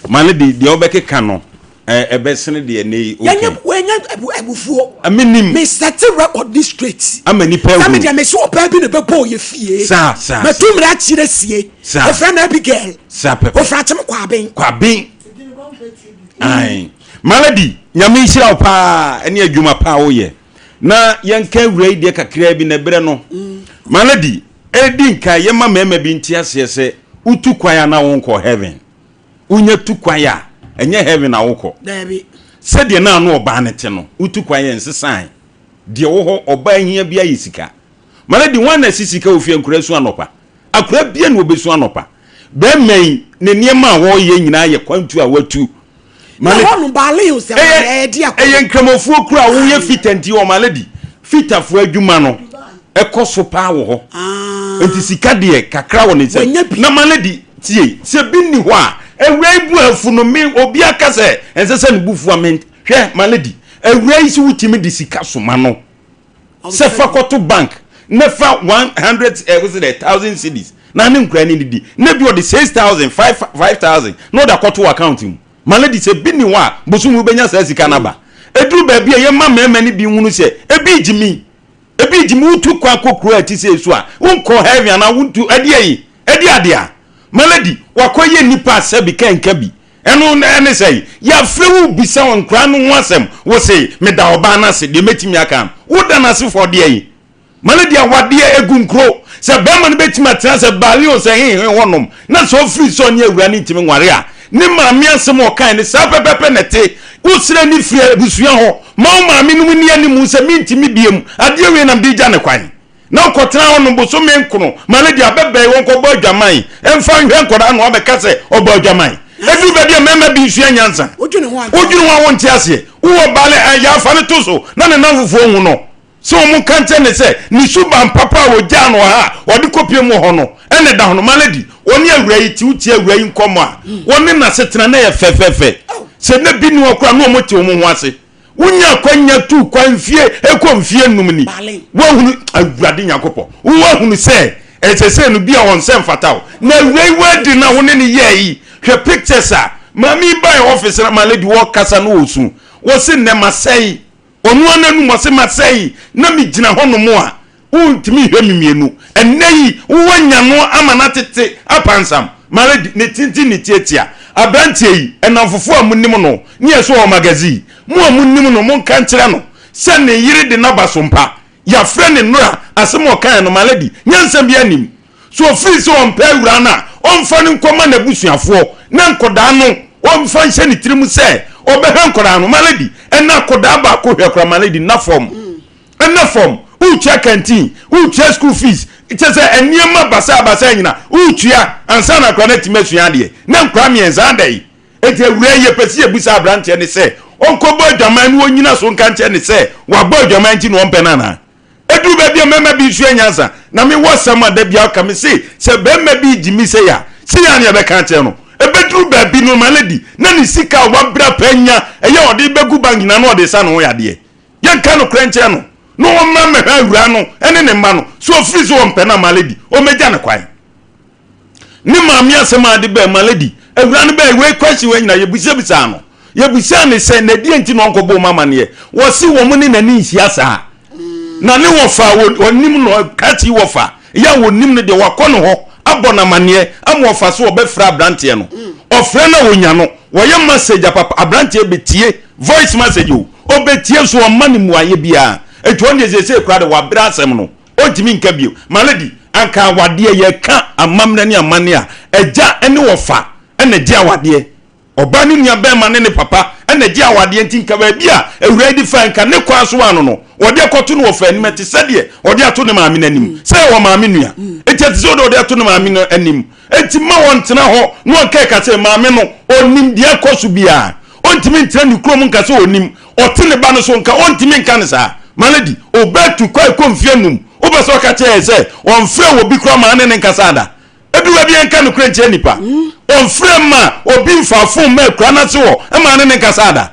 Malady deɛ wobɛkeka no ɛbɛsene deɛ ne yi
okay. Wɔnyɛ abufuo.
Menim.
Me set record ni straight.
Ama nipa ahunu.
Sɛ me deɛ me se ɔbaa bi na ɛbɛbɔ yɛ fie.
Saa saa.
Matu mmara akyerɛ sie.
Saa.
Ofra na Abigail.
Saa pɛpɛ.
Ofra kyem Kwaben.
Kwaben. Ae. Malady nyame nhyira wo paa ɛne adwuma paa woyɛ. Na yɛnka awura yi deɛ kakraa bi na ɛberɛ no. Malady ɛdi nka yɛma mmarima bi nte aseɛ sɛ wotu kwan a na wonkɔ heaven. Wonya tu kwan a ɛnyɛ heaven na wokɔ.
Daabi.
Sɛdeɛ na ano ɔbaa no te no wotu kwan yɛ nsesae. Deɛ wɔ hɔ ɔbaa hia bi ayɛ sika. Malady hwan na ɛsi sika wɔ fie nkora su anɔpa? Akora bia na ɔbɛsu anɔpa. Bɛrima yi, ne nneɛma a ɔreyɛ nyinaa yɛ kwantu a watu.
Na hɔ no, Baale o sɛ wɔn ɛdi akɔ.
Ɛyɛ nkramofoɔ kuro a woyɛ fita nti wɔn already fitafoɔ adwuma no ɛkɔ so paa wɔ hɔ.
Ah.
Nti sika deɛ kakra wɔ ne nsam. Na malady tie sɛ bi nni hɔ a awura yi bu afu no me obi aka sɛ ɛnsɛ sɛ ne bu fu a me hwɛ malady awura yi sɛ wotumi de sika soma no. sɛ fa kɔto bank na fa 100 eh, what's it, thousand cedis na ne nkura ne didi na bi ɔde 6000 5000 na ɔde akɔto account mu ma lady sɛ bi ni hɔ a bosom wobɛnya saa sika no aba ɛduru baabi a yɛma mmarima no bi hunu sɛ ebi gyimi ebi gyimi wotu kwan kɔ kuro a ɛte sɛ esu a wonkɔ heaven anaa wontu ɛdeɛ yi ɛde adeɛ a ma lady wakɔyɛ nnipa a sɛbi kɛnka bi Ɛno ne sɛn? Yɛafrɛ wo rebisa wo nkwadaa no ho asɛm. Wo se, meda ɔbaa no ase, deɛ mɛtumi aka no. Woda no ase fɔ deɛn? Ma no deɛ awadeɛ ɛgu nkuro. Sɛ barima no bɛtumi atena sɛ baale o sɛ hehe hɔnom, na sɛ ɔfiri sɛ ɔne awuraa no ntumi nware a, ne maame asɛm a ɔkae no saa pɛpɛpɛ na ɛte. Wo srɛ no firi abusua hɔ. Ma wo maame nom nni anim sɛ mentumi biom, adeɛ wei na mede regya no kwan. na ɔkɔtena hɔ nom bosome nkono ma no de abɛbɛn wɔn kɔbɔ adwaman mfa nhwɛ nkwadaa no abɛka sɛ ɔbɔ adwaman ɛduru baabi a mmarima bi nsua nyansa
wodwene ho
a wonte aseɛ wowɔ ba no ɛyɛ afa no to so na ne namfofoɔ hu no sɛ wɔn ka nkyɛn ne sɛ ne suban papa a wɔgyaa no wɔ ha a ɔde kɔpie mu wɔ hɔ no ɛna ɛda ho no ma no di wɔne awura yi te wotie awura yi nkɔmmɔ a wɔne n'asetena na yɛ fɛfɛɛfɛ sɛ na bi ne hɔ koraa na wɔn te wɔn ho ase Wonya akwanya tuu kwan mfie ɛkɔ mfie num ni. Woahunu Awurade Nyankopɔn. Woahunu sɛ ɛsɛ sɛ no bi a wɔn sɛ mfata wo. Na awura yi wadi na wo ne ne yɛɛ yi. Hwɛ pictures a maame yi bae office na ma lady wɔkasa no wɔsu. Wɔse nnɛ masɛe. Ɔno ara n'anum ɔse masɛe. Na megyina hɔnom a Wontumi nhwɛ me mmienu. Ɛnnɛ yi, woanya no ama no atete apansam. Maredi, ne tenten ne tiatia. Aberanteɛ yi, nnamfofoɔ a monim no, ne yɛn so wɔ magazine. Mo a monim no, monka nkyerɛ no sɛ ne yere de no aba so mpa. Yɛafrɛ no nnora, asɛm a ɔkaeɛ no, Maledi, nyansa biara nnim. So ɔfiri sɛ ɔmpɛ awuraa no a, ɔmfa no nkɔma n'abusuafoɔ na nkɔdaa no ɔmfa nhyɛ ne tirim sɛ ɔbɛhwɛ nkɔdaa no. Maledi, ɛnnɛ akɔdaa baako hwɛ koraa, Maledi, nna fam. Ɛnna fam, woretua canteen, woretua school fees, kyerɛ sɛ nneɛma basabasa nyina woretua ansa na akwadaa no atumi asua adeɛ. Na nkwadaa mmiɛnsa adɛn? Enti awuraa yi yɛpɛ sɛ yɛbisa aberanteɛ no sɛ ɔnkɔbɔ adwaman na ɔnyina so nka nkyerɛ no sɛ wabɔ adwaman nti na ɔmpɛ no anaa? Ɛduru baabi a mmarima bi sua nyansa. Na mewɔ asɛm a da biara ɔka me se sɛ barima bi regye me sei a, sei ara na yɛbɛka akyerɛ no. Ɛbɛduru baabi no ma lady na ne sika a wabrɛ pɛ anya ɛyɛ a ɔde bɛgu bank nyinaa na ɔde resa ne ho yadeɛ. Yɛnka nokorɛ nkyerɛ no na ɔmmra mmɛhwɛ awuraa no ne ne mma no. Sɛ ɔfiri sɛ ɔmpɛ no a, Malady, ɔmmɛgya no kwan. Ne maame asɛm a ade bɛɛ Malady, awuraa no bɛɛ wei question wei nyinaa yɛbisabisaa no. Yɛbisaa no sɛ na ɛdeɛn nti na ɔnkɔbɔ wɔn amaneɛ. Wɔse wɔn ne n'ani nhyia saa. Na ne wɔfa a ɔnim no, krakye wɔfa yɛ a ɔnim no deɛ wakɔ ne hɔ abɔ no amaneɛ ama ɔfa so ɔbɛfrɛ aberanteɛ no. Ɔfrɛ no a ɔnya no, wɔyɛ message a papa aberanteɛ bɛtie voice message o. Ɔbɛtie nso ɔmma no mmuaeɛ biara. Enti ɔno deɛ seesei koraa deɛ wabrɛ asɛm no, ɔntumi nka bio. Malady, anka awadeɛ, yɛka amammerɛ ne amanneɛ a, agya ne wɔfa na ɛgye awadeɛ. Ɔbaa ne nua barima ne ne papa na ɛgye awadeɛ nti nka baabi a awuraa yi de fae nka ne kwan so ano no, ɔde akɔto no wɔfa anim. Ɛte sɛ deɛ ɔde ato ne maame no anim sɛ ɛwɔ maame nua. Enti ɛte sɛ ɔde ato ne maame no anim. Enti mma ɔntena hɔ na ɔnka ɛka sɛ maame no ɔnim deɛ ɛkɔ so biara. Ɔntumi ntena ne kurom nka sɛ ɔnim. Ɔte ne ba no so nka, ɔntumi nka no saa. Malady, Obetu kwae kɔ mfeɛ num. Wopɛ sɛ ɔka kyerɛ yɛn sɛ ɔmfrɛɛ obi koraa maa ne ne nkasaa da? Ɛduru baabi a yɛnka nokorɛ nkyerɛ nnipa. Ɔmfrɛɛ mmaa obi mfaa fon mmaa akuraa no ase hɔ maa ne ne nkasaa da.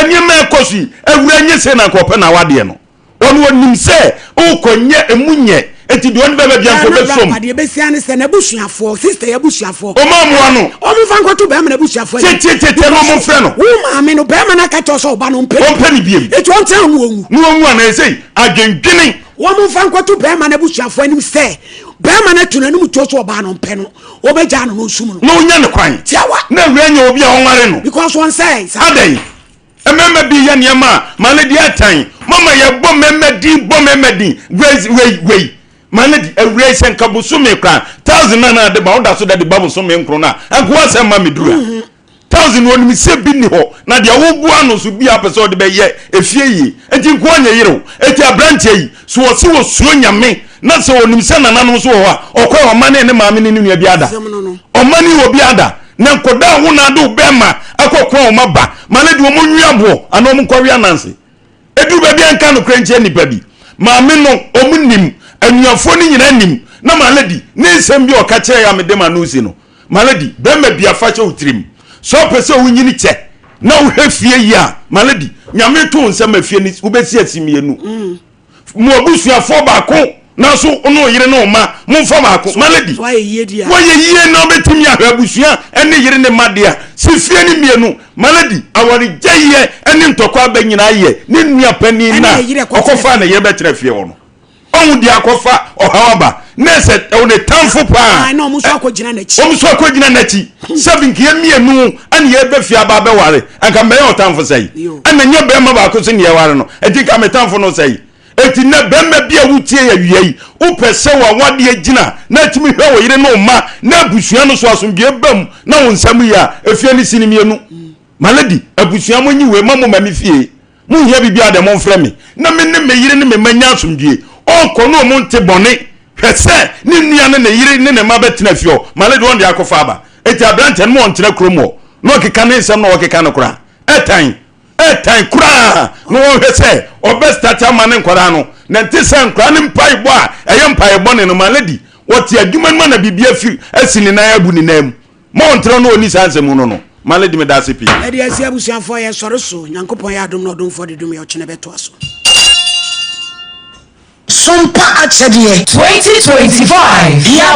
Nneɛma a ɛkɔ so yi, awura nyɛ sei na anka ɔpɛ n'awadeɛ no. Ɔno ɔnim sɛ wokɔ nyɛ, emu nyɛ, enti deɛ ɔne bɛba biara nso ɔbɛsɔ mu.
Deɛ ɛbɛsi ara ne sɛ n'abusuafoɔ, sister yi abusuafoɔ.
Ɔma mmoa no.
Wɔmfa nkɔto bɛrima no abusuafoɔ anim.
Tietietie na wɔmfrɛ no.
Wo maame no, bɛrima no aka kyerɛ wo sɛ ɔba no ɔmpɛ ne
Ɔmpɛ ne biem.
Enti ɔntena hɔ na ɔnwu.
Na ɔnwu anaa ɛsei adwendwene.
Wɔmfa nkɔto bɛrima no abusuafoɔ anim sɛ bɛrima no atu n'anom tuo sɛ ɔbaa no ɔmpɛ no, wɔbɛgyaa no na ɔnsum no.
Na ɔnya ne kwan.
Tiawa.
Na awura nya obi a ɔnware no.
Because wɔnsɛe saa.
Adɛn? Mmarima bi yɛ nneɛma a ma no deɛ ɛtan. Mama yɛbɔ mmarima din bɔ mmarima din. Wei wei wei. Ma no di awura yi sɛ nka bosome koraa 1009 a de ba woda so da de ba bosome nkron no a nka woasɛm ma meduru a. 1000 onim sɛ bi nni hɔ na deɛ woboa no so bi a pɛ sɛ ɔde bɛyɛ efie yie nti nkoa nyɛ yere o. Eti aberanteɛ yi so ɔse osuro Nyame na sɛ onim sɛ nananom nso wɔ hɔ a ɔkɔɛ ɔmanee ne maame ne ne nua bi ada ɔmanee obi ada na nkɔdaa wo na ade wo bɛɛma akɔ ko a ɔma ba ma ne de ɔmo nwi aboɔ anaa ɔmo nkɔwe ananse eduru baabi a nka nokorɛ nkyerɛ nipa bi maame no ɔmo nim anuafoɔ no nyinaa nim na ma lady ne nsɛm bi a ɔka kyerɛ yɛ a mede ma no si no Malady, bɛrima bi afa hyɛ wo tirim sɛ ɔpɛ sɛ wonyini kyɛ na wohwɛ fie yi a, Malady, Nyame to wo nsa ma fie no wobɛsi asi mmienu. Mm. Mo abusuafoɔ baako nanso wo ne wo yere ne wo mma momfa baako. Malady,
wɔyɛ
yie na wobɛtumi ahwɛ abusua ne yere ne mma deɛ a, si fie no mmienu. Malady, awaregyaeɛ ne ntɔkwa aba nyinaa yɛ ne nua panin na ɔkɔfaa ne yere bɛtena fie hɔ no. Ɔhu deɛ akɔfa ɔhaw aba na ɛsɛ ɛwɔ ne tamfo paa.
Na wɔn nso akɔgyina n'akyi.
Wɔn nso akɔgyina n'akyi. Sɛbi nka yɛn mmienu ɛna yɛbɛ fie aba abɛware nka mɛyɛ ɔtamfo sɛyi. Ɛna nyɛ bɛrima baako so ne yɛware no eti nka me tamfo no sɛyi. Eti nɛ bɛrima bi a wotie yɛ awia yi wopɛ sɛ w'awadeɛ gyina na atumi hwɛ wo yere ne wo mma na abusua no so asomdwoeɛ ba mu na wo nsam yie a efie no si no mmienu. My lady abusua mo nyi wei ma mo ma me fie. Monhia biribiara deɛ momfrɛ me na me ne me yere ne me mma nya asomdwie. Ɔrekɔ no ɔmo nte bɔne. Hwɛ sɛ ne nua ne ne yere ne ne mma bɛtena fie hɔ. Male deɛ ɔno deɛ akɔfa aba. Enti aberanteɛ no ma ɔntena kurom hɔ na ɔkeka ne nsɛm na ɔkeka no koraa. Ɛtan. Ɛtan koraa na ɔnhwɛ sɛ ɔbɛ start ama ne nkwadaa no. Na ɛnte sɛ nkwadaa no mpaebɔ a ɛyɛ mpaebɔ bɔne no. Male di ɔte adwuma no mu na biribi afi asi ne nan abu ne nan mu. Ma ɔntrɛw na ɔnni saa nsɛm hunu no. Ma lady meda ase pii.
Ɛde asi abusuafoɔ yɛ sɔre so Nyankopɔn yɛ adom na ɔdomfoɔ de dom yɛ ɔkyena bɛtoa so.
Sompa akyɛdeɛ. 2025 Yɛabɔ.